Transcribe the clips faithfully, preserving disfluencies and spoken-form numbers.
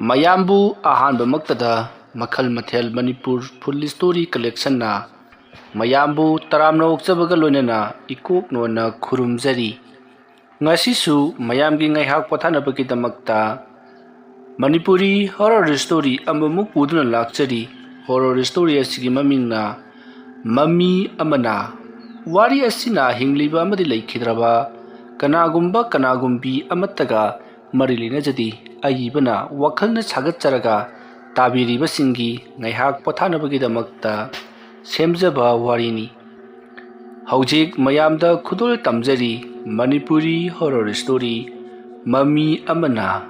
ꯃꯌꯥꯝꯕꯨ ꯑꯍꯥꯟꯕꯃꯛꯇꯗ ꯃꯈꯜ ꯃꯊꯦꯜ ꯃꯅꯤꯄꯨꯔ ꯐꯨꯜ ꯁ꯭ꯇꯣꯔꯤ ꯀꯂꯦꯛꯁꯟꯅ ꯃꯌꯥꯝꯕꯨ ꯇꯔꯥꯝꯅ ꯑꯣꯛꯆꯕꯒ ꯂꯣꯏꯅꯅ ꯏꯀꯣꯛ ꯅꯣꯟꯅ ꯈꯨꯔꯨꯝꯖꯔꯤ꯫ ꯉꯁꯤꯁꯨ ꯃꯌꯥꯝꯒꯤ ꯉꯥꯏꯍꯥꯛ ꯄꯣꯊꯥꯅꯕꯒꯤꯗꯃꯛꯇ ꯃꯅꯤꯄꯨꯔꯤ ꯍꯣꯔꯔ ꯁ꯭ꯇꯣꯔꯤ ꯑꯃꯃꯨꯛ ꯄꯨꯗꯨꯅ ꯂꯥꯛꯆꯔꯤ꯫ ꯍꯣꯔꯔ ꯁ꯭ꯇꯣꯔꯤ ꯑꯁꯤꯒꯤ ꯃꯃꯤꯡꯅ ꯃꯃꯤ ꯑꯃꯅ꯫ ꯋꯥꯔꯤ ꯑꯁꯤꯅ ꯍꯤꯡꯂꯤꯕ ꯑꯃꯗꯤ ꯂꯩꯈꯤꯗ꯭ꯔꯕ ꯀꯅꯥꯒꯨꯝꯕ ꯀꯅꯥꯒꯨꯝꯕꯤ ꯑꯃꯠꯇꯒ ꯃꯔꯤ ꯂꯩꯅꯖꯗꯦ꯫ ꯑꯏꯕꯅ ꯋꯥꯈꯜꯅ ꯁꯥꯒꯠꯆꯔꯒ ꯇꯥꯕꯤꯔꯤꯕꯁꯤꯡꯒꯤ ꯉꯥꯏꯍꯥꯛ ꯄꯣꯊꯥꯅꯕꯒꯤꯗꯃꯛꯇ ꯁꯦꯝꯖꯕ ꯋꯥꯔꯤꯅꯤ꯫ ꯍꯧꯖꯤꯛ ꯃꯌꯥꯝꯗ ꯈꯨꯗꯣꯜ ꯇꯝꯖꯔꯤ ꯃꯅꯤꯄꯨꯔꯤ ꯍꯣꯔꯔ ꯁ꯭ꯇꯣꯔꯤ ꯃꯃꯤ ꯑꯃꯅ꯫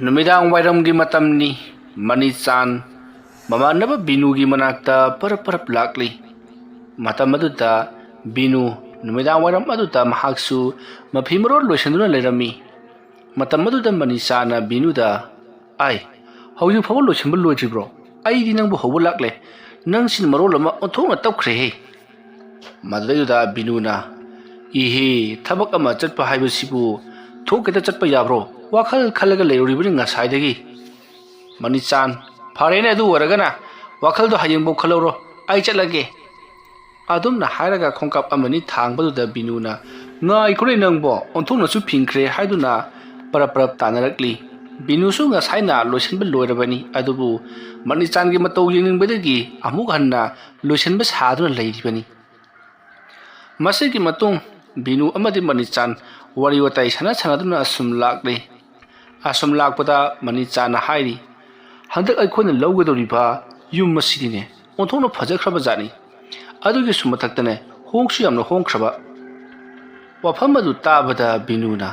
ꯅꯨꯃꯤꯗꯥꯡ ꯋꯥꯏꯔꯝꯒꯤ ꯃꯇꯝꯅꯤ꯫ ꯃꯅꯤꯆꯥꯟ ꯃꯃꯥꯟꯅꯕ ꯕꯤꯅꯨꯒꯤ ꯃꯅꯥꯛꯇ ꯄꯔꯞ ꯄꯔꯞ ꯂꯥꯛꯂꯤ꯫ ꯃꯇꯝ ꯑꯗꯨꯗ ꯕꯤꯅꯨ ꯅꯨꯃꯤꯗꯥꯡ ꯋꯥꯏꯔꯝ ꯑꯗꯨꯗ ꯃꯍꯥꯛꯁꯨ ꯃꯐꯤ ꯃꯔꯣꯜ ꯂꯣꯏꯁꯤꯟꯗꯨꯅ ꯂꯩꯔꯝꯃꯤ꯫ ꯃꯇꯝ ꯑꯗꯨꯗ ꯃꯅꯤꯆꯥꯅ ꯕꯤꯅꯨꯗ, "ꯑꯥꯏ, ꯍꯧꯖꯤꯛ ꯐꯥꯎꯕ ꯂꯣꯏꯁꯤꯟꯕ ꯂꯣꯏꯗ꯭ꯔꯤꯕ꯭ꯔꯣ? ꯑꯩꯗꯤ ꯅꯪꯕꯨ ꯍꯧꯕ ꯂꯥꯛꯂꯦ꯫ ꯅꯪꯁꯤꯅ ꯃꯔꯣꯜ ꯑꯃ ꯑꯣꯟꯊꯣꯛꯅ ꯇꯞꯈ꯭ꯔꯦꯍꯦ!" ꯃꯗꯨꯗꯩꯗꯨꯗ ꯕꯤꯅꯨꯅ, "ꯏꯍꯦ, ꯊꯕꯛ ꯑꯃ ꯆꯠꯄ ꯍꯥꯏꯕꯁꯤꯕꯨ ꯊꯣꯛꯈꯤꯗ ꯆꯠꯄ ꯌꯥꯕ꯭ꯔꯣ? ꯋꯥꯈꯜ ꯈꯜꯂꯒ ꯂꯩꯔꯨꯔꯤꯕꯅꯤ ꯉꯁꯥꯏꯗꯒꯤ꯫" ꯃꯅꯤꯆꯥꯟ, "ꯐꯔꯦꯅꯦ, ꯑꯗꯨ ꯑꯣꯏꯔꯒꯅ ꯋꯥꯈꯜꯗꯣ ꯍꯌꯦꯡꯐꯥꯎ ꯈꯜꯍꯧꯔꯣ, ꯑꯩ ꯆꯠꯂꯒꯦ꯫" ꯑꯗꯨꯝꯅ ꯍꯥꯏꯔꯒ ꯈꯣꯡꯀꯥꯞ ꯑꯃꯅꯤ ꯊꯥꯡꯕꯗꯨꯗ ꯕꯤꯅꯨꯅ, "ꯉꯥꯏꯈꯣꯅꯦ ꯅꯪꯕꯣ, ꯑꯣꯟꯊꯣꯛꯅꯁꯨ ꯐꯤꯡꯈ꯭ꯔꯦ" ꯍꯥꯏꯗꯨꯅ ꯄꯔꯞ ꯄꯔꯞ ꯇꯥꯟꯅꯔꯛꯂꯤ꯫ ꯕꯤꯅꯨꯁꯨ ꯉꯁꯥꯏꯅ ꯂꯣꯏꯁꯤꯟꯕ ꯂꯣꯏꯔꯕꯅꯤ, ꯑꯗꯨꯕꯨ ꯃꯅꯤꯆꯥꯟꯒꯤ ꯃꯇꯧ ꯌꯦꯡꯅꯤꯡꯕꯗꯒꯤ ꯑꯃꯨꯛ ꯍꯟꯅ ꯂꯣꯏꯁꯤꯟꯕ ꯁꯥꯗꯨꯅ ꯂꯩꯔꯤꯕꯅꯤ꯫ ꯃꯁꯤꯒꯤ ꯃꯇꯨꯡ ꯕꯤꯅꯨ ꯑꯃꯗꯤ ꯃꯅꯤꯆꯥꯟ ꯋꯥꯔꯤ ꯋꯥꯇꯥꯏ ꯁꯥꯟꯅ ꯁꯥꯟꯅꯗꯨꯅ ꯑꯁꯨꯝ ꯂꯥꯛꯂꯤ꯫ ꯑꯁꯨꯝ ꯂꯥꯛꯄꯗ ꯃꯅꯤꯆꯥꯟꯅ ꯍꯥꯏꯔꯤ, "ꯍꯟꯗꯛ ꯑꯩꯈꯣꯏꯅ ꯂꯧꯒꯗꯧꯔꯤꯕ ꯌꯨꯝ ꯑꯁꯤꯗꯤꯅꯦ, ꯑꯣꯟꯊꯣꯛꯅ ꯐꯖꯈ꯭ꯔꯕ ꯖꯥꯠꯅꯤ꯫ ꯑꯗꯨꯒꯤꯁꯨ ꯃꯊꯛꯇꯅꯦ, ꯍꯣꯡꯁꯨ ꯌꯥꯝꯅ ꯍꯣꯡꯈ꯭ꯔꯕ꯫" ꯋꯥꯐꯝ ꯑꯗꯨ ꯇꯥꯕꯗ ꯕꯤꯅꯨꯅ,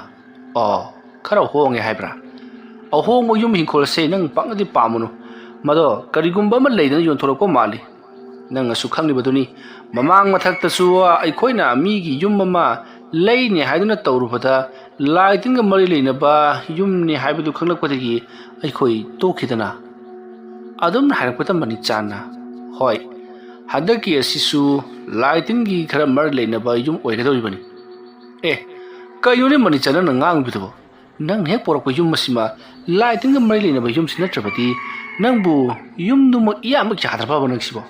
"ꯑꯣ, ꯈꯔ ꯍꯣꯡꯉꯦ ꯍꯥꯏꯕ꯭ꯔꯥ? ꯑꯍꯣꯡꯕ ꯌꯨꯝ ꯍꯤꯡꯈꯣꯜꯁꯦ ꯅꯪ ꯄꯥꯛꯅꯗꯤ ꯄꯥꯝꯃꯨꯅꯨ꯫ ꯃꯗꯣ ꯀꯔꯤꯒꯨꯝꯕ ꯑꯃ ꯂꯩꯗꯅ ꯌꯣꯟꯊꯣꯔꯛꯄ ꯃꯥꯜꯂꯤ꯫ ꯅꯪꯅꯁꯨ ꯈꯪꯂꯤꯕꯗꯨꯅꯤ, ꯃꯃꯥꯡ ꯃꯊꯛꯇꯁꯨ ꯑꯩꯈꯣꯏꯅ ꯃꯤꯒꯤ ꯌꯨꯝ ꯑꯃ ꯂꯩꯅꯦ ꯍꯥꯏꯗꯨꯅ ꯇꯧꯔꯨꯕꯗ ꯂꯥꯏ ꯇꯤꯟꯒ ꯃꯔꯤ ꯂꯩꯅꯕ ꯌꯨꯝꯅꯤ ꯍꯥꯏꯕꯗꯨ ꯈꯪꯂꯛꯄꯗꯒꯤ ꯑꯩꯈꯣꯏ ꯇꯣꯛꯈꯤꯗꯅ꯫" ꯑꯗꯨꯝꯅ ꯍꯥꯏꯔꯛꯄꯗ ꯃꯅꯤꯆꯥꯟꯅ, "ꯍꯣꯏ, ꯍꯟꯗꯛꯀꯤ ꯑꯁꯤꯁꯨ ꯂꯥꯏ ꯇꯤꯟꯒꯤ ꯈꯔ ꯃꯔꯤ ꯂꯩꯅꯕ ꯌꯨꯝ ꯑꯣꯏꯒꯗꯧꯔꯤꯕꯅꯤ꯫ ꯑꯦ, "ꯀꯩꯅꯣꯅꯦ ꯃꯅꯤꯆꯥ, ꯅꯪꯅ ꯉꯥꯡꯉꯤꯕꯗꯨꯕꯣ? ꯅꯪꯅ ꯍꯦꯛ ꯄꯣꯔꯛꯄ ꯌꯨꯝ ꯑꯁꯤꯃ ꯂꯥꯏ ꯇꯤꯟꯒ ꯃꯔꯤ ꯂꯩꯅꯕ ꯌꯨꯝꯁꯤ ꯅꯠꯇ꯭ꯔꯕꯗꯤ ꯅꯪꯕꯨ ꯌꯨꯝꯗꯨꯃꯛ ꯏꯌꯥꯃꯛ ꯌꯥꯗ꯭ꯔꯕꯕ ꯅꯪꯁꯤꯕꯣ?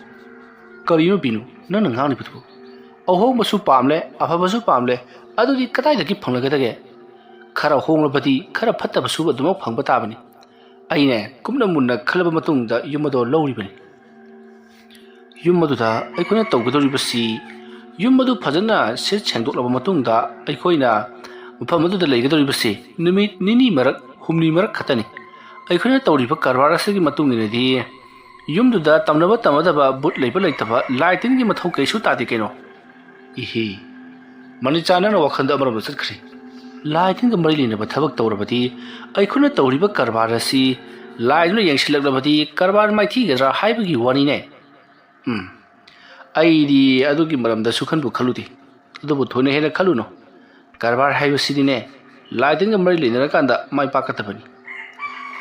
ꯀꯔꯤꯅꯣ ꯕꯤꯅꯨ ꯅꯪꯅ ꯉꯥꯡꯂꯤꯕꯗꯨꯕꯨ? ꯑꯍꯣꯡꯕꯁꯨ ꯄꯥꯝꯂꯦ, ꯑꯐꯕꯁꯨ ꯄꯥꯝꯂꯦ, ꯑꯗꯨꯗꯤ ꯀꯗꯥꯏꯗꯒꯤ ꯐꯪꯂꯒꯗꯒꯦ? ꯈꯔ ꯍꯣꯡꯂꯕꯗꯤ ꯈꯔ ꯐꯠꯇꯕꯁꯨ ꯑꯗꯨꯃꯛ ꯐꯪꯕ ꯇꯥꯕꯅꯤ꯫ ꯑꯩꯅꯦ ꯀꯨꯞꯅ ꯃꯨꯟꯅ ꯈꯜꯂꯕ ꯃꯇꯨꯡꯗ ꯌꯨꯝ ꯑꯗꯣ ꯂꯧꯔꯤꯕꯅꯤ꯫ ꯌꯨꯝ ꯑꯗꯨꯗ ꯑꯩꯈꯣꯏꯅ ꯇꯧꯒꯗꯧꯔꯤꯕꯁꯤ, ꯌꯨꯝ ꯑꯗꯨ ꯐꯖꯅ ꯁꯤꯠ ꯁꯦꯡꯗꯣꯛꯂꯕ ꯃꯇꯨꯡꯗ ꯑꯩꯈꯣꯏꯅ ꯃꯐꯝ ꯑꯗꯨꯗ ꯂꯩꯒꯗꯧꯔꯤꯕꯁꯤ ꯅꯨꯃꯤꯠ ꯅꯤꯅꯤ ꯃꯔꯛ, ꯍꯨꯝꯅꯤ ꯃꯔꯛ ꯈꯛꯇꯅꯤ꯫ ꯑꯩꯈꯣꯏꯅ ꯇꯧꯔꯤꯕ ꯀꯔꯕꯥꯔ ꯑꯁꯤꯒꯤ ꯃꯇꯨꯡ ꯏꯟꯅꯗꯤ ꯌꯨꯝꯗꯨꯗ ꯇꯝꯅꯕ ꯇꯝꯅꯗꯕ, ꯕꯨꯠ ꯂꯩꯕ ꯂꯩꯇꯕ, ꯂꯥꯏ ꯇꯤꯟꯒꯤ ꯃꯊꯧ ꯀꯩꯁꯨ ꯇꯥꯗꯦ ꯀꯩꯅꯣ꯫ ꯏꯍꯤ, ꯃꯅꯤꯆꯥ, ꯅꯪꯅ ꯋꯥꯈꯜꯗ ꯑꯃꯔꯣꯝꯗ ꯆꯠꯈ꯭ꯔꯦ꯫ ꯂꯥꯏ ꯇꯤꯟꯒ ꯃꯔꯤ ꯂꯩꯅꯕ ꯊꯕꯛ ꯇꯧꯔꯕꯗꯤ ꯑꯩꯈꯣꯏꯅ ꯇꯧꯔꯤꯕ ꯀꯔꯕꯥꯔ ꯑꯁꯤ ꯂꯥꯏꯗꯨꯅ ꯌꯦꯡꯁꯤꯜꯂꯛꯂꯕꯗꯤ ꯀꯔꯕꯥꯔ ꯃꯥꯏꯊꯤꯒꯗ꯭ꯔꯥ ꯍꯥꯏꯕꯒꯤ ꯋꯥꯔꯤꯅꯦ꯫ ꯎꯝ, ꯑꯩꯗꯤ ꯑꯗꯨꯒꯤ ꯃꯔꯝꯗꯁꯨ ꯈꯟꯕꯨ ꯈꯜꯂꯨꯗꯦ꯫ ꯑꯗꯨꯕꯨ ꯊꯣꯏꯅ ꯍꯦꯟꯅ ꯈꯜꯂꯨꯅꯨ꯫ ꯀꯔꯕꯥꯔ ꯍꯥꯏꯕꯁꯤꯗꯤꯅꯦ, ꯂꯥꯏ ꯇꯤꯟꯒ ꯃꯔꯤ ꯂꯩꯅꯔꯀꯥꯟꯗ ꯃꯥꯏ ꯄꯥꯛꯀꯗꯕꯅꯤ꯫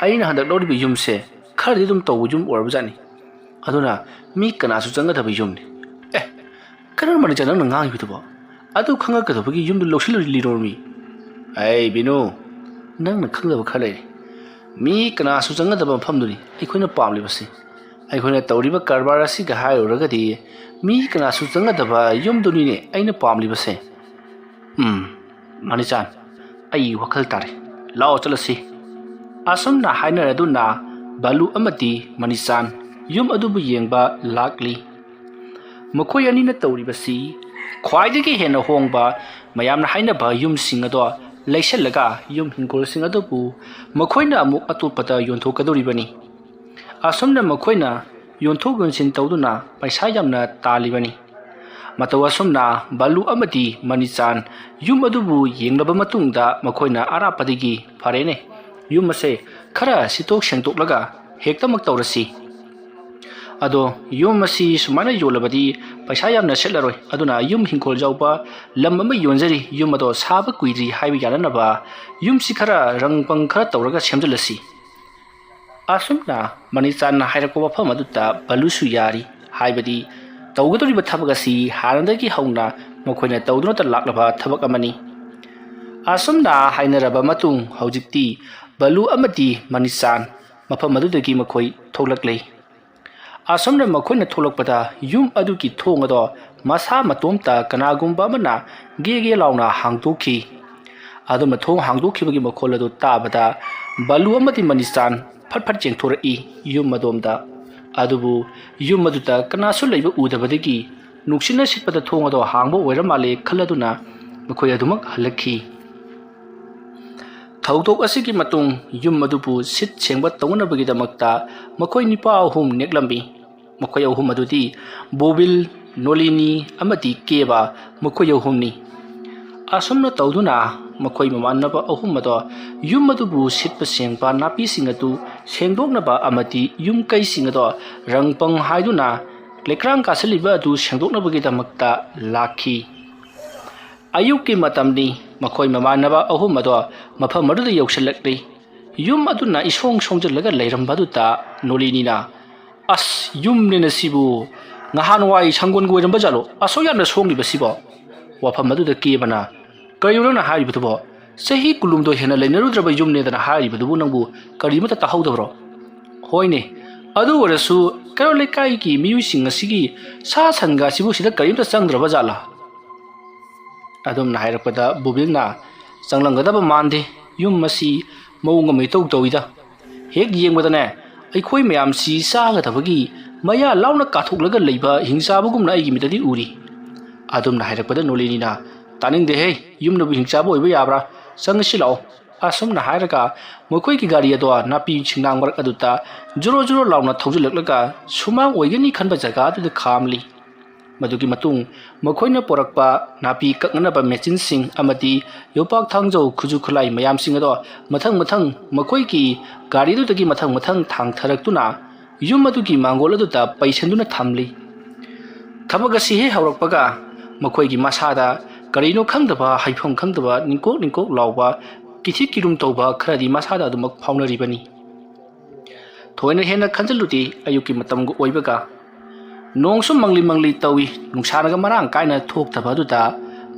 ꯑꯩꯅ ꯍꯟꯗꯛ ꯂꯧꯔꯤꯕ ꯌꯨꯝꯁꯦ ꯈꯔꯗꯤ ꯑꯗꯨꯝ ꯇꯧꯕ ꯌꯨꯝ ꯑꯣꯏꯔꯕꯖꯥꯠꯅꯤ꯫ ꯑꯗꯨꯅ ꯃꯤ ꯀꯅꯥꯁꯨ ꯆꯪꯒꯗꯕ ꯌꯨꯝꯅꯤ꯫ ꯑꯦ, ꯀꯔꯝꯕꯅꯤ ꯅꯪꯅ ꯉꯥꯡꯉꯤꯕꯗꯨꯕꯣ? ꯑꯗꯨ ꯈꯪꯉꯛꯀꯗꯕꯒꯤ ꯌꯨꯝꯗꯨ ꯂꯧꯁꯤꯜꯂꯨꯔꯤꯅꯣꯃꯤ? ꯑꯩ ꯕꯤꯅꯨ, ꯅꯪꯅ ꯈꯪꯗꯕ ꯈꯔ ꯂꯩꯔꯦ꯫ ꯃꯤ ꯀꯅꯥꯁꯨ ꯆꯪꯒꯗꯕ ꯃꯐꯝꯗꯨꯅꯤ ꯑꯩꯈꯣꯏꯅ ꯄꯥꯝꯂꯤꯕꯁꯤ꯫ ꯑꯩꯈꯣꯏꯅ ꯇꯧꯔꯤꯕ ꯀꯔꯕꯥꯔ ꯑꯁꯤꯒ ꯍꯥꯏꯔꯨꯔꯒꯗꯤ ꯃꯤ ꯀꯅꯥꯁꯨ ꯆꯪꯒꯗꯕ ꯌꯨꯝꯗꯨꯅꯤꯅꯦ ꯑꯩꯅ ꯄꯥꯝꯂꯤꯕꯁꯦ꯫ ꯎꯝ, ꯃꯅꯤꯆꯥꯟ, ꯑꯩ ꯋꯥꯈꯜ ꯇꯥꯔꯦ꯫ ꯂꯥꯛꯑꯣ ꯆꯠꯂꯁꯤ꯫ ꯑꯁꯨꯝꯅ ꯍꯥꯏꯅꯔꯗꯨꯅ ꯕꯥꯂꯨ ꯑꯃꯗꯤ ꯃꯅꯤꯆꯥꯟ ꯌꯨꯝ ꯑꯗꯨꯕꯨ ꯌꯦꯡꯕ ꯂꯥꯛꯂꯤ꯫ ꯃꯈꯣꯏ ꯑꯅꯤꯅ ꯇꯧꯔꯤꯕꯁꯤ ꯈ꯭ꯋꯥꯏꯗꯒꯤ ꯍꯦꯟꯅ ꯍꯣꯡꯕ, ꯃꯌꯥꯝꯅ ꯍꯥꯏꯅꯕ ꯌꯨꯝꯁꯤꯡ ꯑꯗꯣ ꯂꯩꯁꯜꯂꯒ ꯌꯨꯝ ꯍꯤꯡꯒꯣꯜꯁꯤꯡ ꯑꯗꯨꯕꯨ ꯃꯈꯣꯏꯅ ꯑꯃꯨꯛ ꯑꯇꯣꯞꯄꯗ ꯌꯣꯟꯊꯣꯛꯀꯗꯧꯔꯤꯕꯅꯤ꯫ ꯑꯁꯨꯝꯅ ꯃꯈꯣꯏꯅ ꯌꯣꯟꯊꯣꯛ ꯌꯣꯟꯁꯤꯟ ꯇꯧꯗꯨꯅ ꯄꯩꯁꯥ ꯌꯥꯝꯅ ꯇꯥꯜꯂꯤꯕꯅꯤ꯫ ꯃꯇꯧ ꯑꯁꯨꯝꯅ ꯕꯥꯂꯨ ꯑꯃꯗꯤ ꯃꯅꯤꯆꯥꯟ ꯌꯨꯝ ꯑꯗꯨꯕꯨ ꯌꯦꯡꯂꯕ ꯃꯇꯨꯡꯗ ꯃꯈꯣꯏꯅ ꯑꯔꯥꯞꯄꯗꯒꯤ, "ꯐꯔꯦꯅꯦ, ꯌꯨꯝ ꯑꯁꯦ ꯈꯔ ꯁꯤꯠꯇꯣꯛ ꯁꯦꯡꯗꯣꯛꯂꯒ ꯍꯦꯛꯇꯃꯛ ꯇꯧꯔꯁꯤ꯫ ꯑꯗꯣ ꯌꯨꯝ ꯑꯁꯤ ꯁꯨꯃꯥꯏꯅ ꯌꯣꯜꯂꯕꯗꯤ ꯄꯩꯁꯥ ꯌꯥꯝꯅ ꯁꯤꯠꯂꯔꯣꯏ, ꯑꯗꯨꯅ ꯌꯨꯝ ꯍꯤꯡꯈꯣꯜ ꯌꯥꯎꯕ ꯂꯝ ꯑꯃ ꯌꯣꯟꯖꯔꯤ, ꯌꯨꯝ ꯑꯗꯣ ꯁꯥꯕ ꯀꯨꯏꯗ꯭ꯔꯤ ꯍꯥꯏꯕ ꯌꯥꯅꯅꯕ ꯌꯨꯝꯁꯤ ꯈꯔ ꯔꯪ ꯄꯪ ꯈꯔ ꯇꯧꯔꯒ ꯁꯦꯝꯖꯤꯜꯂꯁꯤ"꯫ ꯑꯁꯨꯝꯅ ꯃꯅꯤꯆꯥꯟꯅ ꯍꯥꯏꯔꯛꯄ ꯋꯥꯐꯝ ꯑꯗꯨꯗ ꯕꯂꯨꯁꯨ ꯌꯥꯔꯤ꯫ ꯍꯥꯏꯕꯗꯤ ꯇꯧꯒꯗꯧꯔꯤꯕ ꯊꯕꯛ ꯑꯁꯤ ꯍꯥꯟꯅꯗꯒꯤ ꯍꯧꯅ ꯃꯈꯣꯏꯅ ꯇꯧꯗꯨꯅꯇ ꯂꯥꯛꯂꯕ ꯊꯕꯛ ꯑꯃꯅꯤ꯫ ꯑꯁꯨꯝꯅ ꯍꯥꯏꯅꯔꯕ ꯃꯇꯨꯡ, ꯍꯧꯖꯤꯛꯇꯤ ꯕꯂꯨ ꯑꯃꯗꯤ ꯃꯅꯤꯆꯥꯟ ꯃꯐꯝ ꯑꯗꯨꯗꯒꯤ ꯃꯈꯣꯏ ꯊꯣꯛꯂꯛꯂꯦ꯫ ꯑꯁꯨꯝꯅ ꯃꯈꯣꯏꯅ ꯊꯣꯛꯂꯛꯄꯗ, ꯌꯨꯝ ꯑꯗꯨꯒꯤ ꯊꯣꯡ ꯑꯗꯣ ꯃꯁꯥ ꯃꯇꯣꯝꯇ ꯀꯅꯥꯒꯨꯝꯕ ꯑꯃꯅ ꯒꯦ ꯒꯦ ꯂꯥꯎꯅ ꯍꯥꯡꯗꯣꯛꯈꯤ꯫ ꯑꯗꯨꯝꯅ ꯊꯣꯡ ꯍꯥꯡꯗꯣꯛꯈꯤꯕꯒꯤ ꯃꯈꯣꯜ ꯑꯗꯨ ꯇꯥꯕꯗ, ꯕꯂꯨ ꯑꯃꯗꯤ ꯃꯅꯤꯆꯥꯟ ꯐꯠ ꯐꯠ ꯆꯦꯟꯊꯣꯔꯛꯏ ꯌꯨꯝ ꯑꯗꯣꯝꯗ꯫ ꯑꯗꯨꯕꯨ ꯌꯨꯝ ꯑꯗꯨꯗ ꯀꯅꯥꯁꯨ ꯂꯩꯕ ꯎꯗꯕꯗꯒꯤ, ꯅꯨꯡꯁꯤꯠꯅ ꯁꯤꯠꯄꯗ ꯊꯣꯡ ꯑꯗꯣ ꯍꯥꯡꯕ ꯑꯣꯏꯔ ꯃꯥꯜꯂꯦ ꯈꯜꯂꯗꯨꯅ ꯃꯈꯣꯏ ꯑꯗꯨꯃꯛ ꯍꯜꯂꯛꯈꯤ꯫ ꯊꯧꯗꯣꯛ ꯑꯁꯤꯒꯤ ꯃꯇꯨꯡ, ꯌꯨꯝ ꯑꯗꯨꯕꯨ ꯁꯤꯠ ꯁꯦꯡꯕ ꯇꯧꯅꯕꯒꯤꯗꯃꯛꯇ ꯃꯈꯣꯏ ꯅꯨꯄꯥ ꯑꯍꯨꯝ ꯅꯦꯛꯂꯝꯃꯤ꯫ ꯃꯈꯣꯏ ꯑꯍꯨꯝ ꯑꯗꯨꯗꯤ ꯕꯣꯕꯤꯜ, ꯅꯣꯂꯤꯅꯤ ꯑꯃꯗꯤ ꯀꯦꯕ, ꯃꯈꯣꯏ ꯑꯍꯨꯝꯅꯤ꯫ ꯑꯁꯨꯝꯅ ꯇꯧꯗꯨꯅ ꯃꯈꯣꯏ ꯃꯃꯥꯟꯅꯕ ꯑꯍꯨꯝ ꯑꯗꯣ ꯌꯨꯝ ꯑꯗꯨꯕꯨ ꯁꯤꯠꯄ ꯁꯦꯡꯕ, ꯅꯥꯄꯤꯁꯤꯡ ꯑꯗꯨ ꯁꯦꯡꯗꯣꯛꯅꯕ ꯑꯃꯗꯤ ꯌꯨꯝ ꯀꯩꯁꯤꯡ ꯑꯗꯣ ꯔꯪ ꯄꯪ ꯍꯥꯏꯗꯨꯅ ꯂꯩꯀ꯭ꯔꯥꯡ ꯀꯥꯁꯤꯜꯂꯤꯕ ꯑꯗꯨ ꯁꯦꯡꯗꯣꯛꯅꯕꯒꯤꯗꯃꯛꯇ ꯂꯥꯛꯈꯤ꯫ ꯑꯌꯨꯛꯀꯤ ꯃꯇꯝꯅꯤ꯫ ꯃꯈꯣꯏ ꯃꯃꯥꯟꯅꯕ ꯑꯍꯨꯝ ꯑꯗꯣ ꯃꯐꯝ ꯑꯗꯨꯗ ꯌꯧꯁꯤꯜꯂꯛꯂꯤ꯫ ꯌꯨꯝ ꯑꯗꯨꯅ ꯏꯁꯣꯡ ꯁꯣꯡꯖꯤꯜꯂꯒ ꯂꯩꯔꯝꯕ ꯑꯗꯨꯗ ꯅꯣꯂꯤꯅꯤꯅ, "ꯑꯁ, ꯌꯨꯝꯅꯦꯅ ꯁꯤꯕꯨ! ꯉꯍꯥꯟꯋꯥꯏ ꯁꯪꯒꯣꯟꯒ ꯑꯣꯏꯔꯝꯕ ꯖꯥꯠꯂꯣ ꯑꯁꯨꯛ ꯌꯥꯝꯅ ꯁꯣꯡꯂꯤꯕꯁꯤꯕꯣ?" ꯋꯥꯐꯝ ꯑꯗꯨꯗ ꯀꯦꯕꯅ, "ꯀꯩꯅꯣ ꯅꯪꯅ ꯍꯥꯏꯔꯤꯕꯗꯨꯕꯣ? ꯆꯍꯤ ꯀꯨꯟꯍꯨꯝꯗꯣꯏ ꯍꯦꯟꯅ ꯂꯩꯅꯔꯨꯗ꯭ꯔꯕ ꯌꯨꯝꯅꯦꯗꯅ ꯍꯥꯏꯔꯤꯕꯗꯨꯕꯨ ꯅꯪꯕꯨ ꯀꯔꯤꯃꯠꯇ ꯇꯥꯍꯧꯗꯕ꯭ꯔꯣ? ꯍꯣꯏꯅꯦ, ꯑꯗꯨ ꯑꯣꯏꯔꯁꯨ ꯀꯩꯔꯣꯜ ꯂꯩꯀꯥꯏꯒꯤ ꯃꯤꯑꯣꯏꯁꯤꯡ ꯑꯁꯤꯒꯤ ꯁꯥ ꯁꯟꯒ ꯑꯁꯤꯕꯨ ꯁꯤꯗ ꯀꯔꯤꯝꯇ ꯆꯪꯗ꯭ꯔꯕ ꯖꯥꯠꯂꯥ?" ꯑꯗꯨꯝꯅ ꯍꯥꯏꯔꯛꯄꯗ ꯕꯨꯕꯤꯜꯅ, "ꯆꯪꯂꯝꯒꯗꯕ ꯃꯥꯟꯗꯦ꯫ ꯌꯨꯝ ꯑꯁꯤ ꯃꯑꯣꯡ ꯑꯃ ꯏꯇꯧ ꯇꯧꯏꯗ꯫ ꯍꯦꯛ ꯌꯦꯡꯕꯗꯅꯦ, ꯑꯩꯈꯣꯏ ꯃꯌꯥꯝꯁꯤ ꯆꯥꯒꯗꯕꯒꯤ ꯃꯌꯥ ꯂꯥꯎꯅ ꯀꯥꯊꯣꯛꯂꯒ ꯂꯩꯕ ꯍꯤꯡꯆꯥꯕꯒꯨꯝꯅ ꯑꯩꯒꯤ ꯃꯤꯠꯇꯗꯤ ꯎꯔꯤ꯫" ꯑꯗꯨꯝꯅ ꯍꯥꯏꯔꯛꯄꯗ ꯅꯣꯂꯤꯅꯤꯅ, "ꯇꯥꯅꯤꯡꯗꯦꯍꯦ, ꯌꯨꯝꯅꯕꯨ ꯍꯤꯡꯆꯥꯕ ꯑꯣꯏꯕ ꯌꯥꯕ꯭ꯔꯥ? ꯆꯪꯉꯁꯤ ꯂꯥꯛꯑꯣ꯫" ꯑꯁꯨꯝꯅ ꯍꯥꯏꯔꯒ ꯃꯈꯣꯏꯒꯤ ꯒꯥꯔꯤ ꯑꯗꯣ ꯅꯥꯄꯤ ꯁꯤꯡꯅꯥꯡ ꯃꯔꯛ ꯑꯗꯨꯗ ꯖꯣꯔꯣ ꯖꯣꯔꯣ ꯂꯥꯎꯅ ꯊꯧꯖꯤꯜꯂꯛꯂꯒ ꯁꯨꯃꯥꯡ ꯑꯣꯏꯒꯅꯤ ꯈꯟꯕ ꯖꯒꯥ ꯑꯗꯨꯗ ꯈꯥꯝꯂꯤ꯫ ꯃꯗꯨꯒꯤ ꯃꯇꯨꯡ ꯃꯈꯣꯏꯅ ꯄꯨꯔꯛꯄ ꯅꯥꯄꯤ ꯀꯛꯅꯅꯕ ꯃꯦꯆꯤꯟꯁꯤꯡ ꯑꯃꯗꯤ ꯌꯣꯄꯥꯛ ꯊꯥꯡꯖꯧ ꯈꯨꯠꯁꯨ ꯈꯨꯠꯂꯥꯏ ꯃꯌꯥꯝꯁꯤꯡ ꯑꯗꯣ ꯃꯊꯪ ꯃꯊꯪ ꯃꯈꯣꯏꯒꯤ ꯒꯥꯔꯤꯗꯨꯗꯒꯤ ꯃꯊꯪ ꯃꯊꯪ ꯊꯥꯡꯊꯔꯛꯇꯨꯅ ꯌꯨꯝ ꯑꯗꯨꯒꯤ ꯃꯥꯡꯒꯣꯜ ꯑꯗꯨꯗ ꯄꯩꯁꯟꯗꯨꯅ ꯊꯝꯂꯤ꯫ ꯊꯕꯛ ꯑꯁꯤ ꯍꯦꯛ ꯍꯧꯔꯛꯄꯒ ꯃꯈꯣꯏꯒꯤ ꯃꯁꯥꯗ ꯀꯔꯤꯅꯣ ꯈꯪꯗꯕ, ꯍꯥꯏꯐꯝ ꯈꯪꯗꯕ, ꯅꯤꯡꯀꯣꯛ ꯅꯤꯡꯀꯣꯛ ꯂꯥꯎꯕ, ꯀꯤꯊꯤꯛ ꯀꯤꯔꯨꯝ ꯇꯧꯕ ꯈꯔꯗꯤ ꯃꯁꯥꯗ ꯑꯗꯨꯃꯛ ꯐꯥꯎꯅꯔꯤꯕꯅꯤ꯫ ꯊꯣꯏꯅ ꯍꯦꯟꯅ ꯈꯟꯖꯤꯜꯂꯨꯗꯦ꯫ ꯑꯌꯨꯛꯀꯤ ꯃꯇꯝꯒ ꯑꯣꯏꯕꯒ ꯅꯣꯡꯁꯨ ꯃꯪꯂꯤ ꯃꯪꯂꯤ ꯇꯧꯏ꯫ ꯅꯨꯡꯁꯥꯅꯒ ꯃꯔꯥꯡ ꯀꯥꯏꯅ ꯊꯣꯛꯇꯕ ꯑꯗꯨꯗ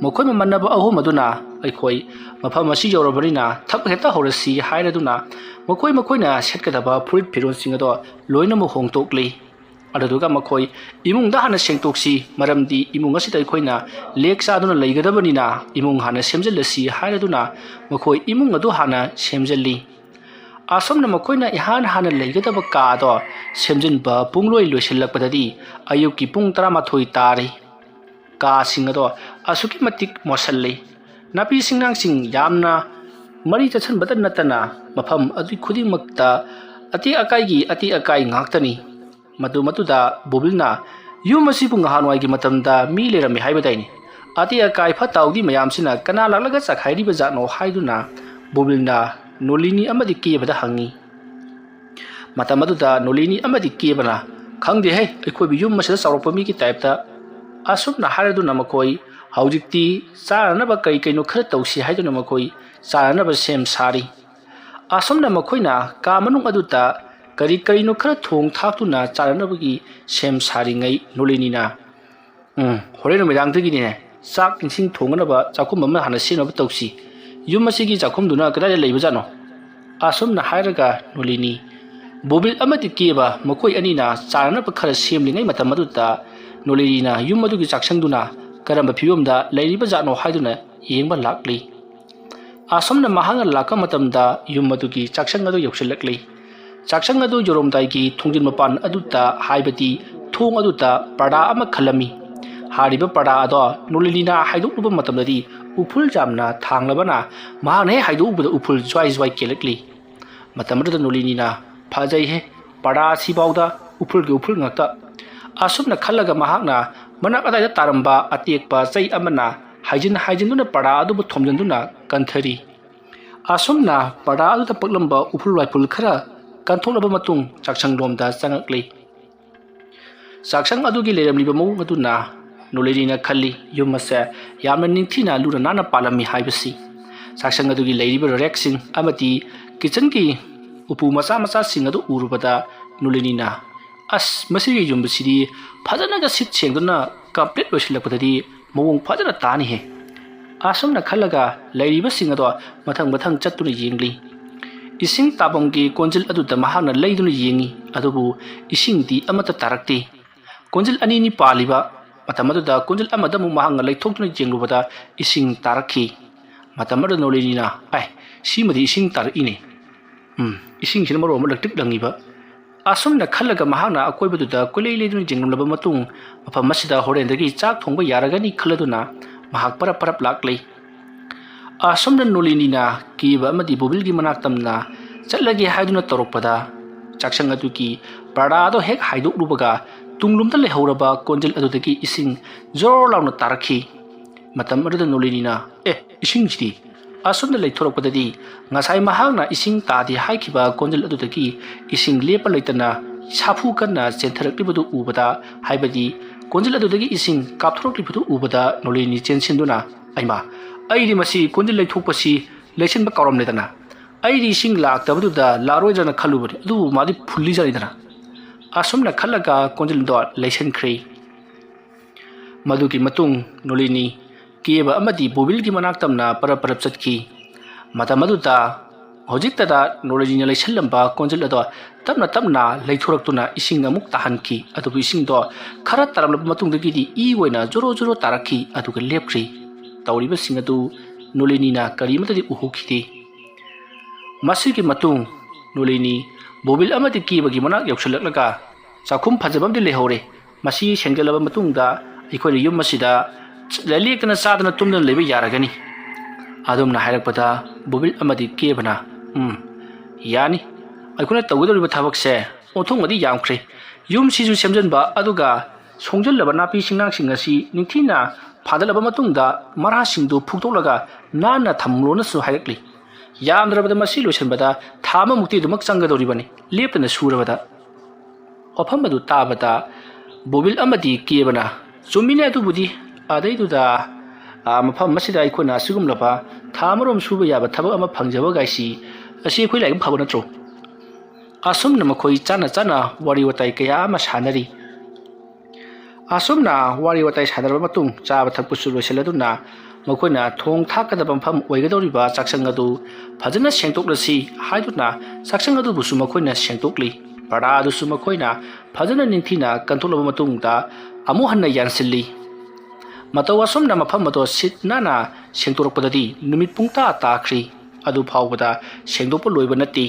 ꯃꯈꯣꯏ ꯃꯃꯥꯟꯅꯕ ꯑꯍꯨꯝ ꯑꯗꯨꯅ ꯑꯩꯈꯣꯏ ꯃꯐꯝ ꯑꯁꯤ ꯌꯧꯔꯕꯅꯤꯅ ꯊꯕꯛ ꯍꯦꯛꯇ ꯍꯧꯔꯁꯤ ꯍꯥꯏꯔꯗꯨꯅ ꯃꯈꯣꯏ ꯃꯈꯣꯏꯅ ꯁꯦꯠꯀꯗꯕ ꯐꯨꯔꯤꯠ ꯐꯤꯔꯣꯜꯁꯤꯡ ꯑꯗꯣ ꯂꯣꯏꯅꯃꯛ ꯍꯣꯡꯗꯣꯛꯂꯤ꯫ ꯑꯗꯨꯗꯨꯒ ꯃꯈꯣꯏ ꯏꯃꯨꯡꯗ ꯍꯥꯟꯅ ꯁꯦꯡꯗꯣꯛꯁꯤ, ꯃꯔꯝꯗꯤ ꯏꯃꯨꯡ ꯑꯁꯤꯗ ꯑꯩꯈꯣꯏꯅ ꯂꯦꯛ ꯆꯥꯗꯨꯅ ꯂꯩꯒꯗꯕꯅꯤꯅ ꯏꯃꯨꯡ ꯍꯥꯟꯅ ꯁꯦꯝꯖꯤꯜꯂꯁꯤ ꯍꯥꯏꯔꯗꯨꯅ ꯃꯈꯣꯏ ꯏꯃꯨꯡ ꯑꯗꯨ ꯍꯥꯟꯅ ꯁꯦꯝꯖꯤꯜꯂꯤ꯫ ꯑꯁꯨꯝꯅ ꯃꯈꯣꯏꯅ ꯏꯍꯥꯟ ꯍꯥꯟꯅ ꯂꯩꯒꯗꯕ ꯀꯥ ꯑꯗꯣ ꯁꯦꯝꯖꯤꯟꯕ ꯄꯨꯡꯂꯣꯏ ꯂꯣꯏꯁꯤꯜꯂꯛꯄꯗꯗꯤ ꯑꯌꯨꯛꯀꯤ ꯄꯨꯡ ꯇꯔꯥꯃꯥꯊꯣꯏ ꯇꯥꯔꯤ꯫ ꯀꯥꯁꯤꯡ ꯑꯗꯣ ꯑꯁꯨꯛꯀꯤ ꯃꯇꯤꯛ ꯃꯣꯠꯁꯤꯜꯂꯤ꯫ ꯅꯥꯄꯤ ꯁꯤꯡꯅꯥꯡꯁꯤꯡ ꯌꯥꯝꯅ ꯃꯔꯤ ꯆꯠꯁꯤꯟꯕꯇ ꯅꯠꯇꯅ ꯃꯐꯝ ꯑꯗꯨ ꯈꯨꯗꯤꯡꯃꯛꯇ ꯑꯇꯦꯛ ꯑꯀꯥꯏꯒꯤ ꯑꯇꯦꯛ ꯑꯀꯥꯏ ꯉꯥꯛꯇꯅꯤ꯫ ꯃꯗꯨ ꯃꯗꯨꯗ ꯕꯣꯕꯤꯜꯅ ꯌꯨꯝ ꯑꯁꯤꯕꯨ ꯉꯍꯥꯟꯋꯥꯏꯒꯤ ꯃꯇꯝꯗ ꯃꯤ ꯂꯩꯔꯝꯃꯤ ꯍꯥꯏꯕꯗꯥꯏꯅꯦ? ꯑꯇꯦꯛ ꯑꯀꯥꯏ ꯐꯠꯇ ꯍꯥꯎꯗꯤ ꯃꯌꯥꯝꯁꯤꯅ ꯀꯅꯥ ꯂꯥꯛꯂꯒ ꯆꯈꯥꯏꯔꯤꯕ ꯖꯥꯠꯅꯣ ꯍꯥꯏꯗꯨꯅ ꯕꯣꯕꯤꯜꯅ ꯅꯣꯂꯤꯅꯤ ꯑꯃꯗꯤ ꯀꯦꯕꯗ ꯍꯪꯉꯤ꯫ ꯃꯇꯝ ꯑꯗꯨꯗ ꯅꯣꯂꯤꯅꯤ ꯑꯃꯗꯤ ꯀꯦꯕꯅ, "ꯈꯪꯗꯦꯍꯦ, ꯑꯩꯈꯣꯏꯕꯨ ꯌꯨꯝ ꯑꯁꯤꯗ ꯆꯥꯎꯔꯛꯄ ꯃꯤꯒꯤ ꯇꯥꯏꯞꯇ"꯫ ꯑꯁꯨꯝꯅ ꯍꯥꯏꯔꯗꯨꯅ ꯃꯈꯣꯏ ꯍꯧꯖꯤꯛꯇꯤ ꯆꯥꯅꯅꯕ ꯀꯔꯤ ꯀꯩꯅꯣ ꯈꯔ ꯇꯧꯁꯤ ꯍꯥꯏꯗꯨꯅ ꯃꯈꯣꯏ ꯆꯥꯅꯅꯕ ꯁꯦꯝ ꯁꯥꯔꯤ꯫ ꯑꯁꯨꯝꯅ ꯃꯈꯣꯏꯅ ꯀꯥ ꯃꯅꯨꯡ ꯑꯗꯨꯗ ꯀꯔꯤ ꯀꯔꯤꯅꯣ ꯈꯔ ꯊꯣꯡ ꯊꯥꯛꯇꯨꯅ ꯆꯥꯅꯅꯕꯒꯤ ꯁꯦꯝ ꯁꯥꯔꯤꯉꯩ ꯅꯣꯂꯤꯅꯤꯅ, "ꯎꯝ, ꯍꯣꯔꯦꯟ ꯅꯨꯃꯤꯗꯥꯡꯗꯒꯤꯅꯦ ꯆꯥꯛ ꯏꯟꯁꯤꯡ ꯊꯣꯡꯅꯅꯕ ꯆꯥꯛꯈꯨꯝ ꯑꯃ ꯍꯥꯟꯅ ꯁꯦꯝꯅꯕ ꯇꯧꯁꯤ꯫ ꯌꯨꯝ ꯑꯁꯤꯒꯤ ꯆꯥꯛꯈꯨꯝꯗꯨꯅ ꯀꯗꯥꯏꯗ ꯂꯩꯕꯖꯥꯠꯅꯣ?" ꯑꯁꯨꯝꯅ ꯍꯥꯏꯔꯒ ꯅꯣꯂꯤꯅꯤ, ꯕꯣꯕꯤꯜ ꯑꯃꯗꯤ ꯀꯦꯕ ꯃꯈꯣꯏ ꯑꯅꯤꯅ ꯆꯥꯅꯅꯕ ꯈꯔ ꯁꯦꯝꯂꯤꯉꯩ ꯃꯇꯝ ꯑꯗꯨꯗ ꯅꯣꯂꯤꯅꯤꯅ ꯌꯨꯝ ꯑꯗꯨꯒꯤ ꯆꯥꯛꯁꯪꯗꯨꯅ ꯀꯔꯝꯕ ꯐꯤꯕꯝꯗ ꯂꯩꯔꯤꯕꯖꯥꯠꯅꯣ ꯍꯥꯏꯗꯨꯅ ꯌꯦꯡꯕ ꯂꯥꯛꯂꯤ꯫ ꯑꯁꯨꯝꯅ ꯃꯍꯥꯛꯅ ꯂꯥꯛꯄ ꯃꯇꯝꯗ ꯌꯨꯝ ꯑꯗꯨꯒꯤ ꯆꯥꯛꯁꯪ ꯑꯗꯨ ꯌꯧꯁꯤꯜꯂꯛꯂꯤ꯫ ꯆꯥꯛꯁꯪ ꯑꯗꯨ ꯌꯧꯔꯝꯗꯥꯏꯒꯤ ꯊꯣꯡꯖꯤꯟ ꯃꯄꯥꯟ ꯑꯗꯨꯗ, ꯍꯥꯏꯕꯗꯤ ꯊꯣꯡ ꯑꯗꯨꯗ ꯄꯔꯗꯥ ꯑꯃ ꯈꯜꯂꯝꯃꯤ꯫ ꯍꯥꯏꯔꯤꯕ ꯄꯔꯗꯥ ꯑꯗꯣ ꯅꯣꯂꯤꯅꯤꯅ ꯍꯥꯏꯗꯣꯛꯂꯨꯕ ꯃꯇꯝꯗꯗꯤ ꯎꯐꯨꯜ ꯌꯥꯝꯅ ꯊꯥꯡꯂꯕꯅ ꯃꯍꯥꯛꯅ ꯍꯦꯛ ꯍꯥꯏꯗꯣꯛꯎꯕꯗ ꯎꯐꯨꯜ ꯖ꯭ꯋꯥꯏ ꯖ꯭ꯋꯥꯏ ꯀꯦꯜꯂꯛꯂꯤ꯫ ꯃꯇꯝ ꯑꯗꯨꯗ ꯅꯣꯂꯤꯅꯤꯅ, "ꯐꯖꯩꯍꯦ, ꯄꯔꯗꯥ ꯑꯁꯤꯐꯥꯎꯗ ꯎꯐꯨꯜꯒꯤ ꯎꯐꯨꯜ ꯉꯥꯛꯇ"꯫ ꯑꯁꯨꯝꯅ ꯈꯜꯂꯒ ꯃꯍꯥꯛꯅ ꯃꯅꯥꯛ ꯑꯗꯥꯏꯗ ꯇꯥꯔꯝꯕ ꯑꯇꯦꯛꯄ ꯆꯩ ꯑꯃꯅ ꯍꯥꯏꯖꯤꯟ ꯍꯥꯏꯖꯤꯟꯗꯨꯅ ꯄꯔꯗꯥ ꯑꯗꯨꯕꯨ ꯊꯣꯝꯖꯤꯟꯗꯨꯅ ꯀꯟꯊꯔꯤ꯫ ꯑꯁꯨꯝꯅ ꯄꯔꯗꯥ ꯑꯗꯨꯗ ꯄꯛꯂꯝꯕ ꯎꯐꯨꯜ ꯋꯥꯏꯐꯨꯜ ꯈꯔ ꯀꯟꯊꯣꯛꯂꯕ ꯃꯇꯨꯡ ꯆꯥꯛꯁꯪꯂꯣꯝꯗ ꯆꯪꯉꯛꯂꯤ꯫ ꯆꯥꯛꯁꯪ ꯑꯗꯨꯒꯤ ꯂꯩꯔꯝꯂꯤꯕ ꯃꯑꯣꯡ ꯑꯗꯨꯅ ꯅꯣꯂꯤꯅꯤꯅ ꯈꯜꯂꯤ, ꯌꯨꯝ ꯑꯁꯦ ꯌꯥꯝꯅ ꯅꯤꯡꯊꯤꯅ ꯂꯨꯅ ꯅꯥꯟꯅ ꯄꯥꯜꯂꯝꯃꯤ ꯍꯥꯏꯕꯁꯤ꯫ ꯆꯥꯛꯁꯪ ꯑꯗꯨꯒꯤ ꯂꯩꯔꯤꯕ ꯔꯦꯛꯁꯤꯡ ꯑꯃꯗꯤ ꯀꯤꯆꯟꯒꯤ ꯎꯄꯨ ꯃꯆꯥ ꯃꯆꯥꯁꯤꯡ ꯑꯗꯨ ꯎꯔꯨꯕꯗ ꯅꯣꯂꯤꯅꯤꯅ, "ꯑꯁ, ꯃꯁꯤꯒꯤ ꯌꯨꯝ ꯑꯁꯤꯗꯤ ꯐꯖꯅꯒ ꯁꯤꯠ ꯁꯦꯡꯗꯨꯅ ꯀꯝꯄ꯭ꯂꯤꯠ ꯂꯣꯏꯁꯤꯜꯂꯛꯄꯗꯗꯤ ꯃꯑꯣꯡ ꯐꯖꯅ ꯇꯥꯅꯤꯍꯦ"꯫ ꯑꯁꯨꯝꯅ ꯈꯜꯂꯒ ꯂꯩꯔꯤꯕꯁꯤꯡ ꯑꯗꯣ ꯃꯊꯪ ꯃꯊꯪ ꯆꯠꯇꯨꯅ ꯌꯦꯡꯂꯤ꯫ ꯏꯁꯤꯡ ꯇꯥꯐꯝꯒꯤ ꯀꯣꯟꯖꯤꯜ ꯑꯗꯨꯗ ꯃꯍꯥꯛꯅ ꯂꯩꯗꯨꯅ ꯌꯦꯡꯉꯤ, ꯑꯗꯨꯕꯨ ꯏꯁꯤꯡꯗꯤ ꯑꯃꯠꯇ ꯇꯥꯔꯛꯇꯦ꯫ ꯀꯣꯟꯖꯤꯜ ꯑꯅꯤꯅꯤ ꯄꯥꯜꯂꯤꯕ ꯃꯇꯝ ꯑꯗꯨꯗ ꯀꯣꯟꯖꯤꯜ ꯑꯃꯗ ꯑꯃꯨꯛ ꯃꯍꯥꯛꯅ ꯂꯩꯊꯣꯛꯇꯨꯅ ꯌꯦꯡꯂꯨꯕꯗ ꯏꯁꯤꯡ ꯇꯥꯔꯛꯈꯤ꯫ ꯃꯇꯝ ꯑꯗꯨꯗ ꯅꯣꯂꯤꯅꯤꯅ, "ꯑꯦ, ꯁꯤꯃꯗꯤ ꯏꯁꯤꯡ ꯇꯥꯔꯛꯏꯅꯦ꯫ ꯎꯝ, ꯏꯁꯤꯡꯁꯤꯅ ꯃꯔꯣꯜ ꯑꯃ ꯂꯛꯇ꯭ꯔꯤꯛ ꯂꯪꯉꯤꯕ"꯫ ꯑꯁꯨꯝꯅ ꯈꯜꯂꯒ ꯃꯍꯥꯛꯅ ꯑꯀꯣꯏꯕꯗꯨꯗ ꯀꯣꯏꯂꯩ ꯂꯩꯗꯨꯅ ꯌꯦꯡꯂꯝꯂꯕ ꯃꯇꯨꯡ, ꯃꯐꯝ ꯑꯁꯤꯗ ꯍꯣꯔꯦꯟꯗꯒꯤ ꯆꯥꯛ ꯊꯣꯡꯕ ꯌꯥꯔꯒꯅꯤ ꯈꯜꯂꯗꯨꯅ ꯃꯍꯥꯛ ꯄꯔꯞ ꯄꯔꯞ ꯂꯥꯛꯂꯤ꯫ ꯑꯁꯨꯝꯅ ꯅꯣꯂꯤꯅꯤꯅ ꯀꯦꯕ ꯑꯃꯗꯤ ꯕꯣꯕꯤꯜꯒꯤ ꯃꯅꯥꯛ ꯇꯝꯅ ꯆꯠꯂꯒꯦ ꯍꯥꯏꯗꯨꯅ ꯇꯧꯔꯛꯄꯗ, ꯆꯥꯛꯁꯪ ꯑꯗꯨꯒꯤ ꯄꯔꯗꯥꯗꯣ ꯍꯦꯛ ꯍꯥꯏꯗꯣꯛꯂꯨꯕꯒ ꯇꯨꯡꯂꯣꯝꯗ ꯂꯩꯍꯧꯔꯕ ꯀꯣꯟꯖꯤꯜ ꯑꯗꯨꯗꯒꯤ ꯏꯁꯤꯡ ꯖꯣꯔ ꯂꯥꯎꯅ ꯇꯥꯔꯛꯈꯤ꯫ ꯃꯇꯝ ꯑꯗꯨꯗ ꯅꯣꯂꯤꯅꯤꯅ, "ꯑꯦ, ꯏꯁꯤꯡꯁꯤꯗꯤ?" ꯑꯁꯨꯝꯅ ꯂꯩꯊꯣꯔꯛꯄꯗꯗꯤ ꯉꯁꯥꯏ ꯃꯍꯥꯛꯅ ꯏꯁꯤꯡ ꯇꯥꯗꯦ ꯍꯥꯏꯈꯤꯕ ꯀꯣꯟꯖꯤꯜ ꯑꯗꯨꯗꯒꯤ ꯏꯁꯤꯡ ꯂꯦꯞꯄ ꯂꯩꯇꯅ ꯁꯥꯐꯨ ꯀꯟꯅ ꯆꯦꯟꯊꯔꯛꯂꯤꯕꯗꯨ ꯎꯕꯗ, ꯍꯥꯏꯕꯗꯤ ꯀꯣꯟꯖꯤꯜ ꯑꯗꯨꯗꯒꯤ ꯏꯁꯤꯡ ꯀꯥꯞꯊꯣꯔꯛꯂꯤꯕꯗꯨ ꯎꯕꯗ ꯅꯣꯂꯤꯅꯤ ꯆꯦꯟꯁꯤꯟꯗꯨꯅ, "ꯑꯩꯃꯥ, ꯑꯩꯗꯤ ꯃꯁꯤ ꯀꯣꯟꯖꯤꯜ ꯂꯩꯊꯣꯛꯄꯁꯤ ꯂꯩꯁꯤꯟꯕ ꯀꯥꯎꯔꯝꯂꯦꯗꯅ꯫ ꯑꯩꯗꯤ ꯏꯁꯤꯡ ꯂꯥꯛꯇꯕꯗꯨꯗ ꯂꯥꯛꯔꯣꯏꯗ꯭ꯔꯅ ꯈꯜꯂꯨꯕꯅꯤ, ꯑꯗꯨꯕꯨ ꯃꯥꯗꯤ ꯐꯨꯜꯂꯤꯖꯥꯠꯅꯤꯗꯅ"꯫ ꯑꯁꯨꯝꯅ ꯈꯜꯂꯒ ꯀꯣꯟꯖꯤꯜꯗꯣ ꯂꯩꯁꯤꯟꯈ꯭ꯔꯦ꯫ ꯃꯗꯨꯒꯤ ꯃꯇꯨꯡ ꯅꯣꯂꯤꯅꯤ ꯀꯦꯕ ꯑꯃꯗꯤ ꯕꯣꯕꯤꯜꯒꯤ ꯃꯅꯥꯛ ꯇꯝꯅ ꯄꯔꯞ ꯄꯔꯞ ꯆꯠꯈꯤ꯫ ꯃꯇꯝ ꯑꯗꯨꯗ ꯍꯧꯖꯤꯛꯇꯗ ꯅꯣꯂꯤꯅꯤꯅ ꯂꯩꯁꯜꯂꯝꯕ ꯀꯣꯟꯖꯤꯜ ꯑꯗꯣ ꯇꯞꯅ ꯇꯞꯅ ꯂꯩꯊꯣꯔꯛꯇꯨꯅ ꯏꯁꯤꯡ ꯑꯃꯨꯛ ꯇꯥꯍꯟꯈꯤ꯫ ꯑꯗꯨꯕꯨ ꯏꯁꯤꯡꯗꯣ ꯈꯔ ꯇꯥꯔꯝꯂꯕ ꯃꯇꯨꯡꯗꯒꯤꯗꯤ ꯏ ꯑꯣꯏꯅ ꯖꯣꯔꯣ ꯖꯣꯔꯣ ꯇꯥꯔꯛꯈꯤ, ꯑꯗꯨꯒ ꯂꯦꯞꯈ꯭ꯔꯤ꯫ ꯇꯧꯔꯤꯕꯁꯤꯡ ꯑꯗꯨ ꯅꯣꯂꯤꯅꯤꯅ ꯀꯔꯤꯃꯠꯇꯗꯤ ꯎꯍꯧꯈꯤꯗꯦ꯫ ꯃꯁꯤꯒꯤ ꯃꯇꯨꯡ ꯅꯣꯂꯤꯅꯤ ꯕꯣꯕꯤꯜ ꯑꯃꯗꯤ ꯀꯦꯕꯒꯤ ꯃꯅꯥꯛ ꯌꯧꯁꯤꯜꯂꯛꯂꯒ, "ꯆꯥꯛꯈꯨꯝ ꯐꯖꯕ ꯑꯃꯗꯤ ꯂꯩꯍꯧꯔꯦ꯫ ꯃꯁꯤ ꯁꯦꯡꯖꯜꯂꯕ ꯃꯇꯨꯡꯗ ꯑꯩꯈꯣꯏꯅ ꯌꯨꯝ ꯑꯁꯤꯗ ꯂꯦꯛꯇꯅ ꯆꯥꯗꯅ ꯇꯨꯝꯗꯅ ꯂꯩꯕ ꯌꯥꯔꯒꯅꯤ"꯫ ꯑꯗꯨꯝꯅ ꯍꯥꯏꯔꯛꯄꯗ ꯕꯣꯕꯤꯜ ꯑꯃꯗꯤ ꯀꯦꯕꯅ, "ꯎꯝ, ꯌꯥꯅꯤ꯫ ꯑꯩꯈꯣꯏꯅ ꯇꯧꯒꯗꯧꯔꯤꯕ ꯊꯕꯛꯁꯦ ꯑꯣꯟꯊꯣꯛꯅꯗꯤ ꯌꯥꯝꯈ꯭ꯔꯦ꯫ ꯌꯨꯝꯁꯤꯁꯨ ꯁꯦꯝꯖꯤꯟꯕ, ꯑꯗꯨꯒ ꯁꯣꯡꯖꯜꯂꯕ ꯅꯥꯄꯤ ꯁꯤꯡꯅꯥꯡꯁꯤꯡ ꯑꯁꯤ ꯅꯤꯡꯊꯤꯅ ꯐꯥꯗꯠꯂꯕ ꯃꯇꯨꯡꯗ ꯃꯔꯥꯁꯤꯡꯗꯨ ꯐꯨꯛꯇꯣꯛꯂꯒ ꯅꯥꯟꯅ ꯊꯝꯂꯣꯅꯁꯨ ꯍꯥꯏꯔꯛꯂꯤ꯫ ꯌꯥꯝꯗ꯭ꯔꯕꯗ ꯃꯁꯤ ꯂꯣꯏꯁꯤꯟꯕꯗ ꯊꯥ ꯑꯃꯃꯨꯛꯇꯤ ꯑꯗꯨꯃꯛ ꯆꯪꯒꯗꯧꯔꯤꯕꯅꯤ, ꯂꯦꯞꯇꯅ ꯁꯨꯔꯕꯗ"꯫ ꯋꯥꯐꯝ ꯑꯗꯨ ꯇꯥꯕꯗ ꯕꯣꯕꯤꯜ ꯑꯃꯗꯤ ꯀꯦꯕꯅ, "ꯆꯨꯝꯃꯤꯅꯦ ꯑꯗꯨꯕꯨꯗꯤ꯫ ꯑꯗꯩꯗꯨꯗ, ꯑꯥ, ꯃꯐꯝ ꯑꯁꯤꯗ ꯑꯩꯈꯣꯏꯅ ꯑꯁꯤꯒꯨꯝꯂꯕ ꯊꯥ ꯑꯃꯔꯣꯝ ꯁꯨꯕ ꯌꯥꯕ ꯊꯕꯛ ꯑꯃ ꯐꯪꯖꯕ ꯀꯥꯏꯁꯤ, ꯑꯁꯤ ꯑꯩꯈꯣꯏ ꯂꯥꯏꯕꯛ ꯐꯕ ꯅꯠꯇ꯭ꯔꯣ?" ꯑꯁꯨꯝꯅ ꯃꯈꯣꯏ ꯆꯥꯅ ꯆꯥꯅ ꯋꯥꯔꯤ ꯋꯥꯇꯥꯏ ꯀꯌꯥ ꯑꯃ ꯁꯥꯟꯅꯔꯤ꯫ ꯑꯁꯨꯝꯅ ꯋꯥꯔꯤ ꯋꯥꯇꯥꯏ ꯁꯥꯟꯅꯔꯕ ꯃꯇꯨꯡ ꯆꯥꯕ ꯊꯛꯄꯁꯨ ꯂꯣꯏꯁꯤꯜꯂꯗꯨꯅ ꯃꯈꯣꯏꯅ ꯊꯣꯡ ꯊꯥꯛꯀꯗꯕ ꯃꯐꯝ ꯑꯣꯏꯒꯗꯧꯔꯤꯕ ꯆꯥꯛꯁꯪ ꯑꯗꯨ ꯐꯖꯅ ꯁꯦꯡꯗꯣꯛꯂꯁꯤ ꯍꯥꯏꯗꯨꯅ ꯆꯥꯛꯁꯪ ꯑꯗꯨꯕꯨꯁꯨ ꯃꯈꯣꯏꯅ ꯁꯦꯡꯗꯣꯛꯂꯤ꯫ ꯄꯔꯗꯥ ꯑꯗꯨꯁꯨ ꯃꯈꯣꯏꯅ ꯐꯖꯅ ꯅꯤꯡꯊꯤꯅ ꯀꯟꯊꯣꯛꯂꯕ ꯃꯇꯨꯡꯗ ꯑꯃꯨꯛ ꯍꯟꯅ ꯌꯥꯟꯁꯤꯜꯂꯤ꯫ ꯃꯇꯧ ꯑꯁꯨꯝꯅ ꯃꯐꯝ ꯑꯗꯨ ꯁꯤꯠ ꯅꯥꯟꯅ ꯁꯦꯡꯗꯣꯔꯛꯄꯗꯗꯤ ꯅꯨꯃꯤꯠ ꯄꯨꯡꯇꯥ ꯇꯥꯈ꯭ꯔꯤ꯫ ꯑꯗꯨ ꯐꯥꯎꯕꯗ ꯁꯦꯡꯗꯣꯛꯄ ꯂꯣꯏꯕ ꯅꯠꯇꯦ꯫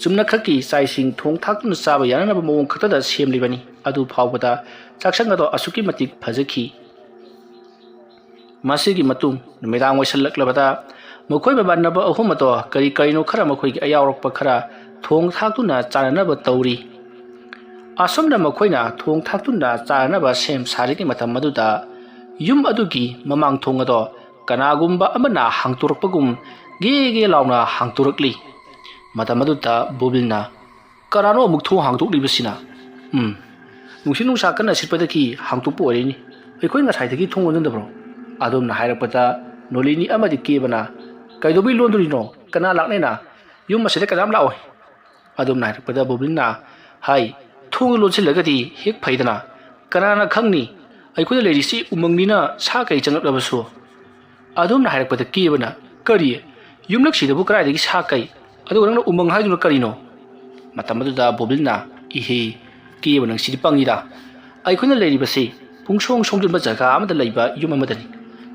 ꯆꯨꯝꯅꯈꯛꯀꯤ ꯆꯥꯛ ꯏꯁꯤꯡ ꯊꯣꯡ ꯊꯥꯛꯇꯨꯅ ꯆꯥꯕ ꯌꯥꯅꯅꯕ ꯃꯑꯣꯡ ꯈꯛꯇꯗ ꯁꯦꯝꯂꯤꯕꯅꯤ꯫ ꯑꯗꯨ ꯐꯥꯎꯕꯗ ꯆꯥꯛꯁꯪ ꯑꯗꯣ ꯑꯁꯨꯛꯀꯤ ꯃꯇꯤꯛ ꯐꯖꯈꯤ꯫ ꯃꯁꯤꯒꯤ ꯃꯇꯨꯡ ꯅꯨꯃꯤꯗꯥꯡ ꯑꯣꯏꯁꯜꯂꯛꯂꯕꯗ ꯃꯈꯣꯏ ꯃꯃꯥꯟꯅꯕ ꯑꯍꯨꯝ ꯑꯗꯣ ꯀꯔꯤ ꯀꯔꯤꯅꯣ ꯈꯔ ꯃꯈꯣꯏꯒꯤ ꯑꯌꯥꯎꯔꯛꯄ ꯈꯔ ꯊꯣꯡ ꯊꯥꯛꯇꯨꯅ ꯆꯥꯅꯅꯕ ꯇꯧꯔꯤ꯫ ꯑꯁꯨꯝꯅ ꯃꯈꯣꯏꯅ ꯊꯣꯡ ꯊꯥꯛꯇꯨꯅ ꯆꯥꯅꯅꯕ ꯁꯦꯝ ꯁꯥꯔꯤꯉꯩ ꯃꯇꯝ ꯑꯗꯨꯗ ꯌꯨꯝ ꯑꯗꯨꯒꯤ ꯃꯃꯥꯡ ꯊꯣꯡ ꯑꯗꯣ ꯀꯅꯥꯒꯨꯝꯕ ꯑꯃꯅ ꯍꯥꯡꯇꯣꯔꯛꯄꯒꯨꯝ ꯒꯦ ꯒꯦ ꯂꯥꯎꯅ ꯍꯥꯡꯇꯣꯔꯛꯂꯤ꯫ ꯃꯇꯝ ꯑꯗꯨꯗ ꯕꯣꯕꯤꯜꯅ, "ꯀꯅꯥꯅꯣ ꯑꯃꯨꯛ ꯊꯣꯡ ꯍꯥꯡꯗꯣꯛꯂꯤꯕꯁꯤꯅ? ꯎꯝ, ꯅꯨꯡꯁꯤꯠ ꯅꯨꯡꯁꯥ ꯀꯟꯅ ꯁꯤꯠꯄꯗꯒꯤ ꯍꯥꯡꯗꯣꯛꯄ ꯑꯣꯏꯔꯤꯅꯤ꯫ ꯑꯩꯈꯣꯏ ꯉꯁꯥꯏꯗꯒꯤ ꯊꯣꯡ ꯂꯣꯟꯖꯟꯗꯕ꯭ꯔꯣ?" ꯑꯗꯣꯝꯅ ꯍꯥꯏꯔꯛꯄꯗ ꯅꯣꯂꯤꯅꯤ ꯑꯃꯗꯤ ꯀꯦꯕꯅ, "ꯀꯩꯗꯧꯕꯩ ꯂꯣꯟꯗꯣꯔꯤꯅꯣ? ꯀꯅꯥ ꯂꯥꯛꯅꯦꯅ? ꯌꯨꯝ ꯑꯁꯤꯗ ꯀꯅꯥꯝ ꯂꯥꯛꯑꯣꯏ꯫" ꯑꯗꯣꯝꯅ ꯍꯥꯏꯔꯛꯄꯗ ꯕꯣꯕꯤꯜꯅ ꯍꯥꯏ, "ꯊꯣꯡ ꯂꯣꯟꯁꯤꯜꯂꯒꯗꯤ ꯍꯦꯛ ꯐꯩꯗꯅ꯫ ꯀꯅꯥꯅ ꯈꯪꯅꯤ? ꯑꯩꯈꯣꯏꯅ ꯂꯩꯔꯤꯁꯤ ꯎꯃꯪꯅꯤꯅ ꯁꯥ ꯀꯩ ꯆꯪꯂꯛꯂꯕꯁꯨ꯫" ꯑꯗꯣꯝꯅ ꯍꯥꯏꯔꯛꯄꯗ ꯀꯦꯕꯅ, "ꯀꯔꯤ? ꯌꯨꯝꯂꯛꯁꯤꯗꯕꯨ ꯀꯗꯥꯏꯗꯒꯤ ꯁꯥ ꯀꯩ? ꯑꯗꯨꯒ ꯅꯪꯅ ꯎꯃꯪ ꯍꯥꯏꯗꯨꯅ ꯀꯔꯤꯅꯣ?" ꯃꯇꯝ ꯑꯗꯨꯗ ꯕꯣꯕꯤꯜꯅ, "ꯏꯍꯦ, ꯀꯦꯕ ꯅꯪꯁꯤꯗꯤ ꯄꯪꯉꯤꯗ꯫ ꯑꯩꯈꯣꯏꯅ ꯂꯩꯔꯤꯕꯁꯤ ꯄꯨꯡꯁꯣꯡ ꯁꯣꯡꯖꯤꯟꯕ ꯖꯒꯥ ꯑꯃꯗ ꯂꯩꯕ ꯌꯨꯝ ꯑꯃꯗꯅꯤ꯫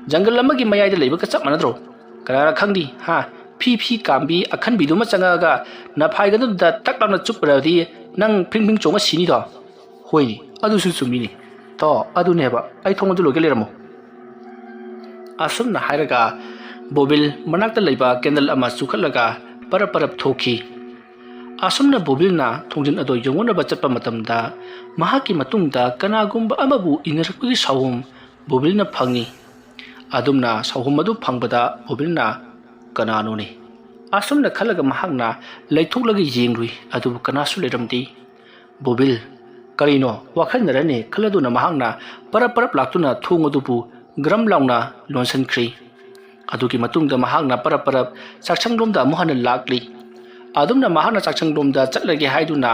ꯖꯪꯒꯜ ꯑꯃꯒꯤ ꯃꯌꯥꯏꯗ ꯂꯩꯕꯒ ꯆꯞ ꯃꯥꯟꯅꯗ꯭ꯔꯣ? ꯀꯅꯥꯅ ꯈꯪꯗꯤ, ꯍꯥ? ꯐꯤ ꯐꯤ ꯀꯥꯝꯕꯤ ꯑꯈꯟꯕꯤꯗꯨꯃ ꯆꯪꯉꯛꯑꯒ ꯅꯐꯥꯏꯒꯟꯗꯨꯗ ꯇꯛ ꯂꯥꯎꯅ ꯆꯨꯞꯄꯔꯗꯤ ꯅꯪ ꯐ꯭ꯔꯤꯡ ꯐ꯭ꯔꯤꯡ ꯆꯣꯡꯉ ꯁꯤꯅꯤꯗꯣ꯫" "ꯍꯣꯏꯅꯦ, ꯑꯗꯨꯁꯨ ꯆꯨꯝꯃꯤꯅꯦ꯫ ꯇꯣ, ꯑꯗꯨꯅꯦꯕ, ꯑꯩ ꯊꯣꯡ ꯑꯗꯨ ꯂꯣꯏꯒ ꯂꯩꯔꯝꯃꯣ꯫" ꯑꯁꯨꯝꯅ ꯍꯥꯏꯔꯒ ꯕꯣꯕꯤꯜ ꯃꯅꯥꯛꯇ ꯂꯩꯕ ꯀꯦꯟꯗꯜ ꯑꯃ ꯆꯨꯈꯠꯂꯒ ꯄꯔꯞ ꯄꯔꯞ ꯊꯣꯛꯈꯤ꯫ ꯑꯁꯨꯝꯅ ꯕꯣꯕꯤꯜꯅ ꯊꯣꯡꯖꯤꯟ ꯑꯗꯨ ꯌꯧꯅꯅꯕ ꯆꯠꯄ ꯃꯇꯝꯗ ꯃꯍꯥꯛꯀꯤ ꯃꯇꯨꯡꯗ ꯀꯅꯥꯒꯨꯝꯕ ꯑꯃꯕꯨ ꯏꯟꯅꯔꯛꯄꯒꯤ ꯁꯥꯎꯍꯨꯝ ꯕꯣꯕꯤꯜꯅ ꯐꯪꯉꯤ꯫ ꯑꯗꯨꯝꯅ ꯁꯥꯎꯍꯨꯝ ꯑꯗꯨ ꯐꯪꯕꯗ ꯕꯣꯕꯤꯜꯅ, "ꯀꯅꯥꯅꯣꯅꯦ?" ꯑꯁꯨꯝꯅ ꯈꯜꯂꯒ ꯃꯍꯥꯛꯅ ꯂꯩꯊꯣꯛꯂꯒ ꯌꯦꯡꯂꯨꯏ, ꯑꯗꯨꯕꯨ ꯀꯅꯥꯁꯨ ꯂꯩꯔꯝꯗꯦ꯫ "ꯕꯣꯕꯤꯜ, ꯀꯔꯤꯅꯣ?" ꯋꯥꯈꯜꯅꯔꯅꯤ ꯈꯜꯂꯗꯨꯅ ꯃꯍꯥꯛꯅ ꯄꯔꯞ ꯄꯔꯞ ꯂꯥꯛꯇꯨꯅ ꯊꯣꯡ ꯑꯗꯨꯕꯨ ꯒ꯭ꯔꯝ ꯂꯥꯎꯅ ꯂꯣꯟꯁꯤꯟꯈ꯭ꯔꯤ꯫ ꯑꯗꯨꯒꯤ ꯃꯇꯨꯡꯗ ꯃꯍꯥꯛꯅ ꯄꯔꯞ ꯄꯔꯞ ꯆꯥꯛꯁꯪꯂꯣꯝꯗ ꯑꯃꯨꯛ ꯍꯟꯅ ꯂꯥꯛꯂꯤ꯫ ꯑꯗꯨꯝꯅ ꯃꯍꯥꯛꯅ ꯆꯥꯛꯁꯪꯂꯣꯝꯗ ꯆꯠꯂꯒꯦ ꯍꯥꯏꯗꯨꯅ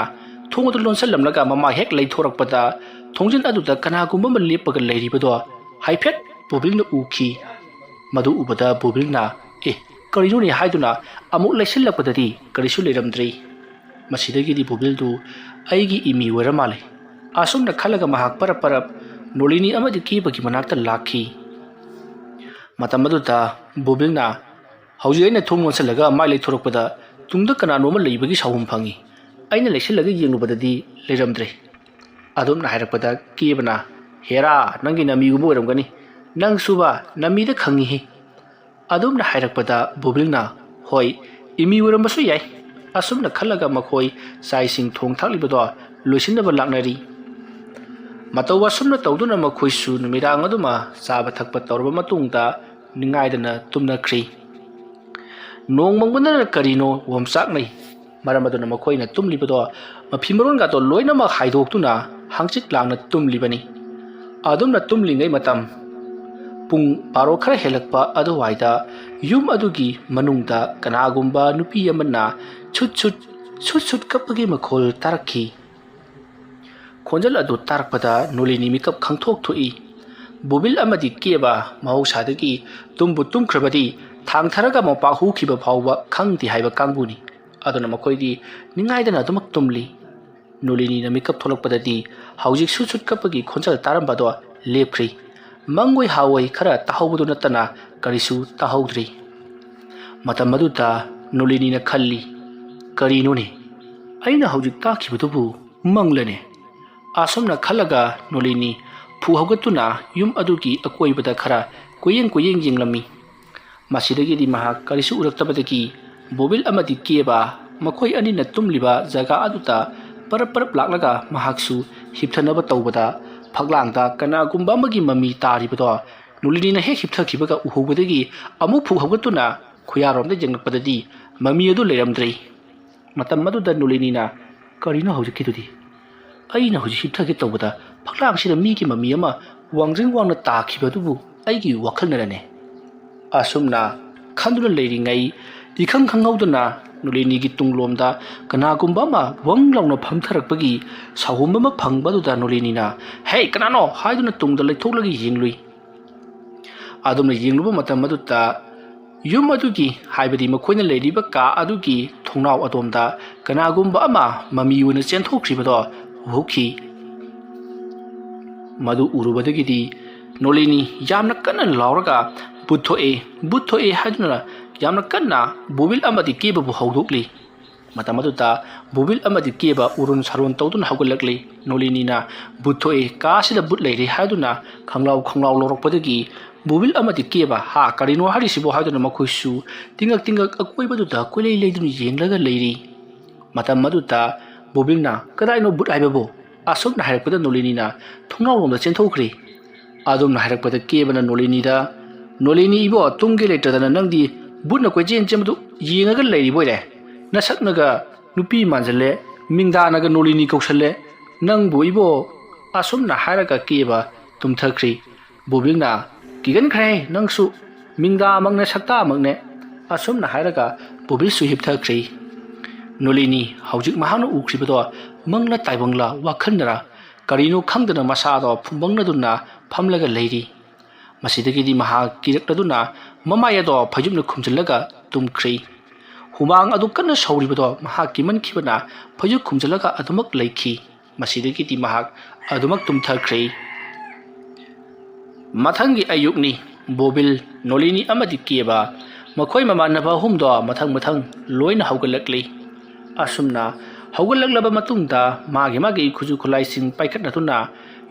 ꯊꯣꯡ ꯑꯗꯨ ꯂꯣꯟꯁꯤꯜꯂꯝꯂꯒ ꯃꯃꯥ ꯍꯦꯛ ꯂꯩꯊꯣꯔꯛꯄꯗ ꯊꯣꯡꯖꯤꯜ ꯑꯗꯨꯗ ꯀꯅꯥꯒꯨꯝꯕ ꯑꯃ ꯂꯦꯞꯄꯒ ꯂꯩꯔꯤꯕꯗꯣ ꯍꯥꯏꯐꯦꯠ ꯕꯣꯕꯤꯜꯅ ꯎꯈꯤ꯫ ꯃꯗꯨ ꯎꯕꯗ ꯕꯣꯕꯤꯜꯅ "ꯑꯦ, ꯀꯔꯤꯅꯣꯅꯦ?" ꯍꯥꯏꯗꯨꯅ ꯑꯃꯨꯛ ꯂꯩꯁꯤꯜꯂꯛꯄꯗꯗꯤ ꯀꯔꯤꯁꯨ ꯂꯩꯔꯝꯗ꯭ꯔꯦ꯫ ꯃꯁꯤꯗꯒꯤꯗꯤ ꯕꯣꯕꯤꯜꯗꯨ ꯑꯩꯒꯤ ꯏꯃꯤ ꯑꯣꯏꯔ ꯃꯥꯜꯂꯦ꯫ ꯑꯁꯨꯝꯅ ꯈꯜꯂꯒ ꯃꯍꯥꯛ ꯄꯔꯞ ꯄꯔꯞ ꯅꯣꯂꯤꯅꯤ ꯑꯃꯗꯤ ꯀꯦꯕꯒꯤ ꯃꯅꯥꯛꯇ ꯂꯥꯛꯈꯤ꯫ ꯃꯇꯝ ꯑꯗꯨꯗ ꯕꯣꯕꯤꯜꯅ "ꯍꯧꯖꯤꯛ ꯑꯩꯅ ꯊꯣꯡ ꯂꯣꯟꯁꯤꯜꯂꯒ ꯃꯥꯏ ꯂꯩꯊꯣꯔꯛꯄꯗ ꯇꯨꯡꯗ ꯀꯅꯥꯅꯣ ꯑꯃ ꯂꯩꯕꯒꯤ ꯁꯥꯎꯍꯨꯝ ꯐꯪꯉꯤ꯫ ꯑꯩꯅ ꯂꯩꯁꯤꯜꯂꯒ ꯌꯦꯡꯂꯨꯕꯗꯗꯤ ꯂꯩꯔꯝꯗ꯭ꯔꯦ"꯫ ꯑꯗꯨꯝꯅ ꯍꯥꯏꯔꯛꯄꯗ ꯀꯦꯕꯅ "ꯍꯦꯔꯥ, ꯅꯪꯒꯤ ꯅꯃꯤꯒꯨꯝꯕ ꯑꯣꯏꯔꯝꯒꯅꯤ꯫ ꯅꯪꯁꯨꯕ ꯅꯃꯤꯗ ꯈꯪꯉꯤꯍꯦ"꯫ ꯑꯗꯨꯝꯅ ꯍꯥꯏꯔꯛꯄꯗ ꯕꯣꯕꯤꯜꯅ "ꯍꯣꯏ, ꯏꯃꯤ ꯑꯣꯏꯔꯝꯕꯁꯨ ꯌꯥꯏ"꯫ ꯑꯁꯨꯝꯅ ꯈꯜꯂꯒ ꯃꯈꯣꯏ ꯆꯥꯛ ꯏꯁꯤꯡ ꯊꯣꯡ ꯊꯥꯛꯂꯤꯕꯗꯣ ꯂꯣꯏꯁꯤꯟꯅꯕ ꯂꯥꯛꯅꯔꯤ꯫ ꯃꯇꯧ ꯑꯁꯨꯝꯅ ꯇꯧꯗꯨꯅ ꯃꯈꯣꯏꯁꯨ ꯅꯨꯃꯤꯗꯥꯡ ꯑꯗꯨꯃ ꯆꯥꯕ ꯊꯛꯄ ꯇꯧꯔꯕ ꯃꯇꯨꯡꯗ ꯅꯤꯡꯉꯥꯏꯗꯅ ꯇꯨꯝꯅꯈ꯭ꯔꯤ꯫ ꯅꯣꯡ ꯃꯪꯕꯅ ꯀꯔꯤꯅꯣ ꯑꯣꯝꯆꯥꯛꯅꯩ꯫ ꯃꯔꯝ ꯑꯗꯨꯅ ꯃꯈꯣꯏꯅ ꯇꯨꯝꯂꯤꯕꯗꯣ ꯃꯐꯤ ꯃꯔꯣꯟꯒꯗꯣ ꯂꯣꯏꯅꯃꯛ ꯍꯥꯏꯗꯣꯛꯇꯨꯅ ꯍꯪꯆꯤꯠ ꯂꯥꯡꯅ ꯇꯨꯝꯂꯤꯕꯅꯤ꯫ ꯑꯗꯨꯝꯅ ꯇꯨꯝꯂꯤꯉꯩ ꯃꯇꯝ ꯄꯨꯡ ꯕꯥꯔꯣ ꯈꯔ ꯍꯦꯜꯂꯛꯄ ꯑꯗꯨꯋꯥꯏꯗ ꯌꯨꯝ ꯑꯗꯨꯒꯤ ꯃꯅꯨꯡꯗ ꯀꯅꯥꯒꯨꯝꯕ ꯅꯨꯄꯤ ꯑꯃꯅ ꯁꯨꯠ ꯁꯨꯠ, ꯁꯨꯠ ꯁꯨꯠ ꯀꯞꯄꯒꯤ ꯃꯈꯣꯜ ꯇꯥꯔꯛꯈꯤ꯫ ꯈꯣꯟꯖꯦꯜ ꯑꯗꯨ ꯇꯥꯔꯛꯄꯗ ꯅꯣꯂꯤꯅꯤ ꯃꯤꯀꯞ ꯈꯪꯊꯣꯛ ꯊꯣꯛꯏ꯫ ꯕꯣꯕꯤꯜ ꯑꯃꯗꯤ ꯀꯦꯕ ꯃꯍꯧꯁꯥꯗꯒꯤ ꯇꯨꯝꯕꯨ ꯇꯨꯝꯈ꯭ꯔꯕꯗꯤ ꯊꯥꯡꯊꯔꯒ ꯃꯣꯝꯄꯥꯛ ꯍꯨꯈꯤꯕ ꯐꯥꯎꯕ ꯈꯪꯗꯦ ꯍꯥꯏꯕ ꯀꯥꯡꯕꯨꯅꯤ꯫ ꯑꯗꯨꯅ ꯃꯈꯣꯏꯗꯤ ꯅꯤꯡꯉꯥꯏꯗꯅ ꯑꯗꯨꯃꯛ ꯇꯨꯝꯂꯤ꯫ ꯅꯣꯂꯤꯅꯤꯅ ꯃꯤꯀꯞ ꯊꯣꯛꯂꯛꯄꯗꯗꯤ ꯍꯧꯖꯤꯛ ꯁꯨꯠ ꯁꯨꯠ ꯀꯞꯄꯒꯤ ꯈꯣꯟꯖꯦꯜ ꯇꯥꯔꯝꯕꯗꯣ ꯂꯦꯞꯈ꯭ꯔꯤ꯫ ꯃꯪꯑꯣꯏ ꯍꯥꯑꯣꯏ ꯈꯔ ꯇꯥꯍꯧꯕꯗꯨ ꯅꯠꯇꯅ ꯀꯔꯤꯁꯨ ꯇꯥꯍꯧꯗ꯭ꯔꯤ꯫ ꯃꯇꯝ ꯑꯗꯨꯗ ꯅꯣꯂꯤꯅꯤꯅ ꯈꯜꯂꯤ, "ꯀꯔꯤꯅꯣꯅꯦ? ꯑꯩꯅ ꯍꯧꯖꯤꯛ ꯇꯥꯈꯤꯕꯗꯨꯕꯨ ꯃꯪꯂꯅꯦ?" ꯑꯁꯨꯝꯅ ꯈꯜꯂꯒ ꯅꯣꯂꯤꯅꯤ ꯐꯨ ꯍꯧꯒꯠꯇꯨꯅ ꯌꯨꯝ ꯑꯗꯨꯒꯤ ꯑꯀꯣꯏꯕꯗ ꯈꯔ ꯀꯣꯏꯌꯦꯡ ꯀꯣꯏꯌꯦꯡ ꯌꯦꯡꯂꯝꯃꯤ꯫ ꯃꯁꯤꯗꯒꯤꯗꯤ ꯃꯍꯥꯛ ꯀꯔꯤꯁꯨ ꯎꯔꯛꯇꯕꯗꯒꯤ ꯕꯣꯕꯤꯜ ꯑꯃꯗꯤ ꯀꯦꯕ ꯃꯈꯣꯏ ꯑꯅꯤꯅ ꯇꯨꯝꯂꯤꯕ ꯖꯒꯥ ꯑꯗꯨꯗ ꯄꯔꯞ ꯄꯔꯞ ꯂꯥꯛꯂꯒ ꯃꯍꯥꯛꯁꯨ ꯍꯤꯞꯊꯅꯕ ꯇꯧꯕꯗ ꯐꯛꯂꯥꯡꯗ ꯀꯅꯥꯒꯨꯝꯕ ꯑꯃꯒꯤ ꯃꯃꯤ ꯇꯥꯔꯤꯕꯗꯣ ꯅꯣꯂꯤꯅꯤꯅ ꯍꯦꯛ ꯍꯤꯞꯊꯈꯤꯕꯒ ꯎꯍꯧꯕꯗꯒꯤ ꯑꯃꯨꯛ ꯐꯨ ꯍꯧꯒꯠꯇꯨꯅ ꯈꯨꯌꯥꯔꯣꯝꯗ ꯌꯦꯡꯂꯛꯄꯗꯗꯤ ꯃꯃꯤ ꯑꯗꯨ ꯂꯩꯔꯝꯗ꯭ꯔꯦ꯫ ꯃꯇꯝ ꯑꯗꯨꯗ ꯅꯣꯂꯤꯅꯤꯅ, "ꯀꯔꯤꯅꯣ ꯍꯧꯖꯤꯛꯀꯤꯗꯨꯗꯤ? ꯑꯩꯅ ꯍꯧꯖꯤꯛ ꯍꯤꯞꯊꯒꯦ ꯇꯧꯕꯗ ꯐꯛꯂꯥꯡꯁꯤꯗ ꯃꯤꯒꯤ ꯃꯃꯤ ꯑꯃ ꯋꯥꯡꯖꯤꯡ ꯋꯥꯡꯅ ꯇꯥꯈꯤꯕ ꯑꯗꯨꯕꯨ ꯑꯩꯒꯤ ꯋꯥꯈꯜꯅꯔꯅꯦ?" ꯑꯁꯨꯝꯅ ꯈꯟꯗꯨꯅ ꯂꯩꯔꯤꯉꯩ ꯏꯈꯪ ꯈꯪꯍꯧꯗꯅ ꯅꯣꯂꯤꯅꯤꯒꯤ ꯇꯨꯡꯂꯣꯝꯗ ꯀꯅꯥꯒꯨꯝꯕ ꯑꯃ ꯋꯪ ꯂꯥꯎꯅ ꯐꯝꯊꯔꯛꯄꯒꯤ ꯁꯥꯍꯨꯝ ꯑꯃ ꯐꯪꯕ ꯑꯗꯨꯗ ꯅꯣꯂꯤꯅꯤꯅ "ꯍꯦ, ꯀꯅꯥꯅꯣ?" ꯍꯥꯏꯗꯨꯅ ꯇꯨꯡꯗ ꯂꯩꯊꯣꯛꯂꯒ ꯌꯦꯡꯂꯨꯏ꯫ ꯑꯗꯨꯝꯅ ꯌꯦꯡꯂꯨꯕ ꯃꯇꯝ ꯑꯗꯨꯗ ꯌꯨꯝ ꯑꯗꯨꯒꯤ, ꯍꯥꯏꯕꯗꯤ ꯃꯈꯣꯏꯅ ꯂꯩꯔꯤꯕ ꯀꯥ ꯑꯗꯨꯒꯤ ꯊꯣꯡꯅꯥꯎ ꯑꯗꯣꯝꯗ ꯀꯅꯥꯒꯨꯝꯕ ꯑꯃ ꯃꯃꯤ ꯑꯣꯏꯅ ꯆꯦꯟꯊꯣꯛꯈ꯭ꯔꯤꯕꯗꯣ ꯎꯍꯧꯈꯤ꯫ ꯃꯗꯨ ꯎꯔꯨꯕꯗꯒꯤꯗꯤ ꯅꯣꯂꯤꯅꯤ ꯌꯥꯝꯅ ꯀꯟꯅ ꯂꯥꯎꯔꯒ "ꯚꯨꯠ ꯊꯣꯛꯑꯦ, ꯚꯨꯠ ꯊꯣꯛꯑꯦ" ꯍꯥꯏꯗꯨꯅ ꯌꯥꯝꯅ ꯀꯟꯅ ꯕꯣꯕꯤꯜ ꯑꯃꯗꯤ ꯀꯦꯕꯕꯨ ꯍꯧꯗꯣꯛꯂꯤ꯫ ꯃꯇꯝ ꯑꯗꯨꯗ ꯕꯣꯕꯤꯜ ꯑꯃꯗꯤ ꯀꯦꯕ ꯎꯔꯣꯟ ꯁꯥꯔꯣꯟ ꯇꯧꯗꯨꯅ ꯍꯧꯒꯠꯂꯛꯂꯤ꯫ ꯅꯣꯂꯤꯅꯤꯅ "ꯚꯨꯠ ꯊꯣꯛꯑꯦ, ꯀꯥꯁꯤꯗ ꯚꯨꯠ ꯂꯩꯔꯦ" ꯍꯥꯏꯗꯨꯅ ꯈꯪꯂꯥꯎ ꯈꯪꯂꯥꯎ ꯂꯥꯎꯔꯛꯄꯗꯒꯤ ꯕꯣꯕꯤꯜ ꯑꯃꯗꯤ ꯀꯦꯕ "ꯍꯥ, ꯀꯔꯤꯅꯣ ꯍꯥꯏꯔꯤꯁꯤꯕꯣ?" ꯍꯥꯏꯗꯨꯅ ꯃꯈꯣꯏꯁꯨ ꯇꯤꯡꯉꯛ ꯇꯤꯡꯉꯛ ꯑꯀꯣꯏꯕꯗꯨꯗ ꯀꯣꯏꯂꯩ ꯂꯩꯗꯨꯅ ꯌꯦꯡꯂꯒ ꯂꯩꯔꯤ꯫ ꯃꯇꯝ ꯑꯗꯨꯗ ꯕꯣꯕꯤꯜꯅ "ꯀꯗꯥꯏꯅꯣ ꯚꯨꯠ ꯍꯥꯏꯕꯕꯨ?" ꯑꯁꯨꯝꯅ ꯍꯥꯏꯔꯛꯄꯗ ꯅꯣꯂꯤꯅꯤꯅ ꯊꯣꯡꯅꯥꯎꯔꯣꯝꯗ ꯆꯦꯟꯊꯣꯛꯈ꯭ꯔꯤ꯫ ꯑꯗꯨꯝꯅ ꯍꯥꯏꯔꯛꯄꯗ ꯀꯦꯕꯅ ꯅꯣꯂꯤꯅꯤꯗ "ꯅꯣꯂꯤꯅꯤ ꯏꯕꯣ, ꯇꯨꯝꯒꯦ ꯂꯩꯇꯗꯅ ꯅꯪꯗꯤ ꯚꯨꯠꯅ ꯀꯣꯏꯆꯦꯟ ꯆꯦꯟꯕꯗꯨ ꯌꯦꯡꯉꯒ ꯂꯩꯔꯤꯕꯣꯏꯔꯦ? ꯅꯁꯛꯅꯒ ꯅꯨꯄꯤ ꯃꯥꯟꯁꯤꯜꯂꯦ, ꯃꯤꯡꯗꯥꯅꯒ ꯅꯣꯂꯤꯅꯤ ꯀꯧꯁꯜꯂꯦ꯫ ꯅꯪꯕꯨ ꯏꯕꯣ!" ꯑꯁꯨꯝꯅ ꯍꯥꯏꯔꯒ ꯀꯦꯕ ꯇꯨꯝꯊꯈ꯭ꯔꯤ꯫ ꯕꯣꯕꯤꯜꯅ "ꯀꯤꯒꯟꯈ꯭ꯔꯦ ꯅꯪꯁꯨ, ꯃꯤꯡꯗꯥꯃꯛꯅꯦ ꯁꯛꯇꯥꯃꯛꯅꯦ" ꯑꯁꯨꯝꯅ ꯍꯥꯏꯔꯒ ꯕꯣꯕꯤꯜꯁꯨ ꯍꯤꯞꯊꯈ꯭ꯔꯤ꯫ ꯅꯣꯂꯤꯅꯤ ꯍꯧꯖꯤꯛ ꯃꯍꯥꯛꯅ ꯎꯈ꯭ꯔꯤꯕꯗꯣ ꯃꯪꯂ ꯇꯥꯏꯕꯪꯂ ꯋꯥꯈꯜꯅꯔ ꯀꯔꯤꯅꯣ ꯈꯪꯗꯅ ꯃꯁꯥꯗꯣ ꯐꯨꯝꯕꯪꯅꯗꯨꯅ ꯐꯝꯂꯒ ꯂꯩꯔꯤ꯫ ꯃꯁꯤꯗꯒꯤꯗꯤ ꯃꯍꯥꯛ ꯀꯤꯔꯛꯂꯗꯨꯅ ꯃꯃꯥꯏ ꯑꯗꯣ ꯐꯩꯖꯨꯞꯅ ꯈꯨꯝꯖꯤꯜꯂꯒ ꯇꯨꯝꯈ꯭ꯔꯤ꯫ ꯍꯨꯃꯥꯡ ꯑꯗꯨ ꯀꯟꯅ ꯁꯧꯔꯤꯕꯗꯣ ꯃꯍꯥꯛ ꯀꯤꯃꯟꯈꯤꯕꯅ ꯐꯩꯖꯨꯞ ꯈꯨꯝꯖꯤꯜꯂꯒ ꯑꯗꯨꯃꯛ ꯂꯩꯈꯤ꯫ ꯃꯁꯤꯗꯒꯤꯗꯤ ꯃꯍꯥꯛ ꯑꯗꯨꯃꯛ ꯇꯨꯝꯊꯈ꯭ꯔꯦ꯫ ꯃꯊꯪꯒꯤ ꯑꯌꯨꯛꯅꯤ꯫ ꯕꯣꯕꯤꯜ, ꯅꯣꯂꯤꯅꯤ ꯑꯃꯗꯤ ꯀꯦꯕ, ꯃꯈꯣꯏ ꯃꯃꯥꯟꯅꯕ ꯑꯍꯨꯝꯗꯣ ꯃꯊꯪ ꯃꯊꯪ ꯂꯣꯏꯅ ꯍꯧꯒꯠꯂꯛꯂꯤ꯫ ꯑꯁꯨꯝꯅ ꯍꯧꯒꯠꯂꯛꯂꯕ ꯃꯇꯨꯡꯗ ꯃꯥꯒꯤ ꯃꯥꯒꯤ ꯈꯨꯠꯁꯨ ꯈꯨꯠꯂꯥꯏꯁꯤꯡ ꯄꯥꯏꯈꯠꯅꯗꯨꯅ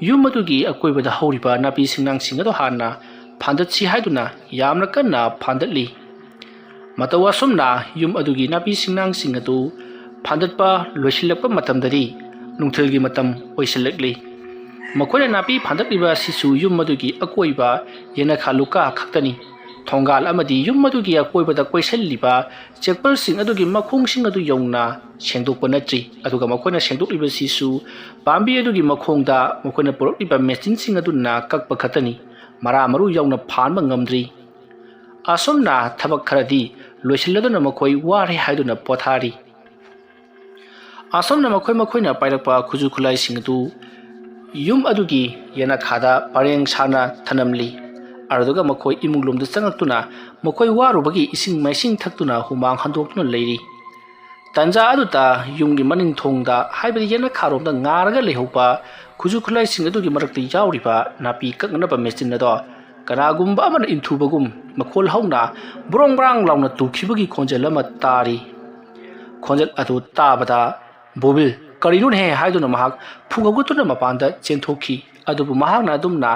ꯌꯨꯝ ꯑꯗꯨꯒꯤ ꯑꯀꯣꯏꯕꯗ ꯍꯧꯔꯤꯕ ꯅꯥꯄꯤ ꯁꯤꯡꯅꯥꯡꯁꯤꯡ ꯑꯗꯨ ꯍꯥꯟꯅ ꯐꯥꯟꯗꯠꯁꯤ ꯍꯥꯏꯗꯨꯅ ꯌꯥꯝꯅ ꯀꯟꯅ ꯐꯥꯟꯗꯠꯂꯤ꯫ ꯃꯇꯧ ꯑꯁꯨꯝꯅ ꯌꯨꯝ ꯑꯗꯨꯒꯤ ꯅꯥꯄꯤ ꯁꯤꯡꯅꯥꯡꯁꯤꯡ ꯑꯗꯨ ꯐꯥꯟꯗꯠꯄ ꯂꯣꯏꯁꯤꯜꯂꯛꯄ ꯃꯇꯝꯗꯗꯤ ꯅꯨꯡꯊꯤꯜꯒꯤ ꯃꯇꯝ ꯑꯣꯏꯁꯤꯜꯂꯛꯂꯤ꯫ ꯃꯈꯣꯏꯅ ꯅꯥꯄꯤ ꯐꯥꯟꯗꯠꯂꯤꯕ ꯑꯁꯤꯁꯨ ꯌꯨꯝ ꯑꯗꯨꯒꯤ ꯑꯀꯣꯏꯕ ꯌꯦꯅꯈꯥ ꯂꯨꯀꯥ ꯈꯛꯇꯅꯤ꯫ ꯊꯣꯡꯒꯥꯜ ꯑꯃꯗꯤ ꯌꯨꯝ ꯑꯗꯨꯒꯤ ꯑꯀꯣꯏꯕꯗ ꯀꯣꯏꯁꯤꯜꯂꯤꯕ ꯆꯦꯛꯄꯜꯁꯤꯡ ꯑꯗꯨꯒꯤ ꯃꯈꯣꯡꯁꯤꯡ ꯑꯗꯨ ꯌꯧꯅ ꯁꯦꯡꯗꯣꯛꯄ ꯅꯠꯇ꯭ꯔꯤ꯫ ꯑꯗꯨꯒ ꯃꯈꯣꯏꯅ ꯁꯦꯡꯗꯣꯛꯂꯤꯕꯁꯤꯁꯨ ꯄꯥꯝꯕꯤ ꯑꯗꯨꯒꯤ ꯃꯈꯣꯡꯗ ꯃꯈꯣꯏꯅ ꯄꯨꯔꯛꯂꯤꯕ ꯃꯦꯆꯤꯟꯁꯤꯡ ꯑꯗꯨꯅ ꯀꯛꯄ ꯈꯛꯇꯅꯤ꯫ ꯃꯔꯥ ꯃꯔꯨ ꯌꯥꯎꯅ ꯐꯥꯟꯕ ꯉꯝꯗ꯭ꯔꯤ꯫ ꯑꯁꯨꯝꯅ ꯊꯕꯛ ꯈꯔꯗꯤ ꯂꯣꯏꯁꯤꯜꯂꯗꯨꯅ ꯃꯈꯣꯏ ꯋꯥꯔꯦ ꯍꯥꯏꯗꯨꯅ ꯄꯣꯊꯥꯔꯤ꯫ ꯑꯁꯨꯝꯅ ꯃꯈꯣꯏ ꯃꯈꯣꯏꯅ ꯄꯥꯏꯔꯛꯄ ꯈꯨꯠꯁꯨ ꯈꯨꯠꯂꯥꯏꯁꯤꯡ ꯑꯗꯨ ꯌꯨꯝ ꯑꯗꯨꯒꯤ ꯌꯦꯅꯈꯥꯗ ꯄꯔꯦꯡ ꯁꯥꯅ ꯊꯅꯝꯂꯤ꯫ ꯑꯗꯨꯒ ꯃꯈꯣꯏ ꯏꯃꯨꯡ ꯂꯣꯝꯗ ꯆꯪꯂꯛꯇꯨꯅ ꯃꯈꯣꯏ ꯋꯥꯔꯨꯕꯒꯤ ꯏꯁꯤꯡ ꯃꯥꯏꯁꯤꯡ ꯊꯛꯇꯨꯅ ꯍꯨꯃꯥꯡ ꯍꯟꯗꯣꯛꯇꯨꯅ ꯂꯩꯔꯤ꯫ ꯇꯟꯖꯥ ꯑꯗꯨꯗ ꯌꯨꯝꯒꯤ ꯃꯅꯤꯡ ꯊꯣꯡꯗ, ꯍꯥꯏꯕꯗꯤ ꯌꯦꯅꯈꯥꯔꯣꯝꯗ ꯉꯥꯔꯒ ꯂꯩꯍꯧꯕ ꯈꯨꯠꯁꯨ ꯈꯨꯠꯂꯥꯏꯁꯤꯡ ꯑꯗꯨꯒꯤ ꯃꯔꯛꯇ ꯌꯥꯎꯔꯤꯕ ꯅꯥꯄꯤ ꯀꯛꯅꯅꯕ ꯃꯦꯆꯤꯟ ꯑꯗꯣ ꯀꯅꯥꯒꯨꯝꯕ ꯑꯃꯅ ꯏꯟꯊꯨꯕꯒꯨꯝ ꯃꯈꯣꯜ ꯍꯧꯅ ꯕ꯭ꯔꯣꯡ ꯕ꯭ꯔꯥꯡ ꯂꯥꯎꯅ ꯇꯨꯈꯤꯕꯒꯤ ꯈꯣꯟꯖꯦꯜ ꯑꯃ ꯇꯥꯔꯤ꯫ ꯈꯣꯟꯖꯦꯜ ꯑꯗꯨ ꯇꯥꯕꯗ ꯕꯣꯕꯤꯜ, "ꯀꯔꯤꯅꯣꯅꯦꯍꯦ?" ꯍꯥꯏꯗꯨꯅ ꯃꯍꯥꯛ ꯐꯨꯒꯠꯇꯨꯅ ꯃꯄꯥꯟꯗ ꯆꯦꯟꯊꯣꯛꯈꯤ꯫ ꯑꯗꯨꯕꯨ ꯃꯍꯥꯛꯅ ꯑꯗꯨꯝꯅ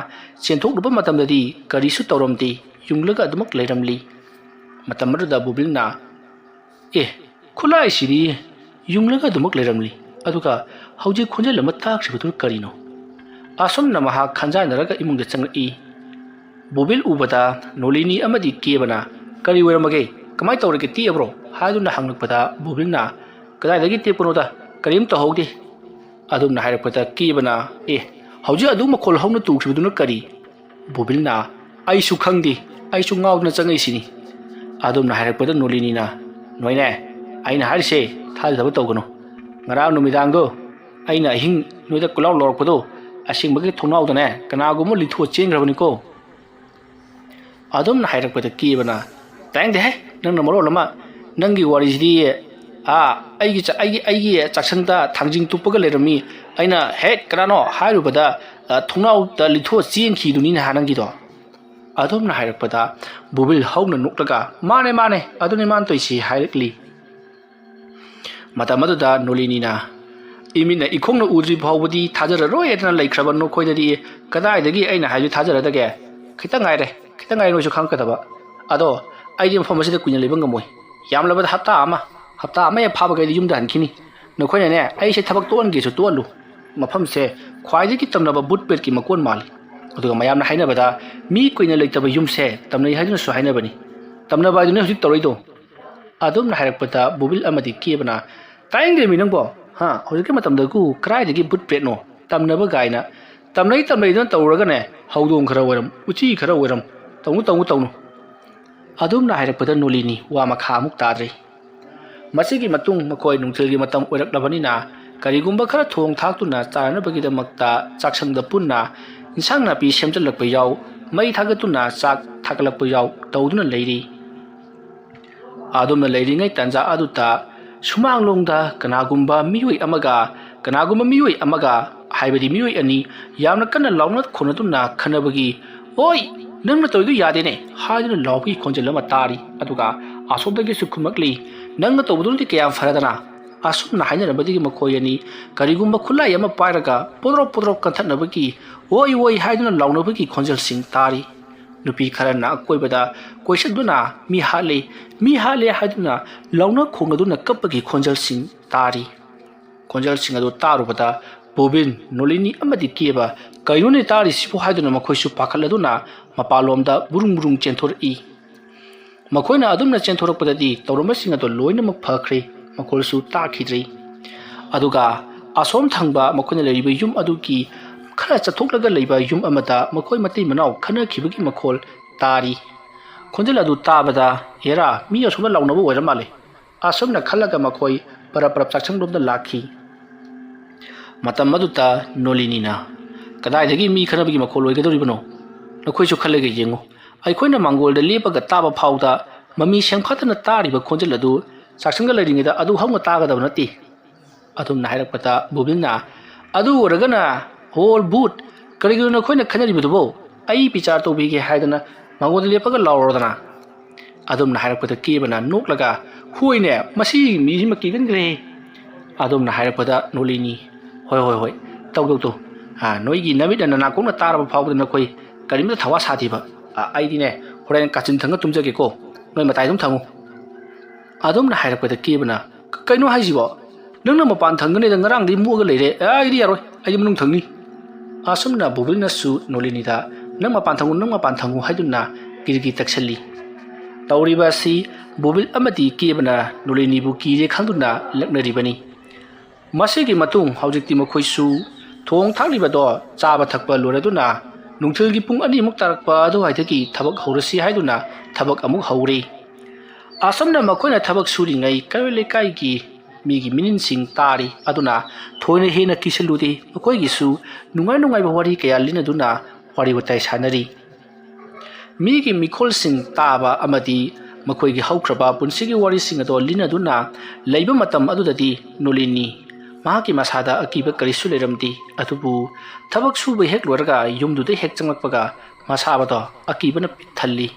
ꯆꯦꯟꯊꯣꯛꯂꯨꯕ ꯃꯇꯝꯗꯗꯤ ꯀꯔꯤꯁꯨ ꯇꯧꯔꯝꯗꯦ, ꯌꯨꯡꯂꯒ ꯑꯗꯨꯃꯛ ꯂꯩꯔꯝꯂꯤ꯫ ꯃꯇꯝ ꯑꯗꯨꯗ ꯕꯣꯕꯤꯜꯅ, "ꯑꯦ, ꯈꯨꯠꯂꯥꯏꯁꯤꯗꯤ ꯌꯨꯡꯂꯒ ꯑꯗꯨꯃꯛ ꯂꯩꯔꯝꯂꯤ, ꯑꯗꯨꯒ ꯍꯧꯖꯤꯛ ꯈꯣꯟꯖꯦꯜ ꯑꯃ ꯇꯥꯈ꯭ꯔꯤꯕꯗꯨ ꯀꯔꯤꯅꯣ?" ꯑꯁꯨꯝꯅ ꯃꯍꯥꯛ ꯈꯟꯖꯥꯟꯅꯔꯒ ꯏꯃꯨꯡꯗ ꯆꯪꯂꯛꯏ꯫ ꯕꯣꯕꯤꯜ ꯎꯕꯗ ꯅꯣꯂꯤꯅꯤ ꯑꯃꯗꯤ ꯀꯦꯕꯅ, "ꯀꯔꯤ ꯑꯣꯏꯔꯝꯃꯒꯦ? ꯀꯃꯥꯏꯅ ꯇꯧꯔꯒꯦ? ꯇꯦꯛꯑꯕ꯭ꯔꯣ?" ꯍꯥꯏꯗꯨꯅ ꯍꯪꯂꯛꯄꯗ ꯕꯣꯕꯤꯜꯅ, "ꯀꯗꯥꯏꯗꯒꯤ ꯇꯦꯛꯄꯅꯣꯗ? ꯀꯔꯤꯝ ꯇꯧꯍꯧꯗꯦ"꯫ ꯑꯗꯨꯝꯅ ꯍꯥꯏꯔꯛꯄꯗ ꯀꯦꯕꯅ, "ꯑꯦ, ꯍꯧꯖꯤꯛ ꯑꯗꯨ ꯃꯈꯣꯜ ꯍꯧꯅ ꯇꯨꯈꯤꯕꯗꯨꯅ ꯀꯔꯤ?" ꯕꯣꯕꯤꯜꯅ, "ꯑꯩꯁꯨ ꯈꯪꯗꯦ, ꯑꯩꯁꯨ ꯉꯥꯎꯗꯅ ꯆꯪꯉꯛꯏꯁꯤꯅꯤ"꯫ ꯑꯗꯨꯝꯅ ꯍꯥꯏꯔꯛꯄꯗ ꯅꯣꯂꯤꯅꯤꯅ, "ꯅꯣꯏꯅꯦ, ꯑꯩꯅ ꯍꯥꯏꯔꯤꯁꯦ ꯊꯥꯖꯗꯕ ꯇꯧꯒꯅꯨ꯫ ꯉꯔꯥꯡ ꯅꯨꯃꯤꯗꯥꯡꯗꯣ ꯑꯩꯅ ꯑꯍꯤꯡ ꯅꯣꯏꯗ ꯀꯣꯏꯂꯥꯎ ꯂꯥꯎꯔꯛꯄꯗꯣ ꯑꯁꯦꯡꯕꯒꯤ ꯊꯣꯡꯅꯥꯎꯗꯅꯦ ꯀꯅꯥꯒꯨꯝꯕ ꯂꯤꯊꯣꯛꯑ ꯆꯦꯟꯈ꯭ꯔꯕꯅꯤꯀꯣ"꯫ ꯑꯗꯨꯝꯅ ꯍꯥꯏꯔꯛꯄꯗ ꯀꯦꯕꯅ, "ꯇꯥꯏꯡꯗꯦꯍꯦ, ꯅꯪꯅ ꯃꯔꯣꯜ ꯑꯃ, ꯅꯪꯒꯤ ꯋꯥꯔꯤꯁꯤꯗꯤ, ꯑꯥ, ꯑꯩꯒꯤ ꯆ-, ꯑꯩꯒꯤ, ꯑꯩꯒꯤ ꯆꯥꯛꯁꯪꯗ ꯊꯥꯡꯖꯤꯡ ꯇꯨꯞꯄꯒ ꯂꯩꯔꯝꯃꯤ, ꯑꯩꯅ 'ꯍꯦꯠ, ꯀꯅꯥꯅꯣ?' ꯍꯥꯏꯔꯨꯕꯗ, ꯑ, ꯊꯣꯡꯅꯥꯎꯗ ꯂꯤꯊꯣꯛꯑ ꯆꯦꯟꯈꯤꯗꯨꯅꯤ ꯅꯍꯥꯟ ꯅꯪꯒꯤꯗꯣ"꯫ ꯑꯗꯨꯝꯅ ꯍꯥꯏꯔꯛꯄꯗ ꯕꯨꯕꯤꯜ ꯍꯧꯅ ꯅꯣꯛꯂꯒ, "ꯃꯥꯅꯦ, ꯃꯥꯅꯦ, ꯑꯗꯨꯅꯦ ꯃꯥꯅ ꯇꯧꯏꯁꯤ" ꯍꯥꯏꯔꯛꯂꯤ꯫ ꯃꯇꯝ ꯑꯗꯨꯗ ꯅꯣꯂꯤꯅꯤꯅ, "ꯏꯃꯤꯠꯅ ꯏꯈꯣꯡꯅ ꯎꯗ꯭ꯔꯤ ꯐꯥꯎꯕꯗꯤ ꯊꯥꯖꯔꯔꯣꯏ" ꯍꯥꯏꯗꯅ ꯂꯩꯈ꯭ꯔꯕ ꯅꯈꯣꯏꯗꯗꯤ ꯀꯗꯥꯏꯗꯒꯤ ꯑꯩꯅ ꯍꯥꯏꯕꯗꯨ ꯊꯥꯖꯔꯗꯒꯦ? ꯈꯤꯇꯪ ꯉꯥꯏꯔꯦ, ꯈꯤꯇꯪ ꯉꯥꯏꯔꯦ ꯅꯣꯏꯁꯨ ꯈꯪꯉꯛꯀꯗꯕ꯫ ꯑꯗꯣ ꯑꯩꯗꯤ ꯃꯐꯝ ꯑꯁꯤꯗ ꯀꯨꯏꯅ ꯂꯩꯕ ꯉꯝꯃꯣꯏ꯫ ꯌꯥꯝꯂꯕꯗ ꯍꯞꯇꯥ ꯑꯃ, ꯍꯞꯇꯥ ꯑꯃ ꯍꯦꯛ ꯐꯥꯕꯒ ꯑꯩꯗꯤ ꯌꯨꯝꯗ ꯍꯟꯈꯤꯅꯤ꯫ ꯅꯈꯣꯏꯅꯅꯦ, ꯑꯩꯁꯦ ꯊꯕꯛ ꯇꯣꯛꯍꯟꯒꯦꯁꯨ ꯇꯣꯛꯍꯜꯂꯨ꯫ ꯃꯐꯝꯁꯦ ꯈ꯭ꯋꯥꯏꯗꯒꯤ ꯇꯝꯅꯕ ꯚꯨꯠ ꯄ꯭ꯔꯦꯠꯀꯤ ꯃꯀꯣꯟ ꯃꯥꯜꯂꯤ꯫ ꯑꯗꯨꯒ ꯃꯌꯥꯝꯅ ꯍꯥꯏꯅꯕꯗ ꯃꯤ ꯀꯨꯏꯅ ꯂꯩꯇꯕ ꯌꯨꯝꯁꯦ ꯇꯝꯅꯩ ꯍꯥꯏꯗꯨꯅꯁꯨ ꯍꯥꯏꯅꯕꯅꯤ꯫ ꯇꯝꯅꯕ ꯍꯥꯏꯗꯨꯅ ꯍꯧꯖꯤꯛ ꯇꯧꯔꯛꯏꯗꯣ꯫ ꯑꯗꯨꯝꯅ ꯍꯥꯏꯔꯛꯄꯗ ꯕꯨꯕꯤꯜ ꯑꯃꯗꯤ ꯀꯦꯕꯅ, "ꯇꯥꯅꯤꯡꯗꯦꯃꯤ ꯅꯪꯕꯣ, ꯍꯥ? ꯍꯧꯖꯤꯛꯀꯤ ꯃꯇꯝꯗꯕꯨ ꯀꯗꯥꯏꯗꯒꯤ ꯚꯨꯠ ꯄ꯭ꯔꯦꯠꯅꯣ? ꯇꯝꯅꯕ ꯒꯥꯏꯅ꯫ ꯇꯝꯅꯩ ꯇꯝꯅꯩꯗꯨꯅ ꯇꯧꯔꯒꯅꯦ, ꯍꯧꯗꯣꯡ ꯈꯔ ꯑꯣꯏꯔꯝ, ꯎꯆꯤ ꯈꯔ ꯑꯣꯏꯔꯝ, ꯇꯧꯅꯨ, ꯇꯧꯅꯨ, ꯇꯧꯅꯨ"꯫ ꯑꯗꯨꯝꯅ ꯍꯥꯏꯔꯛꯄꯗ ꯅꯣꯂꯤꯅꯤ ꯋꯥ ꯃꯈꯥ ꯑꯃꯨꯛ ꯇꯥꯗ꯭ꯔꯦ꯫ ꯃꯁꯤꯒꯤ ꯃꯇꯨꯡ ꯃꯈꯣꯏ ꯅꯨꯡꯊꯤꯜꯒꯤ ꯃꯇꯝ ꯑꯣꯏꯔꯛꯂꯕꯅꯤꯅ ꯀꯔꯤꯒꯨꯝꯕ ꯈꯔ ꯊꯣꯡ ꯊꯥꯛꯇꯨꯅ ꯆꯥꯅꯅꯕꯒꯤꯗꯃꯛꯇ ꯆꯥꯛꯁꯪꯗ ꯄꯨꯟꯅ ꯏꯟꯁꯥꯡ ꯅꯥꯄꯤ ꯁꯦꯝꯖꯤꯜꯂꯛꯄ ꯌꯥꯎ, ꯃꯩ ꯊꯥꯒꯠꯇꯨꯅ ꯆꯥꯛ ꯊꯥꯒꯠꯂꯛꯄ ꯌꯥꯎ ꯇꯧꯗꯨꯅ ꯂꯩꯔꯤ꯫ ꯑꯗꯨꯝꯅ ꯂꯩꯔꯤꯉꯩ ꯇꯥꯟꯖꯥ ꯑꯗꯨꯗ ꯁꯨꯃꯥꯡꯂꯣꯝꯗ ꯀꯅꯥꯒꯨꯝꯕ ꯃꯤꯑꯣꯏ ꯑꯃꯒ, ꯀꯅꯥꯒꯨꯝꯕ ꯃꯤꯑꯣꯏ ꯑꯃꯒ, ꯍꯥꯏꯕꯗꯤ ꯃꯤꯑꯣꯏ ꯑꯅꯤ ꯌꯥꯝꯅ ꯀꯟꯅ ꯂꯥꯎꯅ ꯈꯣꯡꯅꯗꯨꯅ ꯈꯟꯅꯕꯒꯤ, "ꯑꯣꯏ, ꯅꯪꯅ ꯇꯧꯔꯤꯗꯨ ꯌꯥꯗꯦꯅꯦ" ꯍꯥꯏꯗꯨꯅ ꯂꯥꯎꯕꯒꯤ ꯈꯣꯟꯖꯦꯜ ꯑꯃ ꯇꯥꯔꯤ꯫ ꯑꯗꯨꯒ ꯑꯁꯣꯝꯗꯒꯤꯁꯨ ꯈꯨꯝꯂꯛꯂꯤ, "ꯅꯪꯅ ꯇꯧꯕꯗꯨꯅꯗꯤ ꯀꯌꯥꯝ ꯐꯔꯗꯅ?" ꯑꯁꯨꯝꯅ ꯍꯥꯏꯅꯔꯝꯕꯗꯒꯤ ꯃꯈꯣꯏ ꯑꯅꯤ ꯀꯔꯤꯒꯨꯝꯕ ꯈꯨꯠꯂꯥꯏ ꯑꯃ ꯄꯥꯏꯔꯒ ꯄꯣꯗ꯭ꯔꯣꯞ ꯄꯣꯗ꯭ꯔꯣꯞ ꯀꯟꯊꯠꯅꯕꯒꯤ, "ꯑꯣꯏ ꯑꯣꯏ" ꯍꯥꯏꯗꯨꯅ ꯂꯥꯎꯅꯕꯒꯤ ꯈꯣꯟꯖꯦꯜꯁꯤꯡ ꯇꯥꯔꯤ꯫ ꯅꯨꯄꯤ ꯈꯔꯅ ꯑꯀꯣꯏꯕꯗ ꯀꯣꯏꯁꯤꯟꯗꯨꯅ "ꯃꯤ ꯍꯥꯠꯂꯦ, ꯃꯤ ꯍꯥꯠꯂꯦ" ꯍꯥꯏꯗꯨꯅ ꯂꯥꯎꯅ ꯈꯣꯡꯅꯗꯨꯅ ꯀꯞꯄꯒꯤ ꯈꯣꯟꯖꯦꯜꯁꯤꯡ ꯇꯥꯔꯤ꯫ ꯈꯣꯟꯖꯦꯜꯁꯤꯡ ꯑꯗꯨ ꯇꯥꯔꯨꯕꯗ ꯕꯣꯕꯤꯟ, ꯅꯣꯂꯤꯅꯤ ꯑꯃꯗꯤ ꯀꯦꯕ "ꯀꯩꯅꯣꯅꯦ ꯇꯥꯔꯤꯁꯤꯕꯨ?" ꯍꯥꯏꯗꯨꯅ ꯃꯈꯣꯏꯁꯨ ꯄꯥꯈꯠꯂꯗꯨꯅ ꯃꯄꯥꯟꯂꯣꯝꯗ ꯕꯨꯔꯨꯡ ꯕꯨꯔꯨꯡ ꯆꯦꯟꯊꯣꯔꯛꯏ꯫ ꯃꯈꯣꯏꯅ ꯑꯗꯨꯝꯅ ꯆꯦꯟꯊꯣꯔꯛꯄꯗꯗꯤ ꯇꯧꯔꯝꯕꯁꯤꯡ ꯑꯗꯨ ꯂꯣꯏꯅꯃꯛ ꯐꯈ꯭ꯔꯦ, ꯃꯈꯣꯜꯁꯨ ꯇꯥꯈꯤꯗ꯭ꯔꯦ꯫ ꯑꯗꯨꯒ ꯑꯁꯣꯝ ꯊꯪꯕ ꯃꯈꯣꯏꯅ ꯂꯩꯔꯤꯕ ꯌꯨꯝ ꯑꯗꯨꯒꯤ ꯈꯔ ꯆꯠꯊꯣꯛꯂꯒ ꯂꯩꯕ ꯌꯨꯝ ꯑꯃꯗ ꯃꯈꯣꯏ ꯃꯇꯩ ꯃꯅꯥꯎ ꯈꯟꯅꯈꯤꯕꯒꯤ ꯃꯈꯣꯜ ꯇꯥꯔꯤ꯫ ꯈꯣꯟꯖꯦꯜ ꯑꯗꯨ ꯇꯥꯕꯗ, "ꯍꯦꯔꯥ, ꯃꯤ ꯑꯁꯣꯝꯗ ꯂꯥꯎꯅꯕ ꯑꯣꯏꯔ ꯃꯥꯜꯂꯦ"꯫ ꯑꯁꯨꯝꯅ ꯈꯜꯂꯒ ꯃꯈꯣꯏ ꯄꯔꯞ ꯄꯔꯞ ꯆꯥꯛꯁꯪꯂꯣꯝꯗ ꯂꯥꯛꯈꯤ꯫ ꯃꯇꯝ ꯑꯗꯨꯗ ꯅꯣꯂꯤꯅꯤꯅ, "ꯀꯗꯥꯏꯗꯒꯤ ꯃꯤ ꯈꯠꯅꯕꯒꯤ ꯃꯈꯣꯜ ꯑꯣꯏꯒꯗꯧꯔꯤꯕꯅꯣ? ꯅꯈꯣꯏꯁꯨ ꯈꯜꯂꯒ ꯌꯦꯡꯉꯨ꯫ ꯑꯩꯈꯣꯏꯅ ꯃꯥꯡꯒꯣꯜꯗ ꯂꯦꯞꯄꯒ ꯇꯥꯕ ꯐꯥꯎꯗ ꯃꯃꯤ ꯁꯦꯡꯐꯥꯠꯇꯅ ꯇꯥꯔꯤꯕ ꯈꯣꯟꯖꯦꯜ ꯑꯗꯨ ꯆꯥꯛꯁꯪꯗ ꯂꯩꯔꯤꯉꯩꯗ ꯑꯗꯨ ꯍꯧꯅ ꯇꯥꯒꯗꯕ ꯅꯠꯇꯦ"꯫ ꯑꯗꯨꯝꯅ ꯍꯥꯏꯔꯛꯄꯗ ꯕꯨꯕꯤꯜꯅ, "ꯑꯗꯨ ꯑꯣꯏꯔꯒꯅ, ꯍꯣꯜ ꯕꯨꯠ, ꯀꯔꯤꯒꯤꯅꯣ ꯅꯈꯣꯏꯅ ꯈꯠꯅꯔꯤꯕꯗꯨꯕꯣ? ꯑꯩ ꯕꯤꯆꯥꯔ ꯇꯧꯕꯤꯒꯦ ꯍꯥꯏꯗꯅ ꯃꯥꯡꯒꯣꯜꯗ ꯂꯦꯞꯄꯒ ꯂꯥꯎꯔꯗꯅ"꯫ ꯑꯗꯨꯝꯅ ꯍꯥꯏꯔꯛꯄꯗ ꯀꯦꯕꯅ ꯅꯣꯛꯂꯒ, "ꯍꯣꯏꯅꯦ, ꯃꯁꯤ ꯃꯤꯁꯤꯃ ꯀꯤꯒꯟꯈ꯭ꯔꯦ"꯫ ꯑꯗꯨꯝꯅ ꯍꯥꯏꯔꯛꯄꯗ ꯅꯣꯂꯤꯅꯤ, "ꯍꯣꯏ, ꯍꯣꯏ, ꯍꯣꯏ, ꯇꯧ, ꯇꯧ, ꯇꯧ꯫ ꯑꯥ, ꯅꯣꯏꯒꯤ ꯅꯃꯤꯠꯅ ꯅꯅꯥꯀꯣꯡꯅ ꯇꯥꯔꯕ ꯐꯥꯎꯕꯗ ꯅꯈꯣꯏ ꯀꯔꯤꯝꯇ ꯊꯋꯥ ꯁꯥꯗꯦꯕ꯫ ꯑꯥ, ꯑꯩꯗꯤꯅꯦ, ꯍꯣꯔꯦꯟ ꯀꯥꯆꯤꯟ ꯊꯪꯒ ꯇꯨꯝꯖꯒꯦꯀꯣ꯫ ꯅꯣꯏ ꯃꯇꯥꯏ ꯑꯗꯨꯝ ꯊꯝꯃꯨ"꯫ ꯑꯗꯨꯝꯅ ꯍꯥꯏꯔꯛꯄꯗ ꯀꯦꯕꯅ, "ꯀ-, ꯀꯩꯅꯣ ꯍꯥꯏꯁꯤꯕꯣ? ꯅꯪꯅ ꯃꯄꯥꯟ ꯊꯪꯒꯅꯤꯗ ꯉꯔꯥꯡꯗꯒꯤ ꯃꯣꯛꯑꯒ ꯂꯩꯔꯦ꯫ ꯑꯦ, ꯑꯩꯗꯤ ꯌꯥꯔꯣꯏ, ꯑꯩꯗꯤ ꯃꯅꯨꯡ ꯊꯪꯅꯤ"꯫ ꯑꯁꯨꯝꯅ ꯕꯣꯕꯤꯜꯅꯁꯨ ꯅꯣꯂꯤꯅꯤꯗ, "ꯅꯪ ꯃꯄꯥꯟ ꯊꯪꯉꯨ, ꯅꯪ ꯃꯄꯥꯟ ꯊꯪꯉꯨ" ꯍꯥꯏꯗꯨꯅ ꯀꯤꯔꯀꯤ ꯇꯛꯁꯜꯂꯤ꯫ ꯇꯧꯔꯤꯕ ꯑꯁꯤ ꯕꯣꯕꯤꯜ ꯑꯃꯗꯤ ꯀꯦꯕꯅ ꯅꯣꯂꯤꯅꯤꯕꯨ ꯀꯤꯔꯦ ꯈꯪꯗꯨꯅ ꯂꯛꯅꯔꯤꯕꯅꯤ꯫ ꯃꯁꯤꯒꯤ ꯃꯇꯨꯡ ꯍꯧꯖꯤꯛꯇꯤ ꯃꯈꯣꯏꯁꯨ ꯊꯣꯡ ꯊꯥꯛꯂꯤꯕꯗꯣ ꯆꯥꯕ ꯊꯛꯄ ꯂꯣꯏꯔꯗꯨꯅ ꯅꯨꯡꯊꯤꯜꯒꯤ ꯄꯨꯡ ꯑꯅꯤꯃꯨꯛ ꯇꯥꯔꯛꯄ ꯑꯗꯨꯋꯥꯏꯗꯒꯤ ꯊꯕꯛ ꯍꯧꯔꯁꯤ ꯍꯥꯏꯗꯨꯅ ꯊꯕꯛ ꯑꯃꯨꯛ ꯍꯧꯔꯦ꯫ ꯑꯁꯨꯝꯅ ꯃꯈꯣꯏꯅ ꯊꯕꯛ ꯁꯨꯔꯤꯉꯩ ꯀꯩꯔꯣꯏ ꯂꯩꯀꯥꯏꯒꯤ ꯃꯤꯒꯤ ꯃꯤꯅꯤꯟꯁꯤꯡ ꯇꯥꯔꯤ꯫ ꯑꯗꯨꯅ ꯊꯣꯏꯅ ꯍꯦꯟꯅ ꯀꯤꯁꯤꯜꯂꯨꯗꯦ꯫ ꯃꯈꯣꯏꯒꯤꯁꯨ ꯅꯨꯡꯉꯥꯏ ꯅꯨꯡꯉꯥꯏꯕ ꯋꯥꯔꯤ ꯀꯌꯥ ꯂꯤꯅꯗꯨꯅ ꯋꯥꯔꯤ ꯋꯥꯇꯥꯏ ꯁꯥꯟꯅꯔꯤ꯫ ꯃꯤꯒꯤ ꯃꯤꯈꯣꯜꯁꯤꯡ ꯇꯥꯕ ꯑꯃꯗꯤ ꯃꯈꯣꯏꯒꯤ ꯍꯧꯈ꯭ꯔꯕ ꯄꯨꯟꯁꯤꯒꯤ ꯋꯥꯔꯤꯁꯤꯡ ꯑꯗꯣ ꯂꯤꯅꯗꯨꯅ ꯂꯩꯕ ꯃꯇꯝ ꯑꯗꯨꯗꯗꯤ ꯅꯣꯂꯤꯅꯤ ꯃꯍꯥꯛꯀꯤ ꯃꯁꯥꯗ ꯑꯀꯤꯕ ꯀꯔꯤꯁꯨ ꯂꯩꯔꯝꯗꯦ꯫ ꯑꯗꯨꯕꯨ ꯊꯕꯛ ꯁꯨꯕ ꯍꯦꯛ ꯂꯣꯏꯔꯒ ꯌꯨꯝꯗꯨꯗ ꯍꯦꯛ ꯆꯪꯂꯛꯄꯒ ꯃꯁꯥꯕꯗꯣ ꯑꯀꯤꯕꯅ ꯄꯤꯛ ꯊꯜꯂꯤ꯫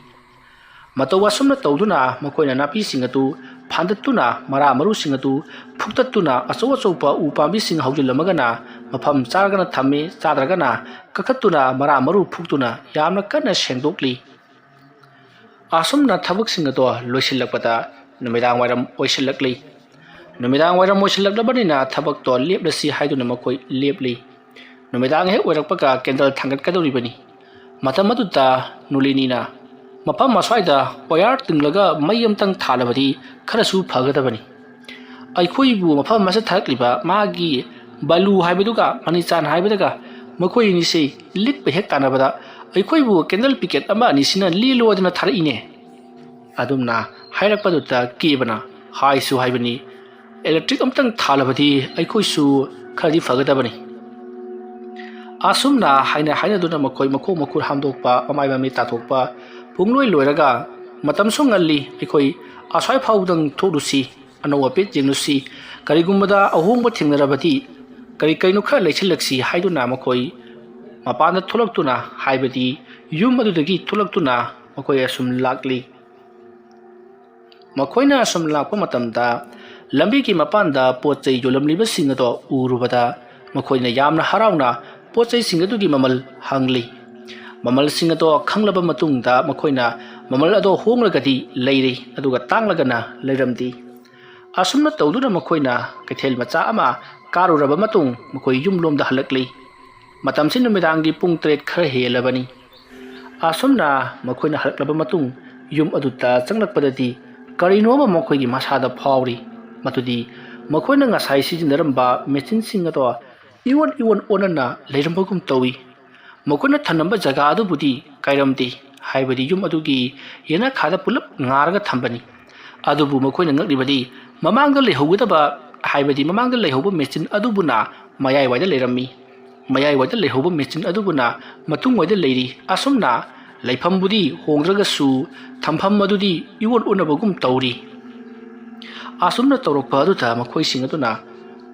ꯃꯇꯧ ꯑꯁꯨꯝꯅ ꯇꯧꯗꯨꯅ ꯃꯈꯣꯏꯅ ꯅꯥꯄꯤꯁꯤꯡ ꯑꯗꯨ ꯐꯥꯟꯗꯠꯇꯨꯅ, ꯃꯔꯥ ꯃꯔꯨꯁꯤꯡ ꯑꯗꯨ ꯐꯨꯛꯇꯠꯇꯨꯅ, ꯑꯆꯧ ꯑꯆꯧꯕ ꯎ ꯄꯥꯝꯕꯤꯁꯤꯡ ꯍꯧꯖꯤꯜꯂꯝꯃꯒꯅ ꯃꯐꯝ ꯆꯥꯔꯒꯅ ꯊꯝꯃꯤ, ꯆꯥꯗ꯭ꯔꯒꯅ ꯀꯛꯊꯠꯇꯨꯅ ꯃꯔꯥ ꯃꯔꯨ ꯐꯨꯛꯇꯨꯅ ꯌꯥꯝꯅ ꯀꯟꯅ ꯁꯦꯡꯗꯣꯛꯂꯤ꯫ ꯑꯁꯨꯝꯅ ꯊꯕꯛꯁꯤꯡ ꯑꯗꯣ ꯂꯣꯏꯁꯤꯜꯂꯛꯄꯗ ꯅꯨꯃꯤꯗꯥꯡ ꯋꯥꯏꯔꯝ ꯑꯣꯏꯁꯤꯜꯂꯛꯂꯤ꯫ ꯅꯨꯃꯤꯗꯥꯡ ꯋꯥꯏꯔꯝ ꯑꯣꯏꯁꯤꯜꯂꯛꯂꯕꯅꯤꯅ ꯊꯕꯛꯇꯣ ꯂꯦꯞꯂꯁꯤ ꯍꯥꯏꯗꯨꯅ ꯃꯈꯣꯏ ꯂꯦꯞꯂꯤ꯫ ꯅꯨꯃꯤꯗꯥꯡ ꯍꯦꯛ ꯑꯣꯏꯔꯛꯄꯒ ꯀꯦꯟꯗꯜ ꯊꯥꯡꯒꯠꯀꯗꯧꯔꯤꯕꯅꯤ꯫ ꯃꯇꯝ ꯑꯗꯨꯗ ꯅꯨꯂꯤꯅꯤꯅ, "ꯃꯐꯝ ꯑꯁ꯭ꯋꯥꯏꯗ ꯋꯥꯌꯥꯔ ꯇꯤꯡꯂꯒ ꯃꯩ ꯑꯃꯇꯪ ꯊꯥꯜꯂꯕꯗꯤ ꯈꯔꯁꯨ ꯐꯒꯗꯕꯅꯤ꯫ ꯑꯩꯈꯣꯏꯕꯨ ꯃꯐꯝ ꯑꯁꯤꯗ ꯊꯥꯔꯛꯂꯤꯕ ꯃꯥꯒꯤ ꯕꯂꯨ ꯍꯥꯏꯕꯗꯨꯒ ꯃꯅꯤꯆꯥꯟ ꯍꯥꯏꯕꯗꯨꯒ ꯃꯈꯣꯏ ꯑꯅꯤꯁꯤ ꯂꯤꯛꯄ ꯍꯦꯛ ꯇꯥꯟꯅꯕꯗ ꯑꯩꯈꯣꯏꯕꯨ ꯀꯦꯟꯗꯜ ꯄꯤꯀꯦꯠ ꯑꯃ ꯑꯅꯤꯁꯤꯅ ꯂꯦꯜꯂꯣ ꯍꯥꯏꯗꯨꯅ ꯊꯥꯔꯛꯏꯅꯦ꯫" ꯑꯗꯨꯝꯅ ꯍꯥꯏꯔꯛꯄꯗꯨꯗ ꯀꯦꯕꯅ ꯍꯥꯏꯁꯨ ꯍꯥꯏꯕꯅꯤ, "ꯏꯂꯦꯛꯇ꯭ꯔꯤꯛ ꯑꯃꯇꯪ ꯊꯥꯜꯂꯕꯗꯤ ꯑꯩꯈꯣꯏꯁꯨ ꯈꯔꯗꯤ ꯐꯒꯗꯕꯅꯤ꯫" ꯑꯁꯨꯝꯅ ꯍꯥꯏꯅ ꯍꯥꯏꯅꯗꯨꯅ ꯃꯈꯣꯏ ꯃꯈꯣꯡ ꯃꯈꯨꯠ ꯍꯥꯝꯗꯣꯛꯄ, ꯃꯃꯥꯏ ꯃꯃꯤꯠ ꯇꯥꯊꯣꯛꯄ ꯄꯨꯡꯂꯣꯏ ꯂꯣꯏꯔꯒ, "ꯃꯇꯝꯁꯨ ꯉꯜꯂꯤ, ꯑꯩꯈꯣꯏ ꯑꯁ꯭ꯋꯥꯏ ꯐꯥꯎꯕꯗꯪ ꯊꯣꯛꯂꯨꯁꯤ, ꯑꯅꯧ ꯑꯄꯦꯠ ꯌꯦꯡꯂꯨꯁꯤ, ꯀꯔꯤꯒꯨꯝꯕꯗ ꯑꯍꯣꯡꯕ ꯊꯦꯡꯅꯔꯕꯗꯤ ꯀꯔꯤ ꯀꯔꯤꯅꯣ ꯈꯔ ꯂꯩꯁꯤꯜꯂꯛꯁꯤ" ꯍꯥꯏꯗꯨꯅ ꯃꯈꯣꯏ ꯃꯄꯥꯟꯗ ꯊꯣꯛꯂꯛꯇꯨꯅ, ꯍꯥꯏꯕꯗꯤ ꯌꯨꯝ ꯑꯗꯨꯗꯒꯤ ꯊꯣꯛꯂꯛꯇꯨꯅ ꯃꯈꯣꯏ ꯑꯁꯨꯝ ꯂꯥꯛꯂꯤ꯫ ꯃꯈꯣꯏꯅ ꯑꯁꯨꯝ ꯂꯥꯛꯄ ꯃꯇꯝꯗ ꯂꯝꯕꯤꯒꯤ ꯃꯄꯥꯟꯗ ꯄꯣꯠ ꯆꯩ ꯌꯣꯜꯂꯝꯂꯤꯕꯁꯤꯡ ꯑꯗꯣ ꯎꯔꯨꯕꯗ ꯃꯈꯣꯏꯅ ꯌꯥꯝꯅ ꯍꯔꯥꯎꯅ ꯄꯣꯠ ꯆꯩꯁꯤꯡ ꯑꯗꯨꯒꯤ ꯃꯃꯜ ꯍꯪꯂꯤ꯫ ꯃꯃꯜꯁꯤꯡ ꯑꯗꯣ ꯈꯪꯂꯕ ꯃꯇꯨꯡꯗ ꯃꯈꯣꯏꯅ ꯃꯃꯜ ꯑꯗꯣ ꯍꯣꯡꯂꯒꯗꯤ ꯂꯩꯔꯤ, ꯑꯗꯨꯒ ꯇꯥꯡꯂꯒꯅ ꯂꯩꯔꯝꯗꯦ꯫ ꯑꯁꯨꯝꯅ ꯇꯧꯗꯨꯅ ꯃꯈꯣꯏꯅ ꯀꯩꯊꯦꯜ ꯃꯆꯥ ꯑꯃ ꯀꯥꯔꯨꯔꯕ ꯃꯇꯨꯡ ꯃꯈꯣꯏ ꯌꯨꯝꯂꯣꯝꯗ ꯍꯜꯂꯛꯂꯤ꯫ ꯃꯇꯝꯁꯤ ꯅꯨꯃꯤꯗꯥꯡꯒꯤ ꯄꯨꯡ ꯇꯔꯦꯠ ꯈꯔ ꯍꯦꯜꯂꯕꯅꯤ꯫ ꯑꯁꯨꯝꯅ ꯃꯈꯣꯏꯅ ꯍꯜꯂꯛꯂꯕ ꯃꯇꯨꯡ ꯌꯨꯝ ꯑꯗꯨꯗ ꯆꯪꯂꯛꯄꯗꯗꯤ ꯀꯔꯤꯅꯣ ꯑꯃ ꯃꯈꯣꯏꯒꯤ ꯃꯁꯥꯗ ꯐꯥꯎꯔꯤ꯫ ꯃꯗꯨꯗꯤ ꯃꯈꯣꯏꯅ ꯉꯁꯥꯏ ꯁꯤꯖꯤꯟꯅꯔꯝꯕ ꯃꯦꯆꯤꯟꯁꯤꯡ ꯑꯗꯣ ꯏꯑꯣꯟ ꯏꯑꯣꯟ ꯑꯣꯟꯅꯅ ꯂꯩꯔꯝꯕꯒꯨꯝ ꯇꯧꯏ꯫ ꯃꯈꯣꯏꯅ ꯊꯝꯂꯝꯕ ꯖꯒꯥ ꯑꯗꯨꯕꯨꯗꯤ ꯀꯥꯏꯔꯝꯗꯦ, ꯍꯥꯏꯕꯗꯤ ꯌꯨꯝ ꯑꯗꯨꯒꯤ ꯌꯦꯅꯈꯥꯗ ꯄꯨꯂꯞ ꯉꯥꯔꯒ ꯊꯝꯕꯅꯤ꯫ ꯑꯗꯨꯕꯨ ꯃꯈꯣꯏꯅ ꯉꯛꯂꯤꯕꯗꯤ ꯃꯃꯥꯡꯗ ꯂꯩꯍꯧꯒꯗꯕ, ꯍꯥꯏꯕꯗꯤ ꯃꯃꯥꯡꯗ ꯂꯩꯍꯧꯕ ꯃꯦꯆꯤꯟ ꯑꯗꯨꯕꯨꯅ ꯃꯌꯥꯏꯋꯥꯏꯗ ꯂꯩꯔꯝꯃꯤ꯫ ꯃꯌꯥꯏꯋꯥꯏꯗ ꯂꯩꯍꯧꯕ ꯃꯦꯆꯤꯟ ꯑꯗꯨꯕꯨꯅ ꯃꯇꯨꯡꯋꯥꯏꯗ ꯂꯩꯔꯤ꯫ ꯑꯁꯨꯝꯅ ꯂꯩꯐꯝꯕꯨꯗꯤ ꯍꯣꯡꯗ꯭ꯔꯒꯁꯨ ꯊꯝꯐꯝ ꯑꯗꯨꯗꯤ ꯏꯑꯣꯟ ꯑꯣꯟꯅꯕꯒꯨꯝ ꯇꯧꯔꯤ꯫ ꯑꯁꯨꯝꯅ ꯇꯧꯔꯛꯄ ꯑꯗꯨꯗ ꯃꯈꯣꯏꯁꯤꯡ ꯑꯗꯨꯅ,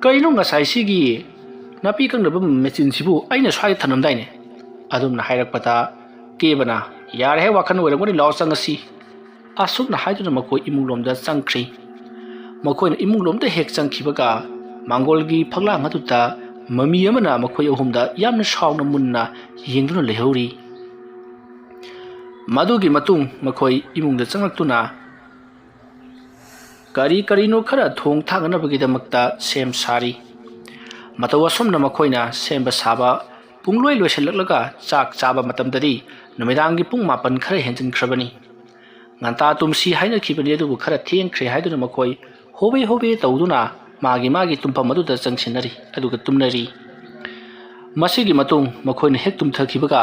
"ꯀꯩꯅꯣ ꯉꯁꯥꯏ ꯁꯤꯒꯤ ꯅꯥꯄꯤ ꯀꯛꯅꯕ ꯃꯦꯆꯤꯟꯁꯤꯕꯨ ꯑꯩꯅ ꯁ꯭ꯋꯥꯏꯗ ꯊꯝꯂꯝꯗꯥꯏꯅꯦ?" ꯑꯗꯨꯝꯅ ꯍꯥꯏꯔꯛꯄꯗ ꯀꯦꯕꯅ, "ꯌꯥꯔꯦꯍꯦ, ꯋꯥꯈꯜ ꯑꯣꯏꯔꯝꯒꯅꯤ, ꯂꯥꯛꯑꯣ ꯆꯪꯉꯁꯤ"꯫ ꯑꯁꯨꯝꯅ ꯍꯥꯏꯗꯨꯅ ꯃꯈꯣꯏ ꯏꯃꯨꯡꯂꯣꯝꯗ ꯆꯪꯈ꯭ꯔꯤ꯫ ꯃꯈꯣꯏꯅ ꯏꯃꯨꯡꯂꯣꯝꯗ ꯍꯦꯛ ꯆꯪꯈꯤꯕꯒ ꯃꯥꯡꯒꯣꯜꯒꯤ ꯐꯛꯂꯥꯡ ꯑꯗꯨꯗ ꯃꯃꯤ ꯑꯃꯅ ꯃꯈꯣꯏ ꯑꯍꯨꯝꯗ ꯌꯥꯝꯅ ꯁꯥꯎꯅ ꯃꯨꯟꯅ ꯌꯦꯡꯗꯨꯅ ꯂꯩꯍꯧꯔꯤ꯫ ꯃꯗꯨꯒꯤ ꯃꯇꯨꯡ ꯃꯈꯣꯏ ꯏꯃꯨꯡꯗ ꯆꯪꯂꯛꯇꯨꯅ ꯀꯔꯤ ꯀꯔꯤꯅꯣ ꯈꯔ ꯊꯣꯡ ꯊꯥꯛꯅꯅꯕꯒꯤꯗꯃꯛꯇ ꯁꯦꯝ ꯁꯥꯔꯤ꯫ ꯃꯇꯧ ꯑꯁꯨꯝꯅ ꯃꯈꯣꯏꯅ ꯁꯦꯝꯕ ꯁꯥꯕ ꯄꯨꯡꯂꯣꯏ ꯂꯣꯏꯁꯤꯜꯂꯛꯂꯒ ꯆꯥꯛ ꯆꯥꯕ ꯃꯇꯝꯗꯗꯤ ꯅꯨꯃꯤꯗꯥꯡꯒꯤ ꯄꯨꯡ ꯃꯥꯄꯟ ꯈꯔ ꯍꯦꯟꯖꯤꯟꯈ꯭ꯔꯕꯅꯤ꯫ ꯉꯟꯇꯥ ꯇꯨꯝꯁꯤ ꯍꯥꯏꯅꯈꯤꯕꯅꯤ, ꯑꯗꯨꯕꯨ ꯈꯔ ꯊꯦꯡꯈ꯭ꯔꯦ ꯍꯥꯏꯗꯨꯅ ꯃꯈꯣꯏ ꯍꯣꯕꯦ ꯍꯣꯕꯦ ꯇꯧꯗꯨꯅ ꯃꯥꯒꯤ ꯃꯥꯒꯤ ꯇꯨꯝꯐꯝ ꯑꯗꯨꯗ ꯆꯪꯁꯤꯟꯅꯔꯤ, ꯑꯗꯨꯒ ꯇꯨꯝꯅꯔꯤ꯫ ꯃꯁꯤꯒꯤ ꯃꯇꯨꯡ ꯃꯈꯣꯏꯅ ꯍꯦꯛ ꯇꯨꯝꯊꯈꯤꯕꯒ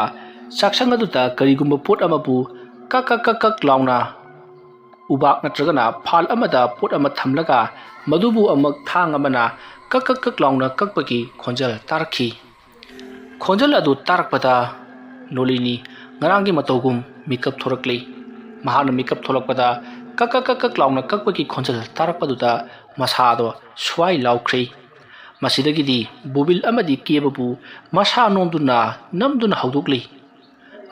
ꯆꯥꯛꯁꯪ ꯑꯗꯨꯗ ꯀꯔꯤꯒꯨꯝꯕ ꯄꯣꯠ ꯑꯃꯕꯨ ꯀꯛ ꯀꯛ ꯀꯛ ꯀꯛ ꯂꯥꯎꯅ ꯎꯕꯥꯛ ꯅꯠꯇ꯭ꯔꯒꯅ ꯐꯥꯜ ꯑꯃꯗ ꯄꯣꯠ ꯑꯃ ꯊꯝꯂꯒ ꯃꯗꯨꯕꯨ ꯑꯃꯨꯛ ꯊꯥꯡ ꯑꯃꯅ ꯀꯛ ꯀꯛ ꯀꯛ ꯂꯥꯎꯅ ꯀꯛꯄꯒꯤ ꯈꯣꯟꯖꯦꯜ ꯇꯥꯔꯛꯈꯤ꯫ ꯈꯣꯟꯖꯦꯜ ꯑꯗꯨ ꯇꯥꯔꯛꯄꯗ ꯅꯣꯂꯤꯅꯤ ꯉꯔꯥꯡꯒꯤ ꯃꯇꯧꯒꯨꯝ ꯃꯤꯀꯞ ꯊꯣꯔꯛꯂꯤ꯫ ꯃꯍꯥꯛꯅ ꯃꯤꯀꯞ ꯊꯣꯛꯂꯛꯄꯗ ꯀꯛ ꯀꯛ ꯀꯛ ꯀꯛ ꯂꯥꯎꯅ ꯀꯛꯄꯒꯤ ꯈꯣꯟꯖꯦꯜ ꯇꯥꯔꯛꯄꯗꯨꯗ ꯃꯁꯥꯗꯣ ꯁ꯭ꯋꯥꯏ ꯂꯥꯎꯈ꯭ꯔꯦ꯫ ꯃꯁꯤꯗꯒꯤꯗꯤ ꯕꯣꯕꯤꯜ ꯑꯃꯗꯤ ꯀꯦꯕꯕꯨ ꯃꯁꯥ ꯅꯣꯝꯗꯨꯅ ꯅꯝꯗꯨꯅ ꯍꯧꯗꯣꯛꯂꯤ꯫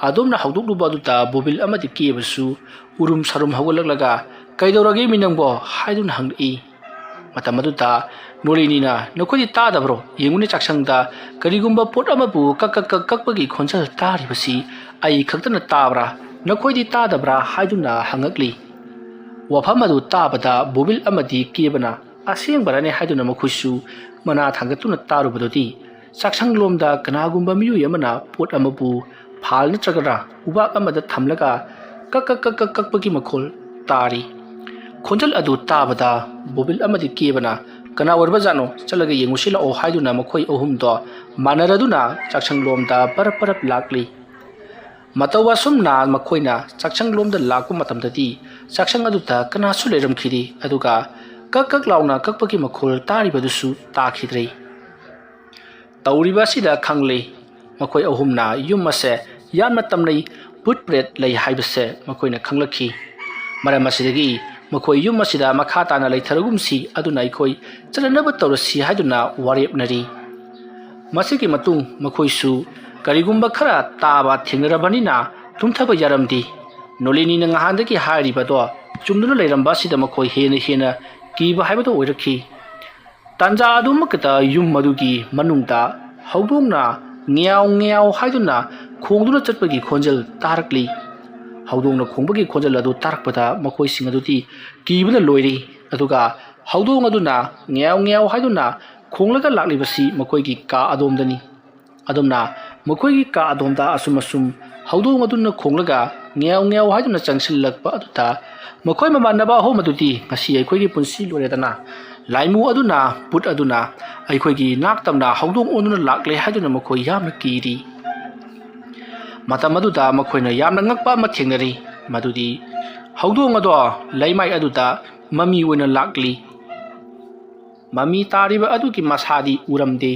ꯑꯗꯨꯝꯅ ꯍꯧꯗꯣꯛꯂꯨꯕ ꯑꯗꯨꯗ ꯕꯣꯕꯤꯜ ꯑꯃꯗꯤ ꯀꯦꯕꯁꯨ ꯎꯔꯨꯝ ꯁꯔꯨꯝ ꯍꯧꯒꯠꯂꯛꯂꯒ, "ꯀꯩꯗꯧꯔꯒꯦ ꯃꯤ ꯅꯪꯕꯣ?" ꯍꯥꯏꯗꯨꯅ ꯍꯪꯂꯛꯏ꯫ ꯃꯇꯝ ꯑꯗꯨꯗ ꯅꯣꯂꯤꯅꯤꯅ, "ꯅꯈꯣꯏꯗꯤ ꯇꯥꯗꯕ꯭ꯔꯣ? ꯌꯦꯡꯉꯨꯅꯦ, ꯆꯥꯛꯁꯪꯗ ꯀꯔꯤꯒꯨꯝꯕ ꯄꯣꯠ ꯑꯃꯕꯨ ꯀꯛ ꯀꯛ ꯀꯛ ꯀꯛꯄꯒꯤ ꯈꯣꯟꯖꯦꯜ ꯇꯥꯔꯤꯕꯁꯤ ꯑꯩ ꯈꯛꯇꯅ ꯇꯥꯕ꯭ꯔꯥ? ꯅꯈꯣꯏꯗꯤ ꯇꯥꯗꯕ꯭ꯔꯥ?" ꯍꯥꯏꯗꯨꯅ ꯍꯪꯉꯛꯂꯤ꯫ ꯋꯥꯐꯝ ꯑꯗꯨ ꯇꯥꯕꯗ ꯕꯣꯕꯤꯜ ꯑꯃꯗꯤ ꯀꯦꯕꯅ ꯑꯁꯦꯡꯕꯔꯅꯦ ꯍꯥꯏꯗꯨꯅ ꯃꯈꯣꯏꯁꯨ ꯃꯅꯥ ꯊꯥꯡꯒꯠꯇꯨꯅ ꯇꯥꯔꯨꯕꯗꯨꯗꯤ ꯆꯥꯛꯁꯪꯂꯣꯝꯗ ꯀꯅꯥꯒꯨꯝꯕ ꯃꯤꯑꯣꯏ ꯑꯃꯅ ꯄꯣꯠ ꯑꯃꯕꯨ ꯐꯥꯜ ꯅꯠꯇ꯭ꯔꯒꯅ ꯎꯕꯥꯛ ꯑꯃꯗ ꯊꯝꯂꯒ ꯀꯛ ꯀꯛ ꯀꯛ ꯀꯛ ꯀꯛꯄꯒꯤ ꯃꯈꯣꯜ ꯇꯥꯔꯤ꯫ ꯈꯣꯟꯖꯦꯜ ꯑꯗꯨ ꯇꯥꯕꯗ ꯕꯣꯕꯤꯜ ꯑꯃꯗꯤ ꯀꯦꯕꯅ ꯀꯅꯥ ꯑꯣꯏꯔꯕꯖꯥꯠꯅꯣ? ꯆꯠꯂꯒ ꯌꯦꯡꯉꯨꯁꯤ ꯂꯥꯛꯑꯣ" ꯍꯥꯏꯗꯨꯅ ꯃꯈꯣꯏ ꯑꯍꯨꯝꯗꯣ ꯃꯥꯟꯅꯔꯗꯨꯅ ꯆꯥꯛꯁꯪꯂꯣꯝꯗ ꯄꯔꯞ ꯄꯔꯞ ꯂꯥꯛꯂꯤ꯫ ꯃꯇꯧ ꯑꯁꯨꯝꯅ ꯃꯈꯣꯏꯅ ꯆꯥꯛꯁꯪꯂꯣꯝꯗ ꯂꯥꯛꯄ ꯃꯇꯝꯗꯗꯤ ꯆꯥꯛꯁꯪ ꯑꯗꯨꯗ ꯀꯅꯥꯁꯨ ꯂꯩꯔꯝꯈꯤꯗꯦ, ꯑꯗꯨꯒ ꯀꯛ ꯀꯛ ꯂꯥꯎꯅ ꯀꯛꯄꯒꯤ ꯃꯈꯣꯜ ꯇꯥꯔꯤꯕꯗꯨꯁꯨ ꯇꯥꯈꯤꯗ꯭ꯔꯦ꯫ ꯇꯧꯔꯤꯕ ꯑꯁꯤꯗ ꯈꯪꯂꯦ, ꯃꯈꯣꯏ ꯑꯍꯨꯝꯅ ꯌꯨꯝ ꯑꯁꯦ ꯌꯥꯝꯅ ꯇꯝꯅꯩ, ꯚꯨꯠ ꯄ꯭ꯔꯦꯠ ꯂꯩ ꯍꯥꯏꯕꯁꯦ ꯃꯈꯣꯏꯅ ꯈꯪꯂꯛꯈꯤ꯫ ꯃꯔꯝ ꯑꯁꯤꯗꯒꯤ ꯃꯈꯣꯏ ꯌꯨꯝ ꯑꯁꯤꯗ ꯃꯈꯥ ꯇꯥꯅ ꯂꯩꯊꯔꯒꯨꯝꯁꯤ, ꯑꯗꯨꯅ ꯑꯩꯈꯣꯏ ꯆꯠꯅꯅꯕ ꯇꯧꯔꯁꯤ ꯍꯥꯏꯗꯨꯅ ꯋꯥꯔꯦꯞꯅꯔꯤ꯫ ꯃꯁꯤꯒꯤ ꯃꯇꯨꯡ ꯃꯈꯣꯏꯁꯨ ꯀꯔꯤꯒꯨꯝꯕ ꯈꯔ ꯇꯥꯕ ꯊꯦꯡꯅꯔꯕꯅꯤꯅ ꯇꯨꯝꯊꯕ ꯌꯥꯔꯝꯗꯦ꯫ ꯅꯣꯂꯤꯅꯤꯅ ꯉꯍꯥꯟꯗꯒꯤ ꯍꯥꯏꯔꯤꯕꯗꯣ ꯆꯨꯝꯗꯨꯅ ꯂꯩꯔꯝꯕ ꯑꯁꯤꯗ ꯃꯈꯣꯏ ꯍꯦꯟꯅ ꯍꯦꯟꯅ ꯀꯤꯕ ꯍꯥꯏꯕꯗꯣ ꯑꯣꯏꯔꯛꯈꯤ꯫ ꯇꯥꯟꯖꯥ ꯑꯗꯨꯃꯛꯇꯗ ꯌꯨꯝ ꯑꯗꯨꯒꯤ ꯃꯅꯨꯡꯗ ꯍꯧꯗꯣꯡꯅ ꯉ꯭ꯌꯥꯎ ꯉ꯭ꯌꯥꯎ ꯍꯥꯏꯗꯨꯅ ꯈꯣꯡꯗꯨꯅ ꯆꯠꯄꯒꯤ ꯈꯣꯟꯖꯦꯜ ꯇꯥꯔꯛꯂꯤ꯫ ꯍꯧꯗꯣꯡꯅ ꯈꯣꯡꯕꯒꯤ ꯈꯣꯟꯖꯦꯜ ꯑꯗꯨ ꯇꯥꯔꯛꯄꯗ ꯃꯈꯣꯏꯁꯤꯡ ꯑꯗꯨꯗꯤ ꯀꯤꯕꯅ ꯂꯣꯏꯔꯤ꯫ ꯑꯗꯨꯒ ꯍꯧꯗꯣꯡ ꯑꯗꯨꯅ ꯉ꯭ꯌꯥꯎ ꯉ꯭ꯌꯥꯎ ꯍꯥꯏꯗꯨꯅ ꯈꯣꯡꯂꯒ ꯂꯥꯛꯂꯤꯕꯁꯤ ꯃꯈꯣꯏꯒꯤ ꯀꯥ ꯑꯗꯣꯝꯗꯅꯤ꯫ ꯑꯗꯨꯝꯅ ꯃꯈꯣꯏꯒꯤ ꯀꯥ ꯑꯗꯣꯝꯗ ꯑꯁꯨꯝ ꯑꯁꯨꯝ ꯍꯧꯗꯣꯡ ꯑꯗꯨꯅ ꯈꯣꯡꯂꯒ ꯉ꯭ꯌꯥꯎ ꯉ꯭ꯌꯥꯎ ꯍꯥꯏꯗꯨꯅ ꯆꯪꯁꯤꯜꯂꯛꯄ ꯑꯗꯨꯗ ꯃꯈꯣꯏ ꯃꯃꯥꯟꯅꯕ ꯑꯍꯨꯝ ꯑꯗꯨꯗꯤ "ꯉꯁꯤ ꯑꯩꯈꯣꯏꯒꯤ ꯄꯨꯟꯁꯤ ꯂꯣꯏꯔꯦꯗꯅ, ꯂꯥꯏꯃꯨ ꯑꯗꯨꯅ, ꯚꯨꯠ ꯑꯗꯨꯅ ꯑꯩꯈꯣꯏꯒꯤ ꯅꯥꯛ ꯇꯝꯅ ꯍꯧꯗꯣꯡ ꯑꯣꯟꯗꯨꯅ ꯂꯥꯛꯂꯦ" ꯍꯥꯏꯗꯨꯅ ꯃꯈꯣꯏ ꯌꯥꯝꯅ ꯀꯤꯔꯤ꯫ ꯃꯇꯝ ꯑꯗꯨꯗ ꯃꯈꯣꯏꯅ ꯌꯥꯝꯅ ꯉꯛꯄ ꯑꯃ ꯊꯦꯡꯅꯔꯤ, ꯃꯗꯨꯗꯤ ꯍꯧꯗꯣꯡ ꯑꯗꯣ ꯂꯩꯃꯥꯏ ꯑꯗꯨꯗ ꯃꯃꯤ ꯑꯣꯏꯅ ꯂꯥꯛꯂꯤ꯫ ꯃꯃꯤ ꯇꯥꯔꯤꯕ ꯑꯗꯨꯒꯤ ꯃꯁꯥꯗꯤ ꯎꯔꯝꯗꯦ꯫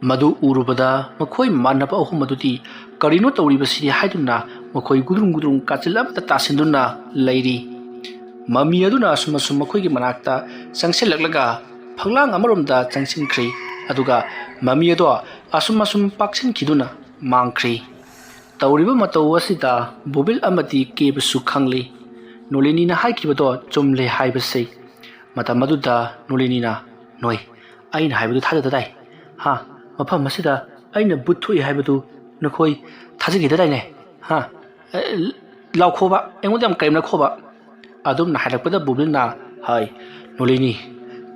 ꯃꯗꯨ ꯎꯔꯨꯕꯗ ꯃꯈꯣꯏ ꯃꯥꯟꯅꯕ ꯑꯍꯨꯝ ꯑꯗꯨꯗꯤ "ꯀꯔꯤꯅꯣ ꯇꯧꯔꯤꯕꯁꯤꯗꯤ?" ꯍꯥꯏꯗꯨꯅ ꯃꯈꯣꯏ ꯒꯨꯗ꯭ꯔꯨꯡ ꯒꯨꯗ꯭ꯔꯨꯡ ꯀꯥꯆꯤꯜ ꯑꯃꯗ ꯇꯥꯁꯤꯟꯗꯨꯅ ꯂꯩꯔꯤ꯫ ꯃꯃꯤ ꯑꯗꯨꯅ ꯑꯁꯨꯝ ꯑꯁꯨꯝ ꯃꯈꯣꯏꯒꯤ ꯃꯅꯥꯛꯇ ꯆꯪꯁꯤꯜꯂꯛꯂꯒ ꯐꯛꯂꯥꯡ ꯑꯃꯔꯣꯝꯗ ꯆꯪꯁꯤꯟꯈ꯭ꯔꯦ꯫ ꯑꯗꯨꯒ ꯃꯃꯤ ꯑꯗꯣ ꯑꯁꯨꯝ ꯑꯁꯨꯝ ꯄꯥꯛꯁꯤꯟꯈꯤꯗꯨꯅ ꯃꯥꯡꯈ꯭ꯔꯦ꯫ ꯇꯧꯔꯤꯕ ꯃꯇꯧ ꯑꯁꯤꯗ ꯕꯣꯕꯤꯜ ꯑꯃꯗꯤ ꯀꯦꯕꯁꯨ ꯈꯪꯂꯤ꯫ ꯅꯣꯂꯤꯅꯤꯅ ꯍꯥꯏꯈꯤꯕꯗꯣ ꯆꯨꯝꯂꯦ ꯍꯥꯏꯕꯁꯦ꯫ ꯃꯇꯝ ꯑꯗꯨꯗ ꯅꯣꯂꯤꯅꯤꯅ, "ꯅꯣꯏ, ꯑꯩꯅ ꯍꯥꯏꯕꯗꯨ ꯊꯥꯖꯗꯗꯥꯏ? ꯍꯥ? ꯃꯐꯝ ꯑꯁꯤꯗ ꯑꯩꯅ ꯚꯨꯠ ꯊꯣꯛꯏ ꯍꯥꯏꯕꯗꯨ ꯅꯈꯣꯏ ꯊꯥꯖꯈꯤꯗꯗꯥꯏꯅꯦ? ꯍꯥ? ꯑꯦ, ꯂꯥꯎꯈꯣꯕ, ꯑꯩꯉꯣꯟꯗ ꯌꯥꯝ ꯀꯔꯦꯝꯅꯈꯣꯕ"꯫ ꯑꯗꯨꯝꯅ ꯍꯥꯏꯔꯛꯄꯗ ꯕꯣꯕꯤꯜꯅ ꯍꯥꯏ, "ꯅꯣꯂꯤꯅꯤ,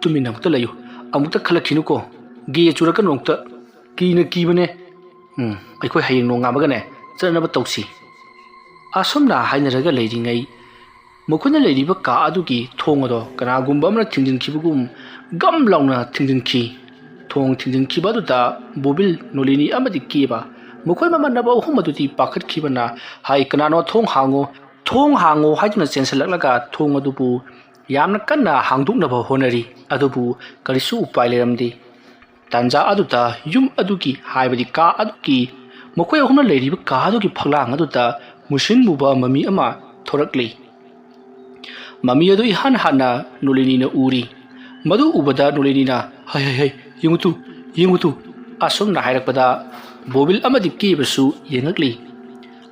ꯇꯨꯃꯤꯟꯅ ꯑꯃꯨꯛꯇ ꯂꯩꯌꯨ, ꯑꯃꯨꯛꯇ ꯈꯜꯂꯛꯈꯤꯅꯨꯀꯣ, ꯒꯦ ꯆꯨꯔꯛꯀꯅꯨ ꯑꯃꯨꯛꯇ, ꯀꯤꯅ ꯀꯤꯕꯅꯦ꯫ ꯎꯝ, ꯑꯩꯈꯣꯏ ꯍꯌꯦꯡ ꯅꯣꯡꯉꯥꯟꯕꯒꯅꯦ ꯆꯠꯅꯕ ꯇꯧꯁꯤ"꯫ ꯑꯁꯨꯝꯅ ꯍꯥꯏꯅꯔꯒ ꯂꯩꯔꯤꯉꯩ, ꯃꯈꯣꯏꯅ ꯂꯩꯔꯤꯕ ꯀꯥ ꯑꯗꯨꯒꯤ ꯊꯣꯡ ꯑꯗꯣ ꯀꯅꯥꯒꯨꯝꯕ ꯑꯃꯅ ꯊꯤꯡꯖꯤꯟꯈꯤꯕꯒꯨꯝ ꯒꯝ ꯂꯥꯎꯅ ꯊꯤꯡꯖꯤꯟꯈꯤ꯫ ꯊꯣꯡ ꯊꯤꯡꯖꯤꯟꯈꯤꯕ ꯑꯗꯨꯗ ꯕꯣꯕꯤꯜ, ꯅꯣꯂꯤꯅꯤ ꯑꯃꯗꯤ ꯀꯦꯕ, ꯃꯈꯣꯏ ꯃꯃꯥꯟꯅꯕ ꯑꯍꯨꯝ ꯑꯗꯨꯗꯤ ꯄꯥꯈꯠꯈꯤꯕꯅ, "ꯍꯥꯏ, ꯀꯅꯥꯅꯣ? ꯊꯣꯡ ꯍꯥꯡꯉꯨ, ꯊꯣꯡ ꯍꯥꯡꯉꯨ" ꯍꯥꯏꯗꯨꯅ ꯆꯦꯟꯁꯤꯜꯂꯛꯂꯒ ꯊꯣꯡ ꯑꯗꯨꯕꯨ ꯌꯥꯝꯅ ꯀꯟꯅ ꯍꯥꯡꯗꯣꯛꯅꯕ ꯍꯣꯠꯅꯔꯤ꯫ ꯑꯗꯨꯕꯨ ꯀꯔꯤꯁꯨ ꯎꯄꯥꯏ ꯂꯩꯔꯝꯗꯦ꯫ ꯇꯥꯟꯖꯥ ꯑꯗꯨꯗ ꯌꯨꯝ ꯑꯗꯨꯒꯤ, ꯍꯥꯏꯕꯗꯤ ꯀꯥ ꯑꯗꯨꯒꯤ, ꯃꯈꯣꯏ ꯑꯍꯨꯝꯅ ꯂꯩꯔꯤꯕ ꯀꯥ ꯑꯗꯨꯒꯤ ꯐꯛꯂꯥꯡ ꯑꯗꯨꯗ ꯃꯨꯁꯤꯟ ꯃꯨꯕ ꯃꯃꯤ ꯑꯃ ꯊꯣꯔꯛꯂꯤ꯫ ꯃꯃꯤ ꯑꯗꯨ ꯏꯍꯥꯟ ꯍꯥꯟꯅ ꯅꯣꯂꯤꯅꯤꯅ ꯎꯔꯤ꯫ ꯃꯗꯨ ꯎꯕꯗ ꯅꯣꯂꯤꯅꯤꯅ, "ꯍꯩ, ꯍꯩ, ꯍꯩ, ꯌꯦꯡꯉꯨ ꯇꯨ, ꯌꯦꯡꯉꯨ ꯇꯨ," ꯑꯁꯨꯝꯅ ꯍꯥꯏꯔꯛꯄꯗ ꯕꯣꯕꯤꯜ ꯑꯃꯗꯤ ꯀꯦꯕꯁꯨ ꯌꯦꯡꯉꯛꯂꯤ꯫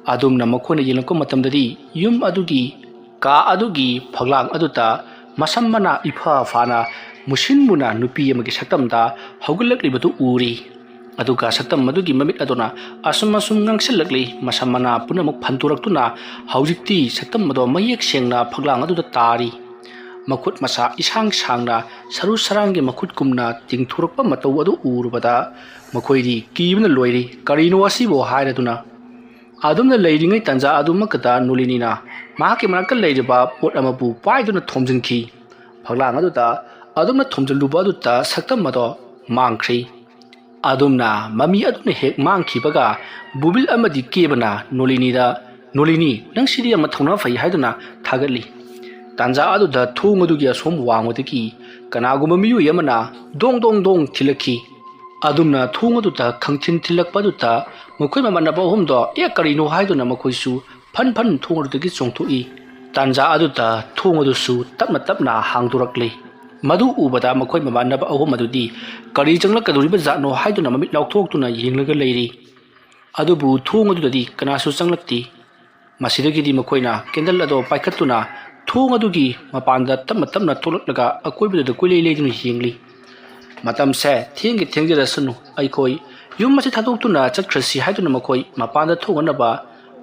ꯑꯗꯨꯝꯅ ꯃꯈꯣꯏꯅ ꯌꯦꯡꯂꯛꯄ ꯃꯇꯝꯗꯗꯤ ꯌꯨꯝ ꯑꯗꯨꯒꯤ, ꯀꯥ ꯑꯗꯨꯒꯤ ꯐꯛꯂꯥꯡ ꯑꯗꯨꯗ ꯃꯁꯝ ꯃꯅꯥ ꯏꯐ ꯐꯥꯅ ꯃꯨꯁꯤꯟ ꯃꯨꯅ ꯅꯨꯄꯤ ꯑꯃꯒꯤ ꯁꯛꯇꯝꯗ ꯍꯧꯒꯠꯂꯛꯂꯤꯕꯗꯨ ꯎꯔꯤ꯫ ꯑꯗꯨꯒ ꯁꯛꯇꯝ ꯑꯗꯨꯒꯤ ꯃꯃꯤꯠ ꯑꯗꯨꯅ ꯑꯁꯨꯝ ꯑꯁꯨꯝ ꯉꯥꯡꯁꯤꯜꯂꯛꯂꯤ꯫ ꯃꯁꯝ ꯃꯅꯥ ꯄꯨꯝꯅꯃꯛ ꯐꯟꯗꯣꯔꯛꯇꯨꯅ ꯍꯧꯖꯤꯛꯇꯤ ꯁꯛꯇꯝ ꯑꯗꯣ ꯃꯌꯦꯛ ꯁꯦꯡꯅ ꯐꯛꯂꯥꯡ ꯑꯗꯨꯗ ꯇꯥꯔꯤ꯫ ꯃꯈꯨꯠ ꯃꯁꯥ ꯏꯁꯥꯡ ꯁꯥꯡꯅ, ꯁꯔꯨ ꯁꯔꯥꯡꯒꯤ ꯃꯈꯨꯠꯀꯨꯝꯅ ꯇꯤꯡꯊꯣꯔꯛꯄ ꯃꯇꯧ ꯑꯗꯨ ꯎꯔꯨꯕꯗ ꯃꯈꯣꯏꯗꯤ ꯀꯤꯕꯅ ꯂꯣꯏꯔꯤ꯫ "ꯀꯔꯤꯅꯣ ꯑꯁꯤꯕꯨ?" ꯍꯥꯏꯔꯗꯨꯅ ꯑꯗꯨꯝꯅ ꯂꯩꯔꯤꯉꯩ ꯇꯥꯟꯖꯥ ꯑꯗꯨꯃꯛꯇꯗ ꯅꯣꯂꯤꯅꯤꯅ ꯃꯍꯥꯛꯀꯤ ꯃꯅꯥꯛꯇ ꯂꯩꯔꯤꯕ ꯄꯣꯠ ꯑꯃꯕꯨ ꯄꯥꯏꯗꯨꯅ ꯊꯣꯝꯖꯤꯟꯈꯤ꯫ ꯐꯛꯂꯥꯡ ꯑꯗꯨꯗ ꯑꯗꯨꯝꯅ ꯊꯣꯝꯖꯤꯜꯂꯨꯕ ꯑꯗꯨꯗ ꯁꯛꯇꯝ ꯑꯗꯣ ꯃꯥꯡꯈ꯭ꯔꯤ꯫ ꯑꯗꯨꯝꯅ ꯃꯃꯤ ꯑꯗꯨꯅ ꯍꯦꯛ ꯃꯥꯡꯈꯤꯕꯒ ꯕꯨꯕꯤꯜ ꯑꯃꯗꯤ ꯀꯦꯕꯅ ꯅꯣꯂꯤꯅꯤꯗ, "ꯅꯣꯂꯤꯅꯤ, ꯅꯪ ꯁꯤꯗꯤ ꯌꯥꯝꯅ ꯊꯧꯅꯥ ꯐꯩ" ꯍꯥꯏꯗꯨꯅ ꯊꯥꯒꯠꯂꯤ꯫ ꯇꯥꯟꯖꯥ ꯑꯗꯨꯗ ꯊꯣꯡ ꯑꯗꯨꯒꯤ ꯑꯁꯣꯝ ꯋꯥꯡꯃꯗꯒꯤ ꯀꯅꯥꯒꯨꯝꯕ ꯃꯤꯑꯣꯏ ꯑꯃꯅ ꯗꯣꯡ ꯗꯣꯡ ꯗꯣꯡ ꯊꯤꯜꯂꯛꯈꯤ꯫ ꯑꯗꯨꯝꯅ ꯊꯣꯡ ꯑꯗꯨꯗ ꯈꯪꯊꯤꯟ ꯊꯤꯜꯂꯛꯄ ꯑꯗꯨꯗ ꯃꯈꯣꯏ ꯃꯃꯥꯟꯅꯕ ꯑꯍꯨꯝꯗꯣ, "ꯑꯦ, ꯀꯔꯤꯅꯣ?" ꯍꯥꯏꯗꯨꯅ ꯃꯈꯣꯏꯁꯨ ꯐꯟ ꯐꯟ ꯊꯣꯡ ꯑꯗꯨꯗꯒꯤ ꯆꯣꯡꯊꯣꯛꯏ꯫ ꯇꯥꯟꯖꯥ ꯑꯗꯨꯗ ꯊꯣꯡ ꯑꯗꯨꯁꯨ ꯇꯞꯅ ꯇꯞꯅ ꯍꯥꯡꯗꯣꯔꯛꯂꯤ꯫ ꯃꯗꯨ ꯎꯕꯗ ꯃꯈꯣꯏ ꯃꯃꯥꯟꯅꯕ ꯑꯍꯨꯝ ꯑꯗꯨꯗꯤ ꯀꯔꯤ ꯆꯪꯂꯛꯀꯗꯧꯔꯤꯕ ꯖꯥꯠꯅꯣ ꯍꯥꯏꯗꯨꯅ ꯃꯃꯤꯠ ꯂꯥꯎꯊꯣꯛꯇꯨꯅ ꯌꯦꯡꯂꯒ ꯂꯩꯔꯤ꯫ ꯑꯗꯨꯕꯨ ꯊꯣꯡ ꯑꯗꯨꯗꯗꯤ ꯀꯅꯥꯁꯨ ꯆꯪꯂꯛꯇꯦ꯫ ꯃꯁꯤꯗꯒꯤꯗꯤ ꯃꯈꯣꯏꯅ ꯀꯦꯟꯗꯜ ꯑꯗꯣ ꯄꯥꯏꯈꯠꯇꯨꯅ ꯊꯣꯡ ꯑꯗꯨꯒꯤ ꯃꯄꯥꯟꯗ ꯇꯞꯅ ꯇꯞꯅ ꯊꯣꯛꯂꯛꯂꯒ ꯑꯀꯣꯏꯕꯗꯨꯗ ꯀꯣꯏꯂꯩ ꯂꯩꯗꯨꯅ ꯌꯦꯡꯂꯤ꯫ "ꯃꯇꯝꯁꯦ ꯊꯦꯡꯒꯦ ꯊꯦꯡꯖꯔꯁꯅꯨ, ꯑꯩꯈꯣꯏ ꯌꯨꯝ ꯑꯁꯤ ꯊꯥꯗꯣꯛꯇꯨꯅ ꯆꯠꯈ꯭ꯔꯁꯤ" ꯍꯥꯏꯗꯨꯅ ꯃꯈꯣꯏ ꯃꯄꯥꯟꯗ ꯊꯣꯛꯅꯅꯕ,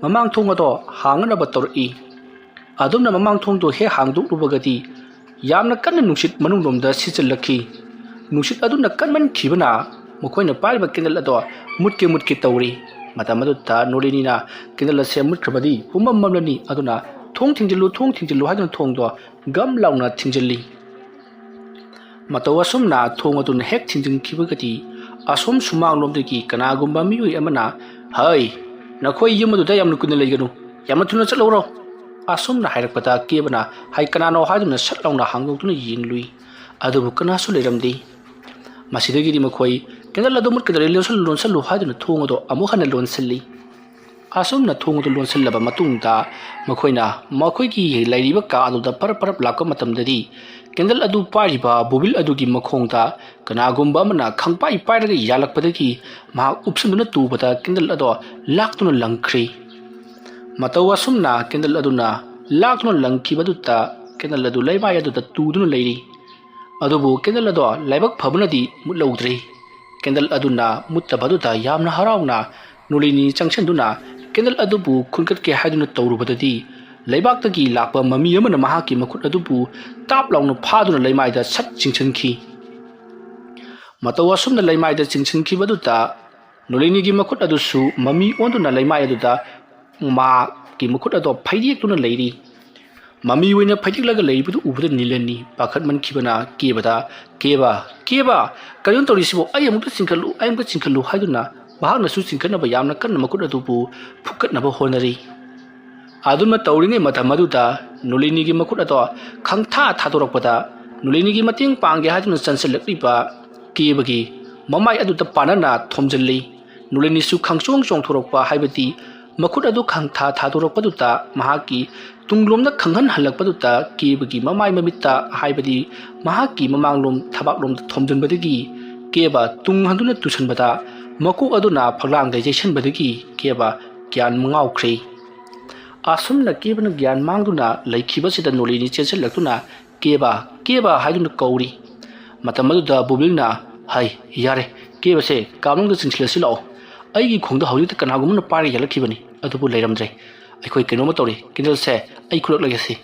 ꯃꯃꯥꯡ ꯊꯣꯡ ꯑꯗꯣ ꯍꯥꯡꯅꯅꯕ ꯇꯧꯔꯛꯏ꯫ ꯑꯗꯨꯝꯅ ꯃꯃꯥꯡ ꯊꯣꯡꯗꯣ ꯍꯦꯛ ꯍꯥꯡꯗꯣꯛꯂꯨꯕꯒꯗꯤ ꯌꯥꯝꯅ ꯀꯟꯅ ꯅꯨꯡꯁꯤꯠ ꯃꯅꯨꯡꯂꯣꯝꯗ ꯁꯤꯠꯆꯤꯜꯂꯛꯈꯤ꯫ ꯅꯨꯡꯁꯤꯠ ꯑꯗꯨꯅ ꯀꯟꯃꯟꯈꯤꯕꯅ ꯃꯈꯣꯏꯅ ꯄꯥꯏꯔꯤꯕ ꯀꯦꯟꯗꯜ ꯑꯗꯣ ꯃꯨꯠꯀꯦ ꯃꯨꯠꯀꯦ ꯇꯧꯔꯤ꯫ ꯃꯇꯝ ꯑꯗꯨꯗ ꯅꯣꯂꯤꯅꯤꯅ ꯀꯦꯟꯗꯜ ꯑꯁꯦ ꯃꯨꯠꯈ꯭ꯔꯕꯗꯤ ꯄꯨꯝꯃꯝ ꯃꯝꯂꯅꯤ, ꯑꯗꯨꯅ "ꯊꯣꯡ ꯊꯤꯡꯖꯤꯜꯂꯨ, ꯊꯣꯡ ꯊꯤꯡꯖꯤꯜꯂꯨ" ꯍꯥꯏꯗꯨꯅ ꯊꯣꯡꯗꯣ ꯒꯝ ꯂꯥꯎꯅ ꯊꯤꯡꯖꯤꯜꯂꯤ꯫ ꯃꯇꯧ ꯑꯁꯨꯝꯅ ꯊꯣꯡ ꯑꯗꯨꯅ ꯍꯦꯛ ꯊꯤꯡꯖꯤꯟꯈꯤꯕꯒꯗꯤ, ꯑꯁꯣꯝ ꯁꯨꯃꯥꯡꯂꯣꯝꯗꯒꯤ ꯀꯅꯥꯒꯨꯝꯕ ꯃꯤꯑꯣꯏ ꯑꯃꯅ, "ꯍꯩ, ꯅꯈꯣꯏ ꯌꯨꯝ ꯑꯗꯨꯗ ꯌꯥꯝꯅ ꯀꯨꯏꯅ ꯂꯩꯒꯅꯨ, ꯌꯥꯝꯅ ꯊꯨꯅ ꯆꯠꯍꯧꯔꯣ!" ꯑꯁꯨꯝꯅ ꯍꯥꯏꯔꯛꯄꯗ ꯀꯦꯕꯅ, "ꯍꯩ, ꯀꯅꯥꯅꯣ?" ꯍꯥꯏꯗꯨꯅ ꯁꯠ ꯂꯥꯎꯅ ꯍꯥꯡꯗꯣꯛꯇꯨꯅ ꯌꯦꯡꯂꯨꯏ꯫ ꯑꯗꯨꯕꯨ ꯀꯅꯥꯁꯨ ꯂꯩꯔꯝꯗꯦ꯫ ꯃꯁꯤꯗꯒꯤꯗꯤ ꯃꯈꯣꯏ, "ꯀꯦꯟꯗꯜ ꯑꯗꯨ ꯃꯨꯠꯀꯗꯧꯔꯦ, ꯂꯣꯟꯁꯜꯂꯨ, ꯂꯣꯟꯁꯜꯂꯨ" ꯍꯥꯏꯗꯨꯅ ꯊꯣꯡ ꯑꯗꯨ ꯑꯃꯨꯛ ꯍꯟꯅ ꯂꯣꯟꯁꯤꯜꯂꯤ꯫ ꯑꯁꯨꯝꯅ ꯊꯣꯡ ꯑꯗꯨ ꯂꯣꯟꯁꯤꯜꯂꯕ ꯃꯇꯨꯡꯗ ꯃꯈꯣꯏꯅ ꯃꯈꯣꯏꯒꯤ ꯂꯩꯔꯤꯕ ꯀꯥ ꯑꯗꯨꯗ ꯄꯔꯞ ꯄꯔꯞ ꯂꯥꯛꯄ ꯃꯇꯝꯗꯗꯤ, ꯀꯦꯟꯗꯜ ꯑꯗꯨ ꯄꯥꯏꯔꯤꯕ ꯕꯣꯕꯤꯜ ꯑꯗꯨꯒꯤ ꯃꯈꯣꯡꯗ ꯀꯅꯥꯒꯨꯝꯕ ꯑꯃꯅ ꯈꯪꯄꯥꯏ ꯄꯥꯏꯔꯒ ꯌꯥꯜꯂꯛꯄꯗꯒꯤ ꯃꯍꯥꯛ ꯎꯞꯁꯤꯟꯗꯨꯅ ꯇꯨꯕꯗ ꯀꯦꯟꯗꯜ ꯑꯗꯣ ꯂꯥꯛꯇꯨꯅ ꯂꯪꯈ꯭ꯔꯦ꯫ ꯃꯇꯧ ꯑꯁꯨꯝꯅ ꯀꯦꯟꯗꯜ ꯑꯗꯨꯅ ꯂꯥꯛꯇꯨꯅ ꯂꯪꯈꯤꯕꯗꯨꯗ ꯀꯦꯟꯗꯜ ꯑꯗꯨ ꯂꯩꯃꯥꯏ ꯑꯗꯨꯗ ꯇꯨꯗꯨꯅ ꯂꯩꯔꯤ꯫ ꯑꯗꯨꯕꯨ ꯀꯦꯟꯗꯜ ꯑꯗꯣ ꯂꯥꯏꯕꯛ ꯐꯕꯅꯗꯤ ꯃꯨꯠꯍꯧꯗ꯭ꯔꯦ꯫ ꯀꯦꯟꯗꯜ ꯑꯗꯨꯅ ꯃꯨꯠꯇꯕꯗꯨꯗ ꯌꯥꯝꯅ ꯍꯔꯥꯎꯅ ꯅꯣꯂꯤꯅꯤ ꯆꯪꯁꯤꯟꯗꯨꯅ ꯀꯦꯟꯗꯜ ꯑꯗꯨꯕꯨ ꯈꯨꯟꯒꯠꯀꯦ ꯍꯥꯏꯗꯨꯅ ꯇꯧꯔꯨꯕꯗꯗꯤ, ꯂꯩꯕꯥꯛꯇꯒꯤ ꯂꯥꯛꯄ ꯃꯃꯤ ꯑꯃꯅ ꯃꯍꯥꯛꯀꯤ ꯃꯈꯨꯠ ꯑꯗꯨꯕꯨ ꯇꯥꯞ ꯂꯥꯎꯅ ꯐꯥꯗꯨꯅ ꯂꯩꯃꯥꯏꯗ ꯁꯠ ꯆꯤꯡꯁꯤꯟꯈꯤ꯫ ꯃꯇꯧ ꯑꯁꯨꯝꯅ ꯂꯩꯃꯥꯏꯗ ꯆꯤꯡꯁꯤꯟꯈꯤꯕꯗꯨꯗ ꯅꯣꯂꯤꯅꯤꯒꯤ ꯃꯈꯨꯠ ꯑꯗꯨꯁꯨ ꯃꯃꯤ ꯑꯣꯟꯗꯨꯅ ꯂꯩꯃꯥꯏ ꯑꯗꯨꯗ ꯃꯍꯥꯛꯀꯤ ꯃꯈꯨꯠ ꯑꯗꯣ ꯐꯩꯗꯦꯛꯇꯨꯅ ꯂꯩꯔꯤ꯫ ꯃꯃꯤ ꯑꯣꯏꯅ ꯐꯩꯗꯦꯛꯂꯒ ꯂꯩꯔꯤꯕꯗꯨ ꯎꯕꯗ ꯅꯤꯂꯦꯟꯅꯤ ꯄꯥꯈꯠꯃꯟꯈꯤꯕꯅ ꯀꯦꯕꯗ, "ꯀꯦꯕ, ꯀꯦꯕ, ꯀꯔꯤꯅꯣ ꯇꯧꯔꯤꯁꯤꯕꯨ? ꯑꯩ ꯑꯃꯨꯛꯇ ꯆꯤꯡꯈꯠꯂꯨ, ꯑꯩ ꯑꯃꯨꯛꯇ ꯆꯤꯡꯈꯠꯂꯨ" ꯍꯥꯏꯗꯨꯅ ꯃꯍꯥꯛꯅꯁꯨ ꯆꯤꯡꯈꯠꯅꯕ ꯌꯥꯝꯅ ꯀꯟꯅ ꯃꯈꯨꯠ ꯑꯗꯨꯕꯨ ꯐꯨꯛꯀꯠꯅꯕ ꯍꯣꯠꯅꯔꯤ꯫ ꯑꯗꯨꯝꯅ ꯇꯧꯔꯤꯉꯩ ꯃꯇꯝ ꯑꯗꯨꯗ ꯅꯣꯂꯤꯅꯤꯒꯤ ꯃꯈꯨꯠ ꯑꯗꯣ ꯈꯪꯊꯥ ꯊꯥꯗꯣꯔꯛꯄꯗ, ꯅꯣꯂꯤꯅꯤꯒꯤ ꯃꯇꯦꯡ ꯄꯥꯡꯒꯦ ꯍꯥꯏꯗꯨꯅ ꯆꯪꯁꯤꯜꯂꯛꯂꯤꯕ ꯀꯦꯕꯒꯤ ꯃꯃꯥꯏ ꯑꯗꯨꯗ ꯄꯥꯟꯅꯅ ꯊꯣꯝꯖꯤꯜꯂꯤ꯫ ꯅꯣꯂꯤꯅꯤꯁꯨ ꯈꯪꯆꯣꯡ ꯆꯣꯡꯊꯣꯔꯛꯄ, ꯍꯥꯏꯕꯗꯤ ꯃꯈꯨꯠ ꯑꯗꯨ ꯈꯪꯊꯥ ꯊꯥꯗꯣꯔꯛꯄꯗꯨꯗ ꯃꯍꯥꯛꯀꯤ ꯇꯨꯡꯂꯣꯝꯗ ꯈꯪꯍꯟ ꯍꯜꯂꯛꯄꯗꯨꯗ ꯀꯦꯕꯒꯤ ꯃꯃꯥꯏ ꯃꯃꯤꯠꯇ, ꯍꯥꯏꯕꯗꯤ ꯃꯍꯥꯛꯀꯤ ꯃꯃꯥꯡꯂꯣꯝ ꯊꯕꯥꯛꯂꯣꯝꯗ ꯊꯣꯝꯖꯤꯟꯕꯗꯒꯤ ꯀꯦꯕ ꯇꯨꯡ ꯍꯟꯗꯨꯅ ꯇꯨꯁꯟꯕꯗ ꯃꯀꯣꯛ ꯑꯗꯨꯅ ꯐꯛꯂꯥꯡꯗ ꯌꯩꯁꯟꯕꯗꯒꯤ ꯀꯦꯕ ꯒ꯭ꯌꯥꯟ ꯉꯥꯎꯈ꯭ꯔꯦ꯫ ꯑꯁꯨꯝꯅ ꯀꯦꯕꯅ ꯒ꯭ꯌꯥꯟ ꯃꯥꯡꯗꯨꯅ ꯂꯩꯈꯤꯕꯁꯤꯗ ꯅꯣꯂꯤꯅꯤ ꯆꯦꯟꯁꯤꯜꯂꯛꯇꯨꯅ, "ꯀꯦꯕ, ꯀꯦꯕ" ꯍꯥꯏꯗꯨꯅ ꯀꯧꯔꯤ꯫ ꯃꯇꯝ ꯑꯗꯨꯗ ꯕꯣꯕꯤꯜꯅ, "ꯍꯩ, ꯌꯥꯔꯦ, ꯀꯦꯕꯁꯦ ꯀꯥ ꯃꯅꯨꯡꯗ ꯆꯤꯡꯁꯤꯜꯂꯁꯤ ꯂꯥꯛꯑꯣ꯫ ꯑꯩꯒꯤ ꯈꯣꯡꯗ ꯍꯧꯖꯤꯛꯇ ꯀꯅꯥꯒꯨꯝꯕꯅ ꯄꯥꯏꯔꯒ ꯌꯥꯜꯂꯛꯈꯤꯕꯅꯤ, ꯑꯗꯨꯕꯨ ꯂꯩꯔꯝꯗ꯭ꯔꯦ꯫ ꯑꯩꯈꯣꯏ ꯀꯩꯅꯣꯝꯃ ꯇꯧꯔꯦ, ꯀꯦꯟꯗꯜꯁꯦ ꯑꯩ ꯈꯨꯠꯂꯛꯂꯒꯦꯁꯤ"꯫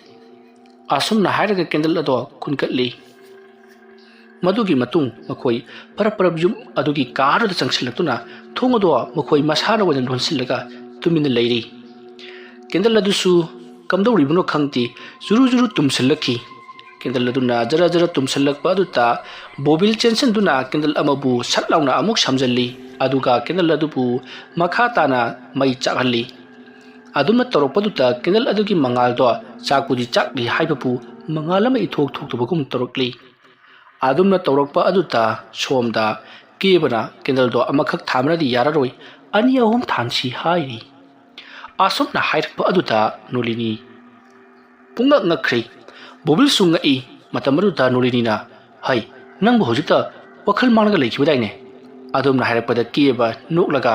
ꯑꯁꯨꯝꯅ ꯍꯥꯏꯔꯒ ꯀꯦꯟꯗꯜ ꯑꯗꯣ ꯈꯨꯟꯒꯠꯂꯤ꯫ ꯃꯗꯨꯒꯤ ꯃꯇꯨꯡ ꯃꯈꯣꯏ ꯄꯔꯞ ꯄꯔꯞ ꯌꯨꯝ ꯑꯗꯨꯒꯤ ꯀꯥ ꯑꯗꯨꯗ ꯆꯪꯁꯤꯜꯂꯛꯇꯨꯅ ꯊꯣꯡ ꯑꯗꯣ ꯃꯈꯣꯏ ꯃꯁꯥꯅ ꯑꯣꯏꯅ ꯂꯣꯟꯁꯤꯜꯂꯒ ꯇꯨꯃꯤꯟꯅ ꯂꯩꯔꯤ꯫ ꯀꯦꯟꯗꯜ ꯑꯗꯨꯁꯨ ꯀꯝꯗꯧꯔꯤꯕꯅꯣ ꯈꯪꯗꯦ, ꯖꯨꯔꯨ ꯖꯨꯔꯨ ꯇꯨꯝꯁꯤꯜꯂꯛꯈꯤ꯫ ꯀꯦꯟꯗꯜ ꯑꯗꯨꯅ ꯖꯔ ꯖꯔ ꯇꯨꯝꯁꯤꯜꯂꯛꯄ ꯑꯗꯨꯗ ꯕꯣꯕꯤꯜ ꯆꯦꯟꯁꯤꯟꯗꯨꯅ ꯀꯦꯟꯗꯜ ꯑꯃꯕꯨ ꯁꯠ ꯂꯥꯎꯅ ꯑꯃꯨꯛ ꯁꯝꯖꯤꯜꯂꯤ, ꯑꯗꯨꯒ ꯀꯦꯟꯗꯜ ꯑꯗꯨꯕꯨ ꯃꯈꯥ ꯇꯥꯅ ꯃꯩ ꯆꯥꯛꯍꯜꯂꯤ꯫ ꯑꯗꯨꯝꯅ ꯇꯧꯔꯛꯄꯗꯨꯗ ꯀꯦꯟꯗꯜ ꯑꯗꯨꯒꯤ ꯃꯉꯥꯜꯗꯣ ꯆꯥꯛꯄꯨꯗꯤ ꯆꯥꯛꯂꯤ ꯍꯥꯏꯕꯕꯨ ꯃꯉꯥꯜ ꯑꯃ ꯏꯊꯣꯛ ꯊꯣꯛꯇꯕꯒꯨꯝ ꯇꯧꯔꯛꯂꯤ꯫ ꯑꯗꯨꯝꯅ ꯇꯧꯔꯛꯄ ꯑꯗꯨꯗ ꯁꯣꯝꯗ ꯀꯦꯕꯅ ꯀꯦꯟꯗꯜꯗꯣ ꯑꯃꯈꯛ ꯊꯥꯟꯕꯅꯗꯤ ꯌꯥꯔꯔꯣꯏ, ꯑꯅꯤ ꯑꯍꯨꯝ ꯊꯥꯟꯁꯤ ꯍꯥꯏꯔꯤ꯫ ꯑꯁꯨꯝꯅ ꯍꯥꯏꯔꯛꯄ ꯑꯗꯨꯗ ꯅꯣꯂꯤꯅꯤ ꯄꯨꯡꯉꯛ ꯉꯛꯈ꯭ꯔꯦ꯫ ꯕꯣꯕꯤꯜꯁꯨ ꯉꯛꯏ꯫ ꯃꯇꯝ ꯑꯗꯨꯗ ꯅꯣꯂꯤꯅꯤꯅ, "ꯍꯩ, ꯅꯪꯕꯨ ꯍꯧꯖꯤꯛꯇ ꯋꯥꯈꯜ ꯃꯥꯡꯂꯒ ꯂꯩꯈꯤꯕꯗꯥꯏꯅꯦ?" ꯑꯗꯨꯝꯅ ꯍꯥꯏꯔꯛꯄꯗ ꯀꯦꯕ ꯅꯣꯛꯂꯒ,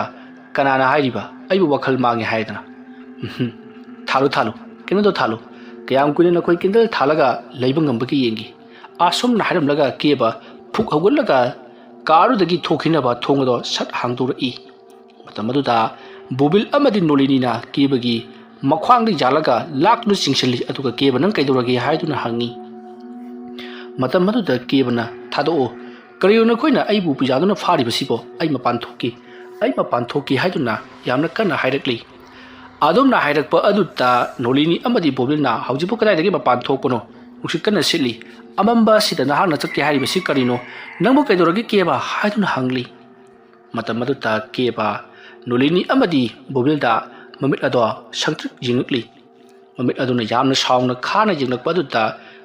"ꯀꯅꯥꯅ ꯍꯥꯏꯔꯤꯕ ꯑꯩꯕꯨ ꯋꯥꯈꯜ ꯃꯥꯡꯉꯦ ꯍꯥꯏꯗꯅ?" "ꯎꯝꯍꯨꯝ, ꯊꯥꯜꯂꯨ, ꯊꯥꯜꯂꯨ, ꯀꯦꯟꯗꯜꯗꯣ ꯊꯥꯜꯂꯨ꯫ ꯀꯌꯥꯝ ꯀꯨꯏꯅ ꯅꯈꯣꯏ ꯀꯦꯟꯗꯜ ꯊꯥꯜꯂꯒ ꯂꯩꯕ ꯉꯝꯕꯒꯦ ꯌꯦꯡꯒꯦ꯫" ꯑꯁꯨꯝꯅ ꯍꯥꯏꯔꯝꯂꯒ ꯀꯦꯕ ꯐꯨꯛ ꯍꯧꯒꯠꯂꯒ ꯀꯥꯔꯗꯨꯗꯒꯤ ꯊꯣꯛꯈꯤꯅꯕ ꯊꯣꯡ ꯑꯗꯣ ꯁꯠ ꯍꯥꯡꯗꯣꯔꯛꯏ꯫ ꯃꯇꯝ ꯑꯗꯨꯗ ꯕꯣꯕꯤꯜ ꯑꯃꯗꯤ ꯅꯣꯂꯤꯅꯤꯅ ꯀꯦꯕꯒꯤ ꯃꯈ꯭ꯋꯥꯡꯗ ꯌꯥꯜꯂꯒ ꯂꯥꯛꯇꯨꯅ ꯆꯤꯡꯁꯤꯜꯂꯤ, ꯑꯗꯨꯒ ꯀꯦꯕ, "ꯅꯪ ꯀꯩꯗꯧꯔꯒꯦ?" ꯍꯥꯏꯗꯨꯅ ꯍꯪꯉꯤ꯫ ꯃꯇꯝ ꯑꯗꯨꯗ ꯀꯦꯕꯅ, "ꯊꯥꯗꯣꯛꯑꯣ, ꯀꯔꯤꯅꯣ ꯅꯈꯣꯏꯅ ꯑꯩꯕꯨ ꯄꯤꯖꯥꯗꯨꯅ ꯐꯥꯔꯤꯕꯁꯤꯕꯣ? ꯑꯩ ꯃꯄꯥꯟ ꯊꯣꯛꯀꯦ, ꯑꯩ ꯃꯄꯥꯟ ꯊꯣꯛꯀꯦ" ꯍꯥꯏꯗꯨꯅ ꯌꯥꯝꯅ ꯀꯟꯅ ꯍꯥꯏꯔꯛꯂꯤ꯫ ꯑꯗꯨꯝꯅ ꯍꯥꯏꯔꯛꯄ ꯑꯗꯨꯗ ꯅꯣꯂꯤꯅꯤ ꯑꯃꯗꯤ ꯕꯣꯕꯤꯜꯅ, "ꯍꯧꯖꯤꯛꯄꯨ ꯀꯗꯥꯏꯗꯒꯤ ꯃꯄꯥꯟ ꯊꯣꯛꯄꯅꯣ? ꯅꯨꯡꯁꯤꯠ ꯀꯟꯅ ꯁꯤꯠꯂꯤ꯫ ꯑꯃꯝꯕ ꯑꯁꯤꯗ ꯅꯍꯥꯛꯅ ꯆꯠꯀꯦ ꯍꯥꯏꯔꯤꯕꯁꯤ ꯀꯔꯤꯅꯣ? ꯅꯪꯕꯨ ꯀꯩꯗꯧꯔꯒꯦ ꯀꯦꯕ?" ꯍꯥꯏꯗꯨꯅ ꯍꯪꯂꯤ꯫ ꯃꯇꯝ ꯑꯗꯨꯗ ꯀꯦꯕ ꯅꯣꯂꯤꯅꯤ ꯑꯃꯗꯤ ꯕꯣꯕꯤꯜꯗ ꯃꯃꯤꯠ ꯑꯗꯣ ꯁꯪꯇ꯭ꯔꯤꯛ ꯌꯦꯡꯉꯛꯂꯤ꯫ ꯃꯃꯤꯠ ꯑꯗꯨꯅ ꯌꯥꯝꯅ ꯁꯥꯎꯅ ꯈꯥꯅ ꯌꯦꯡꯂꯛꯄ ꯑꯗꯨꯗ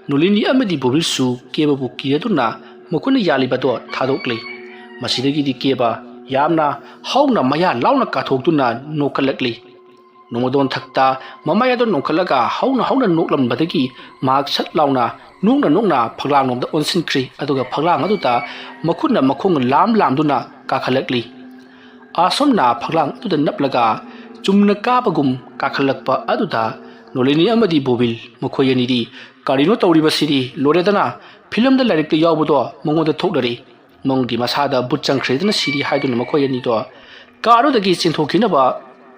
ꯅꯣꯂꯤꯅꯤ ꯑꯃꯗꯤ ꯕꯣꯕꯤꯜꯁꯨ ꯀꯦꯕꯕꯨ ꯀꯤꯔꯗꯨꯅ ꯃꯈꯣꯏꯅ ꯌꯥꯜꯂꯤꯕꯗꯣ ꯊꯥꯗꯣꯛꯂꯤ꯫ ꯃꯁꯤꯗꯒꯤꯗꯤ ꯀꯦꯕ ꯌꯥꯝꯅ ꯍꯧꯅ ꯃꯌꯥ ꯂꯥꯎꯅ ꯀꯥꯊꯣꯛꯇꯨꯅ ꯅꯣꯛꯈꯠꯂꯛꯂꯤ꯫ ꯅꯣꯡꯃꯗꯣꯟ ꯊꯛꯇ ꯃꯃꯥꯏ ꯑꯗꯨ ꯅꯣꯡꯈꯠꯂꯒ ꯍꯧꯅ ꯍꯧꯅ ꯅꯣꯛꯂꯝꯕꯗꯒꯤ ꯃꯍꯥꯛ ꯁꯠ ꯂꯥꯎꯅ ꯅꯣꯛꯅ ꯅꯣꯛꯅ ꯐꯛꯂꯥꯡꯂꯣꯝꯗ ꯑꯣꯟꯁꯤꯟꯈ꯭ꯔꯤ, ꯑꯗꯨꯒ ꯐꯛꯂꯥꯡ ꯑꯗꯨꯗ ꯃꯈꯨꯠꯅ ꯃꯈꯣꯡ ꯂꯥꯝ ꯂꯥꯝꯗꯨꯅ ꯀꯥꯈꯠꯂꯛꯂꯤ꯫ ꯑꯁꯨꯝꯅ ꯐꯛꯂꯥꯡ ꯑꯗꯨꯗ ꯅꯞꯂꯒ ꯆꯨꯝꯅ ꯀꯥꯕꯒꯨꯝ ꯀꯥꯈꯠꯂꯛꯄ ꯑꯗꯨꯗ ꯅꯣꯂꯤꯅꯤ ꯑꯃꯗꯤ ꯕꯣꯕꯤꯜ ꯃꯈꯣꯏ ꯑꯅꯤꯗꯤ, "ꯀꯔꯤꯅꯣ ꯇꯧꯔꯤꯕꯁꯤꯗꯤ? ꯂꯣꯏꯔꯦꯗꯅ, ꯐꯤꯂꯝꯗ ꯂꯥꯏꯔꯤꯛꯇ ꯌꯥꯎꯕꯗꯣ ꯃꯉꯣꯟꯗ ꯊꯣꯛꯂꯔꯦ꯫ ꯃꯪꯒꯤ ꯃꯁꯥꯗ ꯕꯨꯠ ꯆꯪꯈ꯭ꯔꯦꯗꯅ ꯁꯤꯔꯤ" ꯍꯥꯏꯗꯨꯅ ꯃꯈꯣꯏ ꯑꯅꯤꯗꯣ ꯀꯥꯔꯗꯨꯗꯒꯤ ꯆꯦꯟꯊꯣꯛꯈꯤꯅꯕ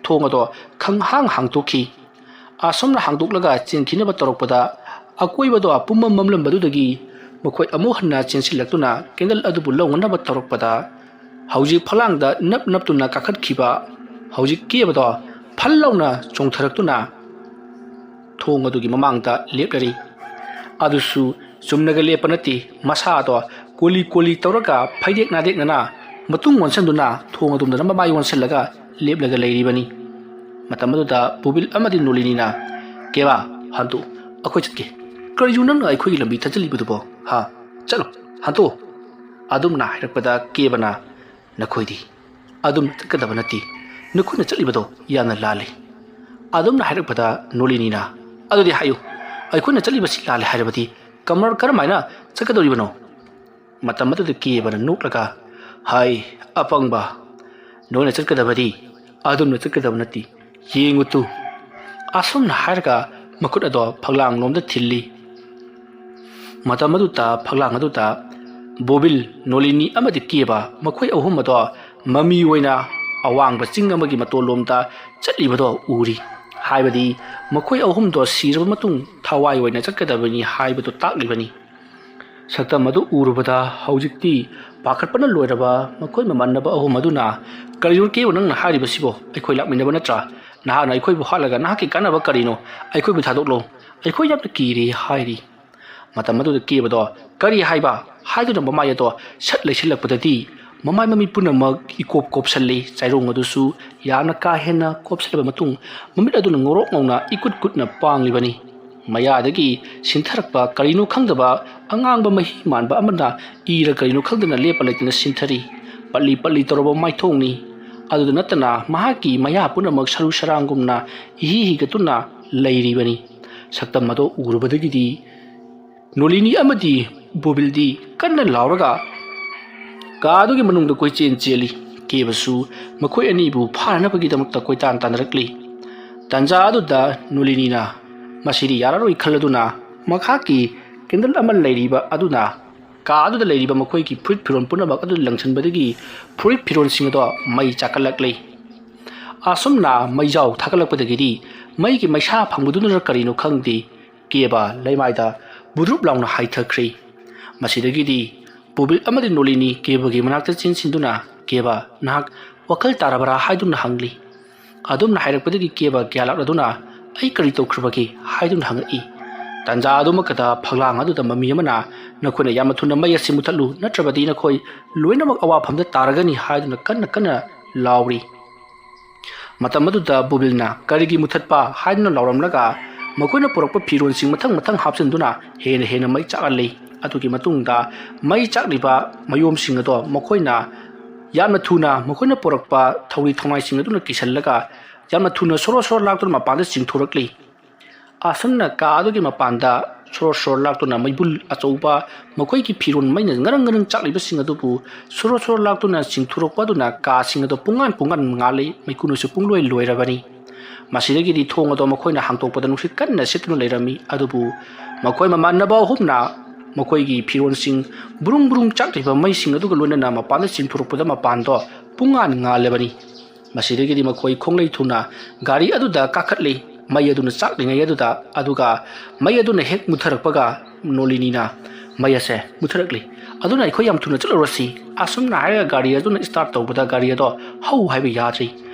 ꯊꯣꯡ ꯑꯗꯣ ꯈꯪꯍꯥꯡ ꯍꯥꯡꯗꯣꯛꯈꯤ꯫ ꯑꯁꯨꯝꯅ ꯍꯥꯡꯗꯣꯛꯂꯒ ꯆꯦꯟꯈꯤꯅꯕ ꯇꯧꯔꯛꯄꯗ, ꯑꯀꯣꯏꯕꯗꯣ ꯄꯨꯝꯃꯝ ꯃꯝꯂꯝꯕꯗꯨꯗꯒꯤ ꯃꯈꯣꯏ ꯑꯃꯨꯛ ꯍꯟꯅ ꯆꯦꯟꯁꯤꯜꯂꯛꯇꯨꯅ ꯀꯦꯟꯗꯜ ꯑꯗꯨꯕꯨ ꯂꯧꯅꯅꯕ ꯇꯧꯔꯛꯄꯗ, ꯍꯧꯖꯤꯛ ꯐꯛꯂꯥꯡꯗ ꯅꯞ ꯅꯞꯇꯨꯅ ꯀꯥꯈꯠꯈꯤꯕ ꯍꯧꯖꯤꯛ ꯀꯦꯕꯗꯣ ꯐꯜ ꯂꯥꯎꯅ ꯆꯣꯡꯊꯔꯛꯇꯨꯅ ꯊꯣꯡ ꯑꯗꯨꯒꯤ ꯃꯃꯥꯡꯗ ꯂꯦꯞꯂꯔꯤ꯫ ꯑꯗꯨꯁꯨ ꯆꯨꯝꯅꯒ ꯂꯦꯞꯄ ꯅꯠꯇꯦ, ꯃꯁꯥꯗꯣ ꯀꯣꯂꯤ ꯀꯣꯂꯤ ꯇꯧꯔꯒ ꯐꯩꯗꯦꯛ ꯅꯥꯗꯦꯛꯅꯅ ꯃꯇꯨꯡ ꯑꯣꯟꯁꯤꯟꯗꯨꯅ ꯊꯣꯡ ꯑꯗꯣꯝꯗꯅ ꯃꯃꯥꯏ ꯑꯣꯟꯁꯤꯜꯂꯒ ꯂꯦꯞꯂꯒ ꯂꯩꯔꯤꯕꯅꯤ꯫ ꯃꯇꯝ ꯑꯗꯨꯗ ꯕꯣꯕꯤꯜ ꯑꯃꯗꯤ ꯅꯣꯂꯤꯅꯤꯅ, "ꯀꯦꯕꯥ, ꯍꯟꯗꯣꯛ, ꯑꯩꯈꯣꯏ ꯆꯠꯀꯦ꯫ ꯀꯔꯤꯅꯣ ꯅꯪꯅ ꯑꯩꯈꯣꯏꯒꯤ ꯂꯝꯕꯤ ꯊꯠꯆꯜꯂꯤꯕꯗꯨꯕꯣ? ꯍꯥ? ꯆꯠꯂꯣ, ꯍꯟꯗꯣꯛ!" ꯑꯗꯨꯝꯅ ꯍꯥꯏꯔꯛꯄꯗ ꯀꯦꯕꯅ, "ꯅꯈꯣꯏꯗꯤ ꯑꯗꯨꯝ ꯆꯠꯀꯗꯕ ꯅꯠꯇꯦ꯫ ꯅꯈꯣꯏꯅ ꯆꯠꯂꯤꯕꯗꯣ ꯌꯥꯝꯅ ꯂꯥꯜꯂꯤ꯫" ꯑꯗꯨꯝꯅ ꯍꯥꯏꯔꯛꯄꯗ ꯅꯣꯂꯤꯅꯤꯅ, "ꯑꯗꯨꯗꯤ ꯍꯥꯏꯌꯨ, ꯑꯩꯈꯣꯏꯅ ꯆꯠꯂꯤꯕꯁꯤ ꯂꯥꯜꯂꯦ ꯍꯥꯏꯔꯕꯗꯤ ꯀꯃꯔ ꯀꯔꯝꯍꯥꯏꯅ ꯆꯠꯀꯗꯧꯔꯤꯕꯅꯣ?" ꯃꯇꯝ ꯑꯗꯨꯗ ꯀꯦꯕꯅ ꯅꯣꯛꯂꯒ, "ꯍꯥꯏ, ꯑꯄꯪꯕ, ꯅꯣꯏꯅ ꯆꯠꯀꯗꯕꯗꯤ ꯑꯗꯨꯝꯅ ꯆꯠꯀꯗꯕ ꯅꯠꯇꯦ꯫ ꯌꯦꯡꯉꯨ ꯇꯨ꯫" ꯑꯁꯨꯝꯅ ꯍꯥꯏꯔꯒ ꯃꯈꯨꯠ ꯑꯗꯣ ꯐꯛꯂꯥꯡꯂꯣꯝꯗ ꯊꯤꯜꯂꯤ꯫ ꯃꯇꯝ ꯑꯗꯨꯗ ꯐꯛꯂꯥꯡ ꯑꯗꯨꯗ ꯕꯣꯕꯤꯜ, ꯅꯣꯂꯤꯅꯤ ꯑꯃꯗꯤ ꯀꯦꯕ, ꯃꯈꯣꯏ ꯑꯍꯨꯝ ꯑꯗꯣ ꯃꯃꯤ ꯑꯣꯏꯅ ꯑꯋꯥꯡꯕ ꯆꯤꯡ ꯑꯃꯒꯤ ꯃꯇꯣꯜꯂꯣꯝꯗ ꯆꯠꯂꯤꯕꯗꯣ ꯎꯔꯤ꯫ ꯍꯥꯏꯕꯗꯤ ꯃꯈꯣꯏ ꯑꯍꯨꯝꯗꯣ ꯁꯤꯔꯕ ꯃꯇꯨꯡ ꯊꯋꯥꯏ ꯑꯣꯏꯅ ꯆꯠꯀꯗꯕꯅꯤ ꯍꯥꯏꯕꯗꯨ ꯇꯥꯛꯂꯤꯕꯅꯤ꯫ ꯁꯛꯇꯝ ꯑꯗꯨ ꯎꯔꯨꯕꯗ ꯍꯧꯖꯤꯛꯇꯤ ꯄꯥꯈꯠꯄꯅ ꯂꯣꯏꯔꯕ ꯃꯈꯣꯏ ꯃꯃꯥꯟꯅꯕ ꯑꯍꯨꯝ ꯑꯗꯨꯅ, "ꯀꯔꯤꯅꯣ ꯀꯦꯕ, ꯅꯪꯅ ꯍꯥꯏꯔꯤꯕꯁꯤꯕꯣ? ꯑꯩꯈꯣꯏ ꯂꯥꯛꯃꯤꯟꯅꯕ ꯅꯠꯇ꯭ꯔꯥ? ꯅꯍꯥꯛꯅ ꯑꯩꯈꯣꯏꯕꯨ ꯍꯥꯠꯂꯒ ꯅꯍꯥꯛꯀꯤ ꯀꯥꯟꯅꯕ ꯀꯔꯤꯅꯣ? ꯑꯩꯈꯣꯏꯕꯨ ꯊꯥꯗꯣꯛꯂꯣ꯫ ꯑꯩꯈꯣꯏ ꯌꯥꯝꯅ ꯀꯤꯔꯦ" ꯍꯥꯏꯔꯤ꯫ ꯃꯇꯝ ꯑꯗꯨꯗ ꯀꯦꯕꯗꯣ "ꯀꯔꯤ ꯍꯥꯏꯕ?" ꯍꯥꯏꯗꯨꯅ ꯃꯃꯥꯏ ꯑꯗꯣ ꯁꯠ ꯂꯩꯁꯤꯜꯂꯛꯄꯗꯗꯤ ꯃꯃꯥꯏ ꯃꯃꯤꯠ ꯄꯨꯝꯅꯃꯛ ꯏꯀꯣꯞ ꯀꯣꯞꯁꯜꯂꯤ꯫ ꯆꯥꯏꯔꯣꯡ ꯑꯗꯨꯁꯨ ꯌꯥꯝꯅ ꯀꯥ ꯍꯦꯟꯅ ꯀꯣꯞꯁꯜꯂꯕ ꯃꯇꯨꯡ ꯃꯃꯤꯠ ꯑꯗꯨꯅ ꯉꯧꯔꯣꯛ ꯉꯧꯅ ꯏꯀꯨꯠ ꯀꯨꯠꯅ ꯄꯥꯡꯂꯤꯕꯅꯤ꯫ ꯃꯌꯥꯗꯒꯤ ꯁꯤꯟꯊꯔꯛꯄ ꯀꯔꯤꯅꯣ ꯈꯪꯗꯕ ꯑꯉꯥꯡꯕ ꯃꯍꯤ ꯃꯥꯟꯕ ꯑꯃꯅ ꯏꯔ ꯀꯔꯤꯅꯣ ꯈꯪꯗꯅ ꯂꯦꯞꯄ ꯂꯩꯇꯅ ꯁꯤꯟꯊꯔꯤ꯫ ꯄꯠꯂꯤ ꯄꯠꯂꯤ ꯇꯧꯔꯕ ꯃꯥꯏꯊꯣꯡꯅꯤ꯫ ꯑꯗꯨꯗ ꯅꯠꯇꯅ ꯃꯍꯥꯛꯀꯤ ꯃꯌꯥ ꯄꯨꯝꯅꯃꯛ ꯁꯔꯨ ꯁꯔꯥꯡꯒꯨꯝꯅ ꯏꯍꯤ ꯍꯤꯒꯠꯇꯨꯅ ꯂꯩꯔꯤꯕꯅꯤ꯫ ꯁꯛꯇꯝ ꯑꯗꯣ ꯎꯔꯨꯕꯗꯒꯤꯗꯤ ꯅꯣꯂꯤꯅꯤ ꯑꯃꯗꯤ ꯕꯣꯕꯤꯜꯗꯤ ꯀꯟꯅ ꯂꯥꯎꯔꯒ ꯀꯥ ꯑꯗꯨꯒꯤ ꯃꯅꯨꯡꯗ ꯀꯣꯏꯆꯦꯟ ꯆꯦꯜꯂꯤ꯫ ꯀꯦꯕꯁꯨ ꯃꯈꯣꯏ ꯑꯅꯤꯕꯨ ꯐꯥꯅꯅꯕꯒꯤꯗꯃꯛꯇ ꯀꯣꯏꯇꯥꯟ ꯇꯥꯟꯅꯔꯛꯂꯤ꯫ ꯇꯥꯟꯖꯥ ꯑꯗꯨꯗ ꯅꯣꯂꯤꯅꯤꯅ ꯃꯁꯤꯗꯤ ꯌꯥꯔꯔꯣꯏ ꯈꯜꯂꯗꯨꯅ ꯃꯍꯥꯛꯀꯤ ꯀꯦꯟꯗꯜ ꯑꯃ ꯂꯩꯔꯤꯕ ꯑꯗꯨꯅ ꯀꯥ ꯑꯗꯨꯗ ꯂꯩꯔꯤꯕ ꯃꯈꯣꯏꯒꯤ ꯐꯨꯔꯤꯠ ꯐꯤꯔꯣꯜ ꯄꯨꯝꯅꯃꯛ ꯑꯗꯨ ꯂꯪꯁꯤꯟꯕꯗꯒꯤ ꯐꯨꯔꯤꯠ ꯐꯤꯔꯣꯜꯁꯤꯡ ꯑꯗꯣ ꯃꯩ ꯆꯥꯛꯈꯠꯂꯛꯂꯤ꯫ ꯑꯁꯨꯝꯅ ꯃꯩꯖꯥꯎ ꯊꯥꯒꯠꯂꯛꯄꯗꯒꯤꯗꯤ ꯃꯩꯒꯤ ꯃꯩꯁꯥ ꯐꯪꯕꯗꯨꯅꯔ ꯀꯔꯤꯅꯣ ꯈꯪꯗꯦ, ꯀꯦꯕ ꯂꯩꯃꯥꯏꯗ ꯕꯨꯗ꯭ꯔꯨꯞ ꯂꯥꯎꯅ ꯍꯥꯏꯊꯈ꯭ꯔꯤ꯫ ꯃꯁꯤꯗꯒꯤꯗꯤ ꯕꯣꯕꯤꯜ ꯑꯃꯗꯤ ꯅꯣꯂꯤꯅꯤ ꯀꯦꯕꯒꯤ ꯃꯅꯥꯛꯇ ꯆꯦꯟꯁꯤꯟꯗꯨꯅ, "ꯀꯦꯕ, ꯅꯍꯥꯛ ꯋꯥꯈꯜ ꯇꯥꯔꯕꯔꯥ?" ꯍꯥꯏꯗꯨꯅ ꯍꯪꯂꯤ꯫ ꯑꯗꯨꯝꯅ ꯍꯥꯏꯔꯛꯄꯗꯒꯤ ꯀꯦꯕ ꯒ꯭ꯌꯥꯟ ꯂꯥꯛꯂꯗꯨꯅ, "ꯑꯩ ꯀꯔꯤ ꯇꯧꯈ꯭ꯔꯕꯒꯦ?" ꯍꯥꯏꯗꯨꯅ ꯍꯪꯉꯛꯏ꯫ ꯇꯥꯟꯖꯥ ꯑꯗꯨꯃꯛꯇꯗ ꯐꯛꯂꯥꯡ ꯑꯗꯨꯗ ꯃꯃꯤ ꯑꯃꯅ, "ꯅꯈꯣꯏꯅ ꯌꯥꯝꯅ ꯊꯨꯅ ꯃꯩ ꯑꯁꯤ ꯃꯨꯊꯠꯂꯨ, ꯅꯠꯇ꯭ꯔꯕꯗꯤ ꯅꯈꯣꯏ ꯂꯣꯏꯅꯃꯛ ꯑꯋꯥꯐꯝꯗ ꯇꯥꯔꯒꯅꯤ" ꯍꯥꯏꯗꯨꯅ ꯀꯟꯅ ꯀꯟꯅ ꯂꯥꯎꯔꯤ꯫ ꯃꯇꯝ ꯑꯗꯨꯗ ꯕꯣꯕꯤꯜꯅ "ꯀꯔꯤꯒꯤ ꯃꯨꯊꯠꯄ?" ꯍꯥꯏꯗꯨꯅ ꯂꯥꯎꯔꯝꯂꯒ, ꯃꯈꯣꯏꯅ ꯄꯨꯔꯛꯄ ꯐꯤꯔꯣꯜꯁꯤꯡ ꯃꯊꯪ ꯃꯊꯪ ꯍꯥꯞꯆꯤꯟꯗꯨꯅ ꯍꯦꯟꯅ ꯍꯦꯟꯅ ꯃꯩ ꯆꯥꯛꯍꯜꯂꯤ꯫ ꯑꯗꯨꯒꯤ ꯃꯇꯨꯡꯗ ꯃꯩ ꯆꯥꯛꯂꯤꯕ ꯃꯌꯣꯝꯁꯤꯡ ꯑꯗꯣ ꯃꯈꯣꯏꯅ ꯌꯥꯝꯅ ꯊꯨꯅ ꯃꯈꯣꯏꯅ ꯄꯨꯔꯛꯄ ꯊꯧꯔꯤ ꯊꯧꯅꯥꯏꯁꯤꯡ ꯑꯗꯨꯅ ꯀꯤꯁꯜꯂꯒ ꯌꯥꯝꯅ ꯊꯨꯅ ꯁꯣꯔꯣ ꯁꯣꯔꯣ ꯂꯥꯛꯇꯨꯅ ꯃꯄꯥꯟꯗ ꯆꯤꯡꯊꯣꯔꯛꯂꯤ꯫ ꯑꯁꯨꯝꯅ ꯀꯥ ꯑꯗꯨꯒꯤ ꯃꯄꯥꯟꯗ ꯁꯣꯔꯣ ꯁꯣꯔꯣ ꯂꯥꯛꯇꯨꯅ ꯃꯩꯕꯨꯜ ꯑꯆꯧꯕ, ꯃꯈꯣꯏꯒꯤ ꯐꯤꯔꯣꯜ ꯃꯩꯅ ꯉꯔꯪ ꯉꯔꯪ ꯆꯥꯛꯂꯤꯕꯁꯤꯡ ꯑꯗꯨꯕꯨ ꯁꯣꯔꯣ ꯁꯣꯔꯣ ꯂꯥꯛꯇꯨꯅ ꯆꯤꯡꯊꯣꯔꯛꯄ ꯑꯗꯨꯅ ꯀꯥꯁꯤꯡ ꯑꯗꯨ ꯄꯨꯡꯉꯥꯟ ꯄꯨꯡꯉꯥꯟ ꯉꯥꯜꯂꯤ, ꯃꯩꯈꯨꯅꯁꯨ ꯄꯨꯡꯂꯣꯏ ꯂꯣꯏꯔꯕꯅꯤ꯫ ꯃꯁꯤꯗꯒꯤꯗꯤ ꯊꯣꯡ ꯑꯗꯣ ꯃꯈꯣꯏꯅ ꯍꯥꯡꯗꯣꯛꯄꯗ ꯅꯨꯡꯁꯤꯠ ꯀꯟꯅ ꯁꯤꯠꯇꯨꯅ ꯂꯩꯔꯝꯃꯤ꯫ ꯑꯗꯨꯕꯨ ꯃꯈꯣꯏ ꯃꯃꯥꯟꯅꯕ ꯑꯍꯨꯝꯅ ꯃꯈꯣꯏꯒꯤ ꯐꯤꯔꯣꯜꯁꯤꯡ ꯕ꯭ꯔꯨꯡ ꯕ꯭ꯔꯨꯡ ꯆꯥꯛꯂꯤꯕ ꯃꯩꯁꯤꯡ ꯑꯗꯨꯒ ꯂꯣꯏꯅꯅ ꯃꯄꯥꯟꯗ ꯆꯤꯡꯊꯣꯔꯛꯄꯗ ꯃꯄꯥꯟꯗꯣ ꯄꯨꯡꯉꯥꯟ ꯉꯥꯜꯂꯕꯅꯤ꯫ ꯃꯁꯤꯗꯒꯤꯗꯤ ꯃꯈꯣꯏ ꯈꯣꯡꯂꯩ ꯊꯨꯅ ꯒꯥꯔꯤ ꯑꯗꯨꯗ ꯀꯥꯈꯠꯂꯤ꯫ ꯃꯩ ꯑꯗꯨꯅ ꯆꯥꯛꯂꯤꯉꯩ ꯑꯗꯨꯗ, ꯑꯗꯨꯒ ꯃꯩ ꯑꯗꯨꯅ ꯍꯦꯛ ꯃꯨꯠꯊꯔꯛꯄꯒ ꯅꯣꯂꯤꯅꯤꯅ, "ꯃꯩ ꯑꯁꯦ ꯃꯨꯠꯊꯔꯛꯂꯤ, ꯑꯗꯨꯅ ꯑꯩꯈꯣꯏ ꯌꯥꯝ ꯊꯨꯅ ꯆꯠꯂꯨꯔꯁꯤ" ꯑꯁꯨꯝꯅ ꯍꯥꯏꯔꯒ ꯒꯥꯔꯤ ꯑꯗꯨꯅ start ꯇꯧꯕꯗ ꯒꯥꯔꯤ ꯑꯗꯣ ꯍꯧ ꯍꯥꯏꯕ ꯌꯥꯗ꯭ꯔꯤ꯫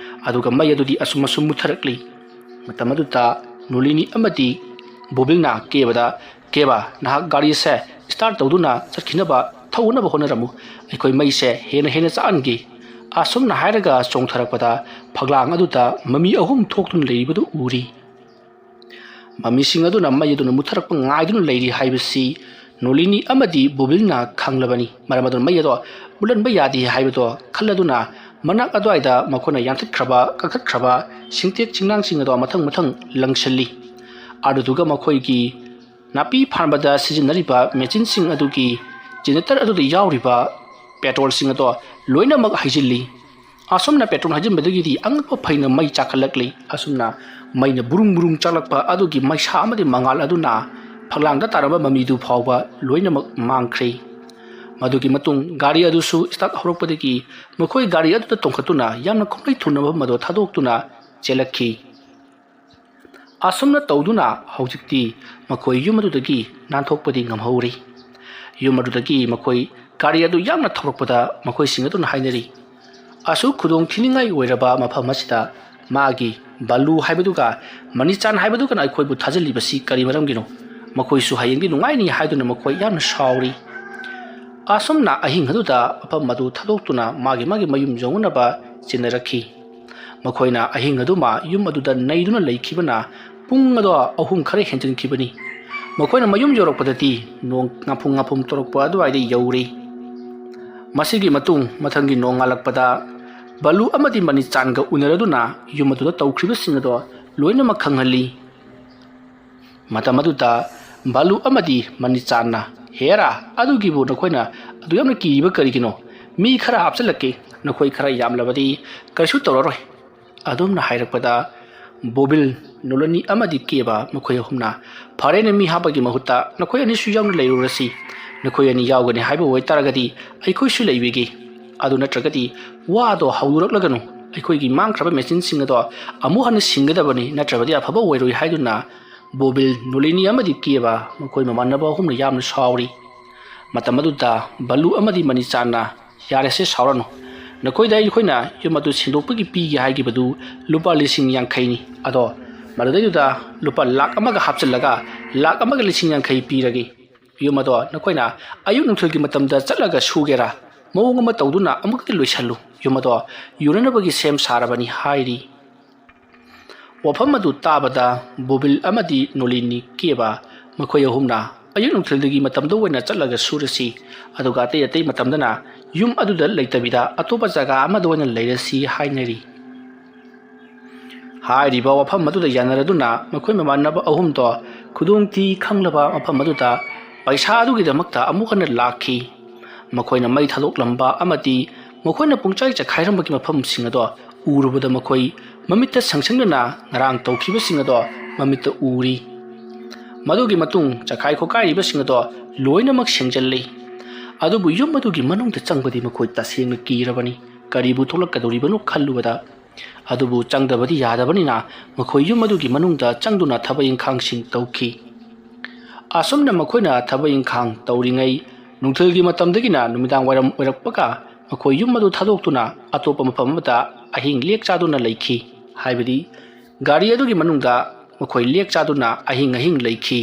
ꯑꯗꯨꯒ ꯃꯩ ꯑꯗꯨꯗꯤ ꯑꯁꯨꯝ ꯑꯁꯨꯝ ꯃꯨꯠꯊꯔꯛꯂꯤ꯫ ꯃꯇꯝ ꯑꯗꯨꯗ ꯅꯣꯂꯤꯅꯤ ꯑꯃꯗꯤ ꯕꯣꯕꯤꯜꯅ ꯀꯦꯕꯗ, "ꯀꯦꯕ, ꯅꯍꯥꯛ ꯒꯥꯔꯤ ꯑꯁꯦ start ꯇꯧꯗꯨꯅ ꯆꯠꯈꯤꯅꯕ, ꯊꯧꯅꯕ ꯍꯣꯠꯅꯔꯝꯃꯨ꯫ ꯑꯩꯈꯣꯏ ꯃꯩꯁꯦ ꯍꯦꯟꯅ ꯍꯦꯟꯅ ꯆꯥꯛꯍꯟꯒꯦ"꯫ ꯑꯁꯨꯝꯅ ꯍꯥꯏꯔꯒ ꯆꯣꯡꯊꯔꯛꯄꯗ ꯐꯛꯂꯥꯡ ꯑꯗꯨꯗ ꯃꯃꯤ ꯑꯍꯨꯝ ꯊꯣꯛꯇꯨꯅ ꯂꯩꯔꯤꯕꯗꯨ ꯎꯔꯤ꯫ ꯃꯃꯤꯁꯤꯡ ꯑꯗꯨꯅ ꯃꯩ ꯑꯗꯨꯅ ꯃꯨꯠꯊꯔꯛꯄ ꯉꯥꯏꯗꯨꯅ ꯂꯩꯔꯤ ꯍꯥꯏꯕꯁꯤ ꯅꯣꯂꯤꯅꯤ ꯑꯃꯗꯤ ꯕꯣꯕꯤꯜꯅ ꯈꯪꯂꯕꯅꯤ꯫ ꯃꯔꯝ ꯑꯗꯨꯅ ꯃꯩ ꯑꯗꯣ ꯃꯨꯠꯍꯟꯕ ꯌꯥꯗꯦ ꯍꯥꯏꯕꯗꯣ ꯈꯜꯂꯗꯨꯅ ꯃꯅꯥꯛ ꯑꯗꯨꯋꯥꯏꯗ ꯃꯈꯣꯏꯅ ꯌꯥꯟꯊꯠꯈ꯭ꯔꯕ, ꯀꯛꯊꯠꯈ꯭ꯔꯕ ꯁꯤꯡꯇꯦꯛ ꯆꯤꯡꯅꯥꯡꯁꯤꯡ ꯑꯗꯣ ꯃꯊꯪ ꯃꯊꯪ ꯂꯪꯁꯤꯜꯂꯤ꯫ ꯑꯗꯨꯗꯨꯒ ꯃꯈꯣꯏꯒꯤ ꯅꯥꯄꯤ ꯐꯥꯟꯕꯗ ꯁꯤꯖꯤꯟꯅꯔꯤꯕ ꯃꯦꯆꯤꯟꯁꯤꯡ ꯑꯗꯨꯒꯤ generator ꯑꯗꯨꯗ ꯌꯥꯎꯔꯤꯕ petrolꯁꯤꯡ ꯑꯗꯣ ꯂꯣꯏꯅꯃꯛ ꯍꯩꯖꯤꯜꯂꯤ꯫ ꯑꯁꯨꯝꯅ petrol ꯍꯩꯖꯤꯟꯕꯗꯒꯤꯗꯤ ꯑꯉꯛꯄ ꯐꯩꯅ ꯃꯩ ꯆꯥꯛꯈꯠꯂꯛꯂꯤ꯫ ꯑꯁꯨꯝꯅ ꯃꯩꯅ ꯕꯨꯔꯨꯡ ꯕꯨꯔꯨꯡ ꯆꯥꯛꯂꯛꯄ ꯑꯗꯨꯒꯤ ꯃꯩꯁꯥ ꯑꯃꯗꯤ ꯃꯉꯥꯜ ꯑꯗꯨꯅ ꯐꯛꯂꯥꯡꯗ ꯇꯥꯔꯝꯕ ꯃꯃꯤꯗꯨ ꯐꯥꯎꯕ ꯂꯣꯏꯅꯃꯛ ꯃꯥꯡꯈ꯭ꯔꯦ꯫ ꯃꯗꯨꯒꯤ ꯃꯇꯨꯡ ꯒꯥꯔꯤ ꯑꯗꯨꯁꯨ start ꯍꯧꯔꯛꯄꯗꯒꯤ ꯃꯈꯣꯏ ꯒꯥꯔꯤ ꯑꯗꯨꯗ ꯇꯣꯡꯈꯠꯇꯨꯅ ꯌꯥꯝꯅ ꯈꯣꯡꯂꯩ ꯊꯨꯅ ꯃꯐꯝ ꯑꯗꯨ ꯊꯥꯗꯣꯛꯇꯨꯅ ꯆꯦꯜꯂꯛꯈꯤ꯫ ꯑꯁꯨꯝꯅ ꯇꯧꯗꯨꯅ ꯍꯧꯖꯤꯛꯇꯤ ꯃꯈꯣꯏ ꯌꯨꯝ ꯑꯗꯨꯗꯒꯤ ꯅꯥꯟꯊꯣꯛꯄꯗꯤ ꯉꯝꯍꯧꯔꯤ꯫ ꯌꯨꯝ ꯑꯗꯨꯗꯒꯤ ꯃꯈꯣꯏ ꯒꯥꯔꯤ ꯑꯗꯨ ꯌꯥꯝꯅ ꯊꯧꯔꯛꯄꯗ ꯃꯈꯣꯏꯁꯤꯡ ꯑꯗꯨꯅ ꯍꯥꯏꯅꯔꯤ, "ꯑꯁꯨꯛ ꯈꯨꯗꯣꯡ ꯊꯤꯅꯤꯡꯉꯥꯏ ꯑꯣꯏꯔꯕ ꯃꯐꯝ ꯑꯁꯤꯗ ꯃꯥꯒꯤ ꯕꯥꯂꯨ ꯍꯥꯏꯕꯗꯨꯒ ꯃꯅꯤꯆꯥꯟ ꯍꯥꯏꯕꯗꯨꯒꯅ ꯑꯩꯈꯣꯏꯕꯨ ꯊꯥꯖꯤꯜꯂꯤꯕꯁꯤ ꯀꯔꯤ ꯃꯔꯝꯒꯤꯅꯣ? ꯃꯈꯣꯏꯁꯨ ꯍꯌꯦꯡꯗꯤ ꯅꯨꯡꯉꯥꯏꯅꯤ ꯍꯥꯏꯗꯨꯅ ꯃꯈꯣꯏ ꯌꯥꯝꯅ ꯁꯥꯎꯔꯤ꯫ ꯑꯁꯨꯝꯅ ꯑꯍꯤꯡ ꯑꯗꯨꯗ ꯃꯐꯝ ꯑꯗꯨ ꯊꯥꯗꯣꯛꯇꯨꯅ ꯃꯥꯒꯤ ꯃꯥꯒꯤ ꯃꯌꯨꯝ ꯌꯧꯅꯅꯕ ꯆꯦꯟꯅꯔꯛꯈꯤ꯫ ꯃꯈꯣꯏꯅ ꯑꯍꯤꯡ ꯑꯗꯨꯃ ꯌꯨꯝ ꯑꯗꯨꯗ ꯅꯩꯗꯨꯅ ꯂꯩꯈꯤꯕꯅ ꯄꯨꯡ ꯑꯗꯣ ꯑꯍꯨꯝ ꯈꯔ ꯍꯦꯟꯖꯤꯟꯈꯤꯕꯅꯤ꯫ ꯃꯈꯣꯏꯅ ꯃꯌꯨꯝ ꯌꯧꯔꯛꯄꯗꯗꯤ ꯅꯣꯡ ꯉꯥꯐꯨꯝ ꯉꯥꯐꯨꯝ ꯇꯧꯔꯛꯄ ꯑꯗꯨꯋꯥꯏꯗ ꯌꯧꯔꯦ꯫ ꯃꯁꯤꯒꯤ ꯃꯇꯨꯡ ꯃꯊꯪꯒꯤ ꯅꯣꯡꯉꯥꯜꯂꯛꯄꯗ ꯕꯂꯨ ꯑꯃꯗꯤ ꯃꯅꯤꯆꯥꯟꯒ ꯎꯅꯔꯗꯨꯅ ꯌꯨꯝ ꯑꯗꯨꯗ ꯇꯧꯈ꯭ꯔꯤꯕꯁꯤꯡ ꯑꯗꯣ ꯂꯣꯏꯅꯃꯛ ꯈꯪꯍꯜꯂꯤ꯫ ꯃꯇꯝ ꯑꯗꯨꯗ ꯕꯂꯨ ꯑꯃꯗꯤ ꯃꯅꯤꯆꯥꯟꯅ, "ꯍꯦꯔꯥ, ꯑꯗꯨꯒꯤꯕꯨ ꯅꯈꯣꯏꯅ ꯑꯗꯨ ꯌꯥꯝꯅ ꯀꯤꯔꯤꯕ ꯀꯔꯤꯒꯤꯅꯣ? ꯃꯤ ꯈꯔ ꯍꯥꯞꯆꯤꯜꯂꯛꯀꯦ, ꯅꯈꯣꯏ ꯈꯔ ꯌꯥꯝꯂꯕꯗꯤ ꯀꯔꯤꯁꯨ ꯇꯧꯔꯔꯣꯏ," ꯑꯗꯨꯝꯅ ꯍꯥꯏꯔꯛꯄꯗ, ꯕꯣꯕꯤꯜ, ꯅꯣꯂꯅꯤ ꯑꯃꯗꯤ ꯀꯦꯕ ꯃꯈꯣꯏ ꯑꯍꯨꯝꯅ, "ꯐꯔꯦꯅꯦ, ꯃꯤ ꯍꯥꯞꯄꯒꯤ ꯃꯍꯨꯠꯇ ꯅꯈꯣꯏ ꯑꯅꯤꯁꯨ ꯌꯥꯎꯅ ꯂꯩꯔꯨꯔꯁꯤ꯫ ꯅꯈꯣꯏ ꯑꯅꯤ ꯌꯥꯎꯒꯅꯤ ꯍꯥꯏꯕ ꯑꯣꯏꯇꯥꯔꯒꯗꯤ ꯑꯩꯈꯣꯏꯁꯨ ꯂꯩꯕꯤꯒꯦ꯫ ꯑꯗꯨ ꯅꯠꯇ꯭ꯔꯒꯗꯤ ꯋꯥꯗꯣ ꯍꯧꯗꯣꯔꯛꯂꯒꯅꯨ꯫ ꯑꯩꯈꯣꯏꯒꯤ ꯃꯥꯡꯈ꯭ꯔꯕ ꯃꯦꯆꯤꯟꯁꯤꯡ ꯑꯗꯣ ꯑꯃꯨꯛ ꯍꯟꯅ ꯁꯤꯡꯒꯗꯕꯅꯤ, ꯅꯠꯇ꯭ꯔꯕꯗꯤ ꯑꯐꯕ ꯑꯣꯏꯔꯣꯏ" ꯍꯥꯏꯗꯨꯅ ꯕꯣꯕꯤꯜ, ꯅꯣꯂꯤꯅꯤ ꯑꯃꯗꯤ ꯀꯦꯕ ꯃꯈꯣꯏ ꯃꯃꯥꯟꯅꯕ ꯑꯍꯨꯝꯅ ꯌꯥꯝꯅ ꯁꯥꯎꯔꯤ꯫ ꯃꯇꯝ ꯑꯗꯨꯗ ꯕꯂꯨ ꯑꯃꯗꯤ ꯃꯅꯤꯆꯥꯟꯅ, "ꯌꯥꯔꯦꯁꯦ, ꯁꯥꯎꯔꯅꯨ꯫ ꯅꯈꯣꯏꯗ ꯑꯩꯈꯣꯏꯅ ꯌꯨꯝ ꯑꯗꯨ ꯁꯦꯡꯗꯣꯛꯄꯒꯤ ꯄꯤꯒꯦ ꯍꯥꯏꯈꯤꯕꯗꯨ ꯂꯨꯄꯥ ꯂꯤꯁꯤꯡ ꯌꯥꯡꯈꯩꯅꯤ꯫ ꯑꯗꯣ ꯃꯗꯨꯗꯩꯗꯨꯗ ꯂꯨꯄꯥ ꯂꯥꯛ ꯑꯃꯒ ꯍꯥꯞꯆꯤꯜꯂꯒ ꯂꯥꯛ ꯑꯃꯒ ꯂꯤꯁꯤꯡ ꯌꯥꯡꯈꯩ ꯄꯤꯔꯒꯦ꯫ ꯌꯨꯝ ꯑꯗꯣ ꯅꯈꯣꯏꯅ ꯑꯌꯨꯛ ꯅꯨꯡꯊꯤꯜꯒꯤ ꯃꯇꯝꯗ ꯆꯠꯂꯒ ꯁꯨꯒꯦꯔꯥ, ꯃꯑꯣꯡ ꯑꯃ ꯇꯧꯗꯨꯅ ꯑꯃꯨꯛꯇꯤ ꯂꯣꯏꯁꯜꯂꯨ꯫ ꯌꯨꯝ ꯑꯗꯣ ꯌꯨꯅꯅꯕꯒꯤ ꯁꯦꯝ ꯁꯥꯔꯕꯅꯤ" ꯍꯥꯏꯔꯤ꯫ ꯋꯥꯐꯝ ꯑꯗꯨ ꯇꯥꯕꯗ ꯕꯣꯕꯤꯜ ꯑꯃꯗꯤ ꯅꯣꯂꯤꯅꯤ ꯀꯦꯕ ꯃꯈꯣꯏ ꯑꯍꯨꯝꯅ ꯑꯌꯨꯛ ꯅꯨꯡꯊꯤꯜꯗꯒꯤ ꯃꯇꯝꯗ ꯑꯣꯏꯅ ꯆꯠꯂꯒ ꯁꯨꯔꯁꯤ, ꯑꯗꯨꯒ ꯑꯇꯩ ꯑꯇꯩ ꯃꯇꯝꯗꯅ ꯌꯨꯝ ꯑꯗꯨꯗ ꯂꯩꯇꯕꯤꯗ ꯑꯇꯣꯞꯄ ꯖꯒꯥ ꯑꯃꯗ ꯑꯣꯏꯅ ꯂꯩꯔꯁꯤ ꯍꯥꯏꯅꯔꯤ꯫ ꯍꯥꯏꯔꯤꯕ ꯋꯥꯐꯝ ꯑꯗꯨꯗ ꯌꯥꯅꯔꯗꯨꯅ ꯃꯈꯣꯏ ꯃꯃꯥꯟꯅꯕ ꯑꯍꯨꯝꯗꯣ ꯈꯨꯗꯣꯡꯊꯤ ꯈꯪꯂꯕ ꯃꯐꯝ ꯑꯗꯨꯗ ꯄꯩꯁꯥ ꯑꯗꯨꯒꯤꯗꯃꯛꯇ ꯑꯃꯨꯛ ꯍꯟꯅ ꯂꯥꯛꯈꯤ꯫ ꯃꯈꯣꯏꯅ ꯃꯩ ꯊꯥꯗꯣꯛꯂꯝꯕ ꯑꯃꯗꯤ ꯃꯈꯣꯏꯅ ꯄꯨꯡꯆꯥꯏ ꯆꯈꯥꯏꯔꯝꯕꯒꯤ ꯃꯐꯝꯁꯤꯡ ꯑꯗꯣ ꯎꯔꯨꯕꯗ ꯃꯈꯣꯏ ꯃꯃꯤꯠꯇ ꯁꯪꯁꯪꯗꯅ ꯉꯔꯥꯡ ꯇꯧꯈꯤꯕꯁꯤꯡ ꯑꯗꯣ ꯃꯃꯤꯠꯇ ꯎꯔꯤ꯫ ꯃꯗꯨꯒꯤ ꯃꯇꯨꯡ ꯆꯈꯥꯏ ꯈꯣꯀꯥꯏꯔꯤꯕꯁꯤꯡ ꯑꯗꯣ ꯂꯣꯏꯅꯃꯛ ꯁꯦꯡꯖꯜꯂꯤ꯫ ꯑꯗꯨꯕꯨ ꯌꯨꯝ ꯑꯗꯨꯒꯤ ꯃꯅꯨꯡꯗ ꯆꯪꯕꯗꯤ ꯃꯈꯣꯏ ꯇꯁꯦꯡꯅ ꯀꯤꯔꯕꯅꯤ꯫ ꯀꯔꯤꯕꯨ ꯊꯣꯛꯂꯛꯀꯗꯧꯔꯤꯕꯅꯣ ꯈꯜꯂꯨꯕꯗ꯫ ꯑꯗꯨꯕꯨ ꯆꯪꯗꯕꯗꯤ ꯌꯥꯗꯕꯅꯤꯅ ꯃꯈꯣꯏ ꯌꯨꯝ ꯑꯗꯨꯒꯤ ꯃꯅꯨꯡꯗ ꯆꯪꯗꯨꯅ ꯊꯕꯛ ꯏꯪꯈꯥꯡꯁꯤꯡ ꯇꯧꯈꯤ꯫ ꯑꯁꯨꯝꯅ ꯃꯈꯣꯏꯅ ꯊꯕꯛ ꯏꯪꯈꯥꯡ ꯇꯧꯔꯤꯉꯩ ꯅꯨꯡꯊꯤꯜꯒꯤ ꯃꯇꯝꯗꯒꯤꯅ ꯅꯨꯃꯤꯗꯥꯡ ꯋꯥꯏꯔꯝ ꯑꯣꯏꯔꯛꯄꯒ ꯃꯈꯣꯏ ꯌꯨꯝ ꯑꯗꯨ ꯊꯥꯗꯣꯛꯇꯨꯅ ꯑꯇꯣꯞꯄ ꯃꯐꯝ ꯑꯃꯗ ꯑꯍꯤꯡ ꯂꯦꯛ ꯆꯥꯗꯨꯅ ꯂꯩꯈꯤ꯫ ꯍꯥꯏꯕꯗꯤ ꯒꯥꯔꯤ ꯑꯗꯨꯒꯤ ꯃꯅꯨꯡꯗ ꯃꯈꯣꯏ ꯂꯦꯛ ꯆꯥꯗꯨꯅ ꯑꯍꯤꯡ ꯑꯍꯤꯡ ꯂꯩꯈꯤ꯫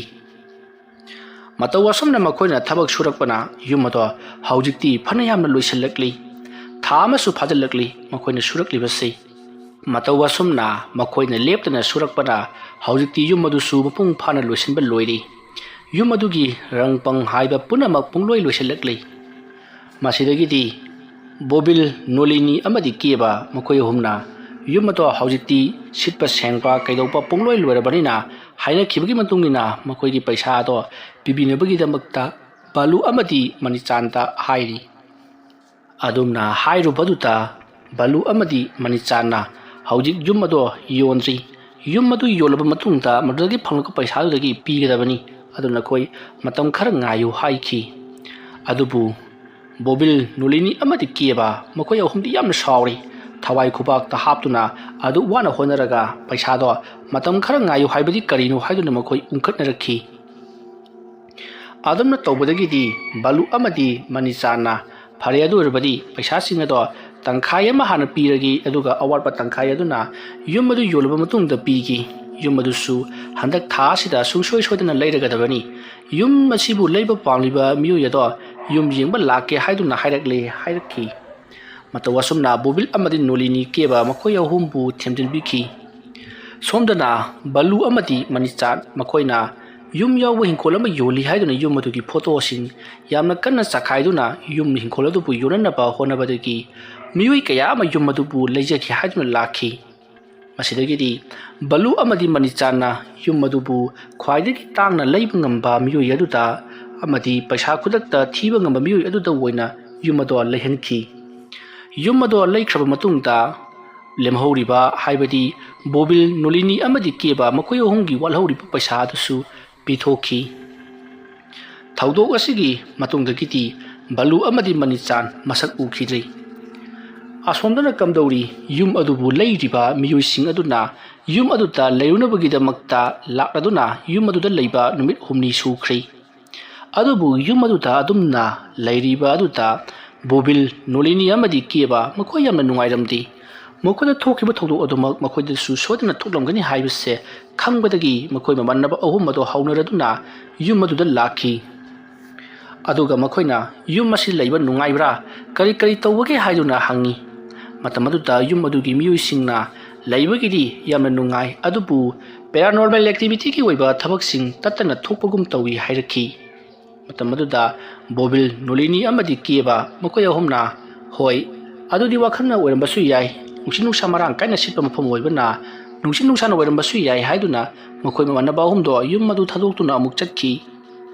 ꯃꯇꯧ ꯑꯁꯨꯝꯅ ꯃꯈꯣꯏꯅ ꯊꯕꯛ ꯁꯨꯔꯛꯄꯅ ꯌꯨꯝ ꯑꯗꯣ ꯍꯧꯖꯤꯛꯇꯤ ꯐꯅ ꯌꯥꯝꯅ ꯂꯣꯏꯁꯤꯜꯂꯛꯂꯤ꯫ ꯊꯥ ꯑꯃꯁꯨ ꯐꯥꯖꯤꯜꯂꯛꯂꯤ ꯃꯈꯣꯏꯅ ꯁꯨꯔꯛꯂꯤꯕꯁꯤ꯫ ꯃꯇꯧ ꯑꯁꯨꯝꯅ ꯃꯈꯣꯏꯅ ꯂꯦꯞꯇꯅ ꯁꯨꯔꯛꯄꯅ ꯍꯧꯖꯤꯛꯇꯤ ꯌꯨꯝ ꯑꯗꯨꯁꯨ ꯃꯄꯨꯡ ꯐꯥꯅ ꯂꯣꯏꯁꯤꯟꯕ ꯂꯣꯏꯔꯤ꯫ ꯌꯨꯝ ꯑꯗꯨꯒꯤ ꯔꯪ ꯄꯪ ꯍꯥꯏꯕ ꯄꯨꯝꯅꯃꯛ ꯄꯨꯡꯂꯣꯏ ꯂꯣꯏꯁꯤꯜꯂꯛꯂꯤ꯫ ꯃꯁꯤꯗꯒꯤꯗꯤ ꯕꯣꯕꯤꯜ, ꯅꯣꯂꯤꯅꯤ ꯑꯃꯗꯤ ꯀꯦꯕ ꯃꯈꯣꯏ ꯑꯍꯨꯝꯅ ꯌꯨꯝ ꯑꯗꯣ ꯍꯧꯖꯤꯛꯇꯤ ꯁꯤꯠꯄ ꯁꯦꯡꯕ ꯀꯩꯗꯧꯕ ꯄꯨꯡꯂꯣꯏ ꯂꯣꯏꯔꯕꯅꯤꯅ ꯍꯥꯏꯅꯈꯤꯕꯒꯤ ꯃꯇꯨꯡ ꯏꯟꯅ ꯃꯈꯣꯏꯒꯤ ꯄꯩꯁꯥ ꯑꯗꯣ ꯄꯤꯕꯤꯅꯕꯒꯤꯗꯃꯛꯇ ꯕꯥꯂꯨ ꯑꯃꯗꯤ ꯃꯅꯤꯆꯥꯟꯗ ꯍꯥꯏꯔꯤ꯫ ꯑꯗꯨꯝꯅ ꯍꯥꯏꯔꯨꯕꯗꯨꯗ ꯕꯥꯂꯨ ꯑꯃꯗꯤ ꯃꯅꯤꯆꯥꯟꯅ ꯍꯧꯖꯤꯛ ꯌꯨꯝ ꯑꯗꯣ ꯌꯣꯟꯗ꯭ꯔꯤ꯫ ꯌꯨꯝ ꯑꯗꯨ ꯌꯣꯜꯂꯕ ꯃꯇꯨꯡꯗ ꯃꯗꯨꯗꯒꯤ ꯐꯪꯂꯛꯄ ꯄꯩꯁꯥꯗꯨꯗꯒꯤ ꯄꯤꯒꯗꯕꯅꯤ꯫ ꯑꯗꯨꯅ ꯅꯈꯣꯏ ꯃꯇꯝ ꯈꯔ ꯉꯥꯏꯌꯨ ꯍꯥꯏꯈꯤ꯫ ꯑꯗꯨꯕꯨ ꯕꯣꯕꯤꯜ, ꯅꯣꯂꯤꯅꯤ ꯑꯃꯗꯤ ꯀꯦꯕ ꯃꯈꯣꯏ ꯑꯍꯨꯝꯗꯤ ꯌꯥꯝꯅ ꯁꯥꯎꯔꯤ꯫ ꯊꯋꯥꯏ ꯈꯨꯕꯥꯛꯇ ꯍꯥꯞꯇꯨꯅ ꯑꯗꯨ ꯋꯥꯅ ꯍꯣꯠꯅꯔꯒ ꯄꯩꯁꯥꯗꯣ ꯃꯇꯝ ꯈꯔ ꯉꯥꯏꯌꯨ ꯍꯥꯏꯕꯗꯤ ꯀꯔꯤꯅꯣ ꯍꯥꯏꯗꯨꯅ ꯃꯈꯣꯏ ꯎꯪꯈꯠꯅꯔꯛꯈꯤ꯫ ꯑꯗꯨꯝꯅ ꯇꯧꯕꯗꯒꯤꯗꯤ ꯕꯥꯂꯨ ꯑꯃꯗꯤ ꯃꯅꯤꯆꯥꯟꯅ, "ꯐꯔꯦ, ꯑꯗꯨ ꯑꯣꯏꯔꯕꯗꯤ ꯄꯩꯁꯥꯁꯤꯡ ꯑꯗꯣ ꯇꯪꯈꯥꯏ ꯑꯃ ꯍꯥꯟꯅ ꯄꯤꯔꯒꯦ, ꯑꯗꯨꯒ ꯑꯋꯥꯠꯄ ꯇꯪꯈꯥꯏ ꯑꯗꯨꯅ ꯌꯨꯝ ꯑꯗꯨ ꯌꯣꯜꯂꯕ ꯃꯇꯨꯡꯗ ꯄꯤꯒꯦ꯫ ꯌꯨꯝ ꯑꯗꯨꯁꯨ ꯍꯟꯗꯛ ꯊꯥ ꯑꯁꯤꯗ ꯁꯨꯡꯁꯣꯏ ꯁꯣꯏꯗꯅ ꯂꯩꯔꯒꯗꯕꯅꯤ꯫ ꯌꯨꯝ ꯑꯁꯤꯕꯨ ꯂꯩꯕ ꯄꯥꯝꯂꯤꯕ ꯃꯤꯑꯣꯏ ꯑꯗꯣ ꯌꯨꯝ ꯌꯦꯡꯕ ꯂꯥꯛꯀꯦ ꯍꯥꯏꯗꯨꯅ ꯍꯥꯏꯔꯛꯂꯦ" ꯍꯥꯏꯔꯛꯈꯤ꯫ ꯃꯇꯧ ꯑꯁꯨꯝꯅ ꯕꯣꯕꯤꯜ ꯑꯃꯗꯤ ꯅꯣꯂꯤꯅꯤ ꯀꯦꯕ ꯃꯈꯣꯏ ꯑꯍꯨꯝꯕꯨ ꯊꯦꯝꯖꯤꯟꯕꯤꯈꯤ꯫ ꯁꯣꯝꯗꯅ ꯕꯂꯨ ꯑꯃꯗꯤ ꯃꯅꯤꯆꯥꯟ ꯃꯈꯣꯏꯅ ꯌꯨꯝ ꯌꯥꯎꯕ ꯍꯤꯡꯈꯣꯜ ꯑꯃ ꯌꯣꯜꯂꯤ ꯍꯥꯏꯗꯨꯅ ꯌꯨꯝ ꯑꯗꯨꯒꯤ ꯐꯣꯇꯣꯁꯤꯡ ꯌꯥꯝꯅ ꯀꯟꯅ ꯆꯈꯥꯏꯗꯨꯅ ꯌꯨꯝ ꯍꯤꯡꯈꯣꯜ ꯑꯗꯨꯕꯨ ꯌꯣꯟꯅꯅꯕ ꯍꯣꯠꯅꯕꯗꯒꯤ ꯃꯤꯑꯣꯏ ꯀꯌꯥ ꯑꯃ ꯌꯨꯝ ꯑꯗꯨꯕꯨ ꯂꯩꯖꯒꯦ ꯍꯥꯏꯗꯨꯅ ꯂꯥꯛꯈꯤ꯫ ꯃꯁꯤꯗꯒꯤꯗꯤ ꯕꯂꯨ ꯑꯃꯗꯤ ꯃꯅꯤꯆꯥꯟꯅ ꯌꯨꯝ ꯑꯗꯨꯕꯨ ꯈ꯭ꯋꯥꯏꯗꯒꯤ ꯇꯥꯡꯅ ꯂꯩꯕ ꯉꯝꯕ ꯃꯤꯑꯣꯏ ꯑꯗꯨꯗ ꯑꯃꯗꯤ ꯄꯩꯁꯥ ꯈꯨꯗꯛꯇ ꯊꯤꯕ ꯉꯝꯕ ꯃꯤꯑꯣꯏ ꯑꯗꯨꯗ ꯑꯣꯏꯅ ꯌꯨꯝ ꯑꯗꯣ ꯂꯩꯍꯟꯈꯤ꯫ ꯌꯨꯝ ꯑꯗꯣ ꯂꯩꯈ꯭ꯔꯕ ꯃꯇꯨꯡꯗ ꯂꯦꯝꯍꯧꯔꯤꯕ, ꯍꯥꯏꯕꯗꯤ ꯕꯣꯕꯤꯜ, ꯅꯣꯂꯤꯅꯤ ꯑꯃꯗꯤ ꯀꯦꯕ ꯃꯈꯣꯏ ꯑꯍꯨꯝꯒꯤ ꯋꯥꯠꯍꯧꯔꯤꯕ ꯄꯩꯁꯥ ꯑꯗꯨꯁꯨ ꯄꯤꯊꯣꯛꯈꯤ꯫ ꯊꯧꯗꯣꯛ ꯑꯁꯤꯒꯤ ꯃꯇꯨꯡꯗꯒꯤꯗꯤ ꯕꯂꯨ ꯑꯃꯗꯤ ꯃꯅꯤꯆꯥꯟ ꯃꯁꯛ ꯎꯈꯤꯗ꯭ꯔꯤ꯫ ꯑꯁꯣꯝꯗꯅ ꯀꯝꯗꯧꯔꯤ, ꯌꯨꯝ ꯑꯗꯨꯕꯨ ꯂꯩꯔꯤꯕ ꯃꯤꯑꯣꯏꯁꯤꯡ ꯑꯗꯨꯅ ꯌꯨꯝ ꯑꯗꯨꯗ ꯂꯩꯔꯨꯅꯕꯒꯤꯗꯃꯛꯇ ꯂꯥꯛꯂꯗꯨꯅ ꯌꯨꯝ ꯑꯗꯨꯗ ꯂꯩꯕ ꯅꯨꯃꯤꯠ ꯍꯨꯝꯅꯤ ꯁꯨꯈ꯭ꯔꯦ꯫ ꯑꯗꯨꯕꯨ ꯌꯨꯝ ꯑꯗꯨꯗ ꯑꯗꯨꯝꯅ ꯂꯩꯔꯤꯕ ꯑꯗꯨꯗ ꯕꯣꯕꯤꯜ, ꯅꯣꯂꯤꯅꯤ ꯑꯃꯗꯤ ꯀꯦꯕ ꯃꯈꯣꯏ ꯌꯥꯝꯅ ꯅꯨꯡꯉꯥꯏꯔꯝꯗꯦ꯫ ꯃꯈꯣꯏꯗ ꯊꯣꯛꯈꯤꯕ ꯊꯧꯗꯣꯛ ꯑꯗꯨꯃꯛ ꯃꯈꯣꯏꯗꯁꯨ ꯁꯣꯏꯗꯅ ꯊꯣꯛꯂꯝꯒꯅꯤ ꯍꯥꯏꯕꯁꯦ ꯈꯪꯕꯗꯒꯤ ꯃꯈꯣꯏ ꯃꯃꯥꯟꯅꯕ ꯑꯍꯨꯝ ꯑꯗꯨ ꯍꯧꯅꯔꯗꯨꯅ ꯌꯨꯝ ꯑꯗꯨꯗ ꯂꯥꯛꯈꯤ꯫ ꯑꯗꯨꯒ ꯃꯈꯣꯏꯅ ꯌꯨꯝ ꯑꯁꯤ ꯂꯩꯕ ꯅꯨꯡꯉꯥꯏꯕ꯭ꯔꯥ, ꯀꯔꯤ ꯀꯔꯤ ꯇꯧꯕꯒꯦ ꯍꯥꯏꯗꯨꯅ ꯍꯪꯉꯤ꯫ ꯃꯇꯝ ꯑꯗꯨꯗ ꯌꯨꯝ ꯑꯗꯨꯒꯤ ꯃꯤꯑꯣꯏꯁꯤꯡꯅ ꯂꯩꯕꯒꯤꯗꯤ ꯌꯥꯝꯅ ꯅꯨꯡꯉꯥꯏ, ꯑꯗꯨꯕꯨ paranormal activityꯒꯤ ꯑꯣꯏꯕ ꯊꯕꯛꯁꯤꯡ ꯇꯠꯇꯅ ꯊꯣꯛꯄꯒꯨꯝ ꯇꯧꯏ ꯍꯥꯏꯔꯛꯈꯤ꯫ ꯃꯇꯝ ꯑꯗꯨꯗ ꯕꯣꯕꯤꯜ, ꯅꯣꯂꯤꯅꯤ ꯑꯃꯗꯤ ꯀꯦꯕ ꯃꯈꯣꯏ ꯑꯍꯨꯝꯅ, "ꯍꯣꯏ, ꯑꯗꯨꯗꯤ ꯋꯥꯈꯜꯅ ꯑꯣꯏꯔꯝꯕꯁꯨ ꯌꯥꯏ, ꯅꯨꯡꯁꯤꯠ ꯅꯨꯡꯁꯥ ꯃꯔꯥꯡ ꯀꯥꯏꯅ ꯁꯤꯠꯄ ꯃꯐꯝ ꯑꯣꯏꯕꯅ ꯅꯨꯡꯁꯤꯠ ꯅꯨꯡꯁꯥꯅ ꯑꯣꯏꯔꯝꯕꯁꯨ ꯌꯥꯏ" ꯍꯥꯏꯗꯨꯅ ꯃꯈꯣꯏ ꯃꯃꯥꯟꯅꯕ ꯑꯍꯨꯝꯗꯣ ꯌꯨꯝ ꯑꯗꯨ ꯊꯥꯗꯣꯛꯇꯨꯅ ꯑꯃꯨꯛ ꯆꯠꯈꯤ꯫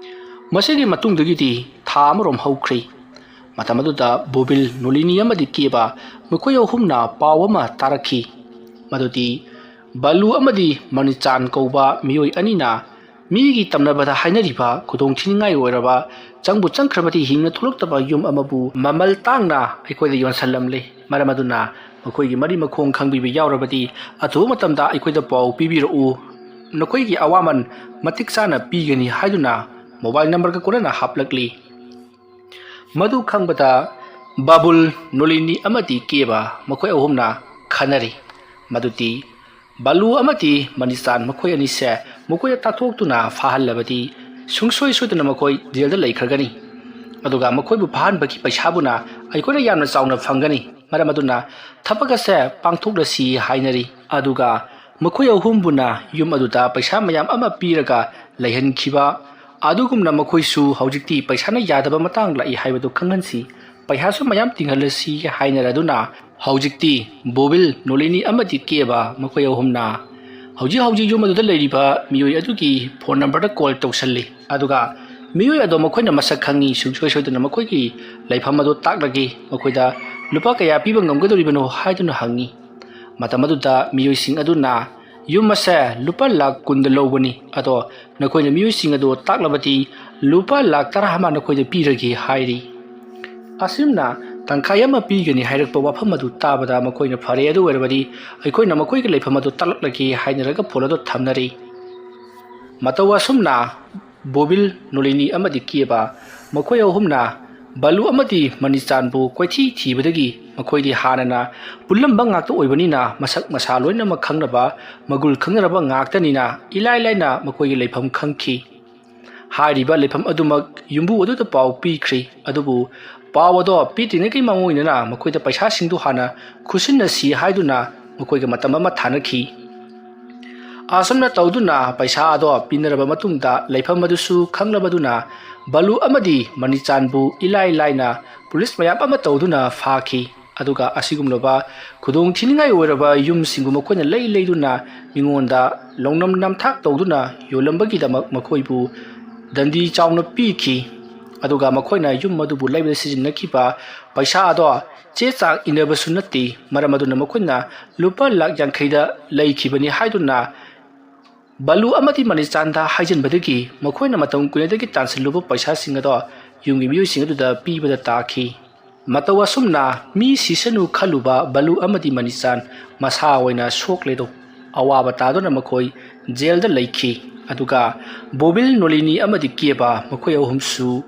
ꯃꯁꯤꯒꯤ ꯃꯇꯨꯡꯗꯒꯤꯗꯤ ꯊꯥ ꯑꯃꯔꯣꯝ ꯍꯧꯈ꯭ꯔꯦ꯫ ꯃꯇꯝ ꯑꯗꯨꯗ ꯕꯣꯕꯤꯜ, ꯅꯣꯂꯤꯅꯤ ꯑꯃꯗꯤ ꯀꯦꯕ ꯃꯈꯣꯏ ꯑꯍꯨꯝꯅ ꯄꯥꯎ ꯑꯃ ꯇꯥꯔꯛꯈꯤ, ꯃꯗꯨꯗꯤ ꯕꯥꯂꯨ ꯑꯃꯗꯤ ꯃꯅꯤꯆꯥꯟ ꯀꯧꯕ ꯃꯤꯑꯣꯏ ꯑꯅꯤꯅ ꯃꯤꯒꯤ ꯇꯝꯅꯕꯗ ꯍꯥꯏꯅꯔꯤꯕ ꯈꯨꯗꯣꯡꯊꯤꯅꯤꯡꯉꯥꯏ ꯑꯣꯏꯔꯕ, ꯆꯪꯕꯨ ꯆꯪꯈ꯭ꯔꯕꯗꯤ ꯍꯤꯡꯅ ꯊꯣꯛꯂꯛꯇꯕ ꯌꯨꯝ ꯑꯃꯕꯨ ꯃꯃꯜ ꯇꯥꯡꯅ ꯑꯩꯈꯣꯏꯗ ꯌꯣꯟꯁꯜꯂꯝꯂꯦ꯫ ꯃꯔꯝ ꯑꯗꯨꯅ ꯃꯈꯣꯏꯒꯤ ꯃꯔꯤ ꯃꯈꯣꯡ ꯈꯪꯕꯤꯕ ꯌꯥꯎꯔꯕꯗꯤ ꯑꯊꯨꯕ ꯃꯇꯝꯗ ꯑꯩꯈꯣꯏꯗ ꯄꯥꯎ ꯄꯤꯕꯤꯔꯛꯎ, ꯅꯈꯣꯏꯒꯤ ꯑꯋꯥꯃꯟ ꯃꯇꯤꯛ ꯆꯥꯅ ꯄꯤꯒꯅꯤ ꯍꯥꯏꯗꯨꯅ mobile numberꯒ ꯀꯣꯟꯅꯅ ꯍꯥꯞꯂꯛꯂꯤ꯫ ꯃꯗꯨ ꯈꯪꯕꯗ ꯕꯥꯕꯨꯜ, ꯅꯣꯂꯤꯅꯤ ꯑꯃꯗꯤ ꯀꯦꯕ ꯃꯈꯣꯏ ꯑꯍꯨꯝꯅ ꯈꯟꯅꯔꯤ ꯃꯗꯨꯗꯤ ꯕꯥꯂꯨ ꯑꯃꯗꯤ ꯃꯅꯤꯆꯥꯟ ꯃꯈꯣꯏ ꯑꯅꯤꯁꯦ ꯃꯈꯣꯏꯗ ꯇꯥꯛꯊꯣꯛꯇꯨꯅ ꯐꯥꯍꯜꯂꯕꯗꯤ ꯁꯨꯡꯁꯣꯏ ꯁꯣꯏꯗꯅ ꯃꯈꯣꯏ jailꯗ ꯂꯩꯈ꯭ꯔꯒꯅꯤ꯫ ꯑꯗꯨꯒ ꯃꯈꯣꯏꯕꯨ ꯐꯥꯍꯟꯕꯒꯤ ꯄꯩꯁꯥꯕꯨꯅ ꯑꯩꯈꯣꯏꯅ ꯌꯥꯝꯅ ꯆꯥꯎꯅ ꯐꯪꯒꯅꯤ꯫ ꯃꯔꯝ ꯑꯗꯨꯅ ꯊꯕꯛ ꯑꯁꯦ ꯄꯥꯡꯊꯣꯛꯂꯁꯤ ꯍꯥꯏꯅꯔꯤ꯫ ꯑꯗꯨꯒ ꯃꯈꯣꯏ ꯑꯍꯨꯝꯕꯨꯅ ꯌꯨꯝ ꯑꯗꯨꯗ ꯄꯩꯁꯥ ꯃꯌꯥꯝ ꯑꯃ ꯄꯤꯔꯒ ꯂꯩꯍꯟꯈꯤꯕ꯫ ꯑꯗꯨꯒꯨꯝꯅ ꯃꯈꯣꯏꯁꯨ ꯍꯧꯖꯤꯛꯇꯤ ꯄꯩꯁꯥꯅ ꯌꯥꯗꯕ ꯃꯇꯥꯡ ꯂꯥꯛꯏ ꯍꯥꯏꯕꯗꯨ ꯈꯪꯍꯟꯁꯤ, ꯄꯩꯁꯥꯁꯨ ꯃꯌꯥꯝ ꯇꯤꯡꯍꯜꯂꯁꯤ ꯍꯥꯏꯅꯔꯗꯨꯅ ꯍꯧꯖꯤꯛꯇꯤ ꯕꯣꯕꯤꯜ, ꯅꯣꯂꯤꯅꯤ ꯑꯃꯗꯤ ꯀꯦꯕ ꯃꯈꯣꯏ ꯑꯍꯨꯝꯅ ꯍꯧꯖꯤꯛ ꯍꯧꯖꯤꯛ ꯌꯨꯝ ꯑꯗꯨꯗ ꯂꯩꯔꯤꯕ ꯃꯤꯑꯣꯏ ꯑꯗꯨꯒꯤ phone numberꯗ call ꯇꯧꯁꯜꯂꯤ꯫ ꯑꯗꯨꯒ ꯃꯤꯑꯣꯏ ꯑꯗꯣ ꯃꯈꯣꯏꯅ ꯃꯁꯛ ꯈꯪꯉꯤ, ꯁꯨꯡꯁꯣꯏ ꯁꯣꯏꯗꯅ ꯃꯈꯣꯏꯒꯤ ꯂꯩꯐꯝ ꯑꯗꯨ ꯇꯥꯛꯂꯒꯦ, ꯃꯈꯣꯏꯗ ꯂꯨꯄꯥ ꯀꯌꯥ ꯄꯤꯕ ꯉꯝꯒꯗꯧꯔꯤꯕꯅꯣ ꯍꯥꯏꯗꯨꯅ ꯍꯪꯉꯤ꯫ ꯃꯇꯝ ꯑꯗꯨꯗ ꯃꯤꯑꯣꯏꯁꯤꯡ ꯑꯗꯨꯅ ꯌꯨꯝ ꯑꯁꯦ ꯂꯨꯄꯥ ꯂꯥꯈ ꯀꯨꯟꯗ ꯂꯧꯕꯅꯤ, ꯑꯗꯣ ꯅꯈꯣꯏꯅ ꯃꯤꯑꯣꯏꯁꯤꯡ ꯑꯗꯨ ꯇꯥꯛꯂꯕꯗꯤ ꯂꯨꯄꯥ ꯂꯥꯈ ꯇꯔꯥ ꯑꯃ ꯅꯈꯣꯏꯗ ꯄꯤꯔꯒꯦ ꯍꯥꯏꯔꯤ꯫ ꯑꯁꯨꯝꯅ ꯇꯪꯈꯥꯏ ꯑꯃ ꯄꯤꯒꯅꯤ ꯍꯥꯏꯔꯛꯄ ꯋꯥꯐꯝ ꯑꯗꯨ ꯇꯥꯕꯗ ꯃꯈꯣꯏꯅ ꯐꯔꯦ, ꯑꯗꯨ ꯑꯣꯏꯔꯕꯗꯤ ꯑꯩꯈꯣꯏꯅ ꯃꯈꯣꯏꯒꯤ ꯂꯩꯐꯝ ꯑꯗꯨ ꯇꯥꯛꯂꯛꯂꯒꯦ ꯍꯥꯏꯅꯔꯒ phone ꯑꯗꯨ ꯊꯝꯅꯔꯤ꯫ ꯃꯇꯧ ꯑꯁꯨꯝꯅ ꯕꯣꯕꯤꯜ, ꯅꯣꯂꯤꯅꯤ ꯑꯃꯗꯤ ꯀꯦꯕ ꯃꯈꯣꯏ ꯑꯍꯨꯝꯅ ꯕꯂꯨ ꯑꯃꯗꯤ ꯃꯅꯤꯆꯥꯟꯕꯨ ꯀꯣꯏꯊꯤ ꯊꯤꯕꯗꯒꯤ ꯃꯈꯣꯏꯗꯤ ꯍꯥꯟꯅꯅ ꯄꯨꯜꯂꯝꯕ ꯉꯥꯛꯇ ꯑꯣꯏꯕꯅꯤꯅ, ꯃꯁꯛ ꯃꯁꯥ ꯂꯣꯏꯅꯃꯛ ꯈꯪꯅꯕ, ꯃꯒꯨꯜ ꯈꯪꯅꯔꯕ ꯉꯥꯛꯇꯅꯤꯅ, ꯏꯂꯥꯏ ꯂꯥꯏꯅ ꯃꯈꯣꯏꯒꯤ ꯂꯩꯐꯝ ꯈꯪꯈꯤ꯫ ꯍꯥꯏꯔꯤꯕ ꯂꯩꯐꯝ ꯑꯗꯨꯃꯛ ꯌꯨꯝꯕꯨ ꯑꯗꯨꯗ ꯄꯥꯎ ꯄꯤꯈ꯭ꯔꯤ꯫ ꯑꯗꯨꯕꯨ ꯄꯥꯎ ꯑꯗꯣ ꯄꯤꯗ꯭ꯔꯤꯉꯩꯒꯤ ꯃꯥꯡꯑꯣꯏꯅꯅ ꯃꯈꯣꯏꯗ ꯄꯩꯁꯥꯁꯤꯡꯗꯨ ꯍꯥꯟꯅ ꯈꯨꯠꯁꯤꯟꯅꯁꯤ ꯍꯥꯏꯗꯨꯅ ꯃꯈꯣꯏꯒ ꯃꯇꯝ ꯑꯃ ꯊꯥꯅꯈꯤ꯫ ꯑꯁꯨꯝꯅ ꯇꯧꯗꯨꯅ ꯄꯩꯁꯥ ꯑꯗꯣ ꯄꯤꯅꯔꯕ ꯃꯇꯨꯡꯗ, ꯂꯩꯐꯝ ꯑꯗꯨꯁꯨ ꯈꯪꯂꯕꯗꯨꯅ, ꯕꯂꯨ ꯑꯃꯗꯤ ꯃꯅꯤꯆꯥꯟꯕꯨ ꯏꯂꯥꯏ ꯂꯥꯏꯅ ꯄꯨꯂꯤꯁ ꯃꯌꯥꯝ ꯑꯃ ꯇꯧꯗꯨꯅ ꯐꯥꯈꯤ꯫ ꯑꯗꯨꯒ ꯑꯁꯤꯒꯨꯝꯂꯕ ꯈꯨꯗꯣꯡ ꯊꯤꯅꯤꯡꯉꯥꯏ ꯑꯣꯏꯔꯕ ꯌꯨꯝꯁꯤꯡꯕꯨ ꯃꯈꯣꯏꯅ ꯂꯩ ꯂꯩꯗꯨꯅ ꯃꯤꯉꯣꯟꯗ ꯂꯧꯅꯝ ꯅꯝꯊꯥꯛ ꯇꯧꯗꯨꯅ ꯌꯣꯜꯂꯝꯕꯒꯤꯗꯃꯛ ꯃꯈꯣꯏꯕꯨ ꯗꯟꯗꯤ ꯆꯥꯎꯅ ꯄꯤꯈꯤ꯫ ꯑꯗꯨꯒ ꯃꯈꯣꯏꯅ ꯌꯨꯝ ꯑꯗꯨꯕꯨ ꯂꯩꯕꯗ ꯁꯤꯖꯤꯟꯅꯈꯤꯕ ꯄꯩꯁꯥ ꯑꯗꯣ ꯆꯦ ꯆꯥꯡ ꯏꯟꯅꯕꯁꯨ ꯅꯠꯇꯦ꯫ ꯃꯔꯝ ꯑꯗꯨꯅ ꯃꯈꯣꯏꯅ ꯂꯨꯄꯥ ꯂꯥꯈ ꯌꯥꯡꯈꯩꯗ ꯂꯩꯈꯤꯕꯅꯤ ꯍꯥꯏꯗꯨꯅ ꯕꯂꯨ ꯑꯃꯗꯤ ꯃꯅꯤꯆꯥꯟꯗ ꯍꯥꯏꯖꯤꯟꯕꯗꯒꯤ ꯃꯈꯣꯏꯅ ꯃꯇꯝ ꯀꯨꯏꯅꯗꯒꯤ ꯇꯥꯟꯁꯤꯜꯂꯨꯕ ꯄꯩꯁꯥꯁꯤꯡ ꯑꯗꯣ ꯌꯨꯝꯒꯤ ꯃꯤꯑꯣꯏꯁꯤꯡ ꯑꯗꯨꯗ ꯄꯤꯕꯗ ꯇꯥꯈꯤ꯫ ꯃꯇꯧ ꯑꯁꯨꯝꯅ ꯃꯤ ꯁꯤꯁꯅꯨ ꯈꯜꯂꯨꯕ ꯕꯂꯨ ꯑꯃꯗꯤ ꯃꯅꯤꯆꯥꯟ ꯃꯁꯥ ꯑꯣꯏꯅ ꯁꯣꯛꯂꯦꯗꯣ꯫ ꯑꯋꯥꯕ ꯇꯥꯗꯨꯅ ꯃꯈꯣꯏ ꯖꯦꯜꯗ ꯂꯩꯈꯤ꯫ ꯑꯗꯨꯒ ꯕꯣꯕꯤꯜ, ꯅꯣꯂꯤꯅꯤ ꯑꯃꯗꯤ ꯀꯦꯕ, ꯃꯈꯣꯏ ꯑꯍꯨꯝꯁꯨ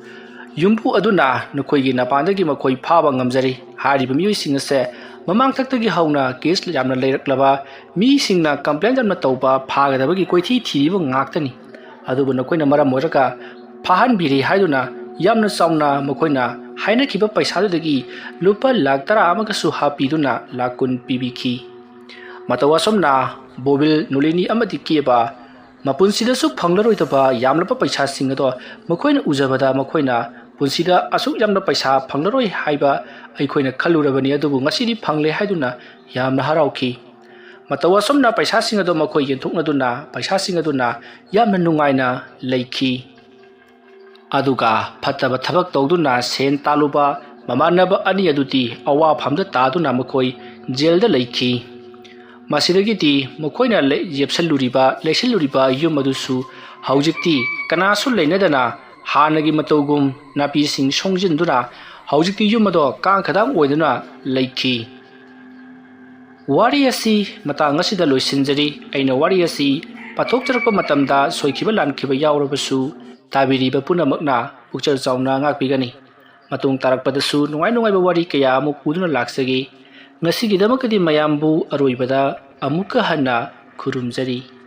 ꯌꯨꯝꯕꯨ ꯑꯗꯨꯅ ꯅꯈꯣꯏꯒꯤ ꯅꯄꯥꯟꯗꯒꯤ ꯃꯈꯣꯏ ꯐꯥꯕ ꯉꯝꯖꯔꯤ꯫ ꯍꯥꯏꯔꯤꯕ ꯃꯤꯑꯣꯏꯁꯤꯡ ꯑꯁꯦ ꯃꯃꯥꯡꯊꯛꯇꯒꯤ ꯍꯧꯅ ꯀꯦꯁ ꯌꯥꯝꯅ ꯂꯩꯔꯛꯂꯕ, ꯃꯤꯁꯤꯡꯅ ꯀꯝꯄ꯭ꯂꯦꯟ ꯌꯥꯝꯅ ꯇꯧꯕ, ꯐꯥꯒꯗꯕꯒꯤ ꯀꯣꯏꯊꯤ ꯊꯤꯔꯤꯕ ꯉꯥꯛꯇꯅꯤ꯫ ꯑꯗꯨꯕꯨ ꯅꯈꯣꯏꯅ ꯃꯔꯝ ꯑꯣꯏꯔꯒ ꯐꯥꯍꯟꯕꯤꯔꯤ ꯍꯥꯏꯗꯨꯅ ꯌꯥꯝꯅ ꯆꯥꯎꯅ ꯃꯈꯣꯏꯅ ꯍꯥꯏꯅꯈꯤꯕ ꯄꯩꯁꯥꯗꯨꯗꯒꯤ ꯂꯨꯄꯥ ꯂꯥꯈ ꯇꯔꯥ ꯑꯃꯒꯁꯨ ꯍꯥꯞꯄꯤꯗꯨꯅ ꯂꯥꯈ ꯀꯨꯟ ꯄꯤꯕꯤꯈꯤ꯫ ꯃꯇꯧ ꯑꯁꯨꯝꯅ ꯕꯣꯕꯤꯜ, ꯅꯣꯂꯤꯅꯤ ꯑꯃꯗꯤ ꯀꯦꯕ ꯃꯄꯨꯟꯁꯤꯗꯁꯨ ꯐꯪꯂꯔꯣꯏꯗꯕ ꯌꯥꯝꯂꯕ ꯄꯩꯁꯥꯁꯤꯡ ꯑꯗꯣ ꯃꯈꯣꯏꯅ ꯎꯖꯕꯗ, ꯃꯈꯣꯏꯅ ꯄꯨꯟꯁꯤꯗ ꯑꯁꯨꯛ ꯌꯥꯝꯅ ꯄꯩꯁꯥ ꯐꯪꯂꯔꯣꯏ ꯍꯥꯏꯕ ꯑꯩꯈꯣꯏꯅ ꯈꯜꯂꯨꯔꯕꯅꯤ, ꯑꯗꯨꯕꯨ ꯉꯁꯤꯗꯤ ꯐꯪꯂꯦ ꯍꯥꯏꯗꯨꯅ ꯌꯥꯝꯅ ꯍꯔꯥꯎꯈꯤ꯫ ꯃꯇꯧ ꯑꯁꯨꯝꯅ ꯄꯩꯁꯥꯁꯤꯡ ꯑꯗꯣ ꯃꯈꯣꯏ ꯌꯦꯟꯊꯣꯛꯅꯗꯨꯅ ꯄꯩꯁꯥꯁꯤꯡ ꯑꯗꯨꯅ ꯌꯥꯝꯅ ꯅꯨꯡꯉꯥꯏꯅ ꯂꯩꯈꯤ꯫ ꯑꯗꯨꯒ ꯐꯠꯇꯕ ꯊꯕꯛ ꯇꯧꯗꯨꯅ ꯁꯦꯟ ꯇꯥꯜꯂꯨꯕ ꯃꯃꯥꯟꯅꯕ ꯑꯅꯤ ꯑꯗꯨꯗꯤ ꯑꯋꯥꯐꯝꯗ ꯇꯥꯗꯨꯅ ꯃꯈꯣꯏ ꯖꯦꯜꯗ ꯂꯩꯈꯤ꯫ ꯃꯁꯤꯗꯒꯤꯗꯤ ꯃꯈꯣꯏꯅ ꯂꯩ-, ꯌꯦꯞꯁꯜꯂꯨꯔꯤꯕ, ꯂꯩꯁꯤꯜꯂꯨꯔꯤꯕ ꯌꯨꯝ ꯑꯗꯨꯁꯨ ꯍꯧꯖꯤꯛꯇꯤ ꯀꯅꯥꯁꯨ ꯂꯩꯅꯗꯅ ꯍꯥꯟꯅꯒꯤ ꯃꯇꯧꯒꯨꯝ ꯅꯥꯄꯤꯁꯤꯡ ꯁꯣꯡꯖꯤꯟꯗꯨꯅ ꯍꯧꯖꯤꯛꯇꯤ ꯌꯨꯝ ꯑꯗꯣ ꯀꯥꯡ ꯈꯗꯥꯡ ꯑꯣꯏꯗꯨꯅ ꯂꯩꯈꯤ꯫ ꯋꯥꯔꯤ ꯑꯁꯤ ꯃꯇꯥꯡ ꯑꯁꯤꯗ ꯂꯣꯏꯁꯤꯟꯖꯔꯤ꯫ ꯑꯩꯅ ꯋꯥꯔꯤ ꯑꯁꯤ ꯄꯥꯊꯣꯛꯆꯔꯛꯄ ꯃꯇꯝꯗ ꯁꯣꯏꯈꯤꯕ ꯂꯥꯟꯈꯤꯕ ꯌꯥꯎꯔꯕꯁꯨ ꯇꯥꯕꯤꯔꯤꯕ ꯄꯨꯝꯅꯃꯛꯅ ꯄꯨꯛꯆꯦꯜ ꯆꯥꯎꯅ ꯉꯥꯛꯄꯤꯒꯅꯤ꯫ ꯃꯇꯨꯡ ꯇꯥꯔꯛꯄꯗꯁꯨ ꯅꯨꯡꯉꯥꯏ ꯅꯨꯡꯉꯥꯏꯕ ꯋꯥꯔꯤ ꯀꯌꯥ ꯑꯃꯨꯛ ꯄꯨꯗꯨꯅ ꯂꯥꯛꯆꯒꯦ꯫ ꯉꯁꯤꯒꯤꯗꯃꯛꯇꯗꯤ ꯃꯌꯥꯝꯕꯨ ꯑꯔꯣꯏꯕꯗ ꯑꯃꯨꯛꯀ ꯍꯟꯅ ꯈꯨꯔꯨꯝꯖꯔꯤ꯫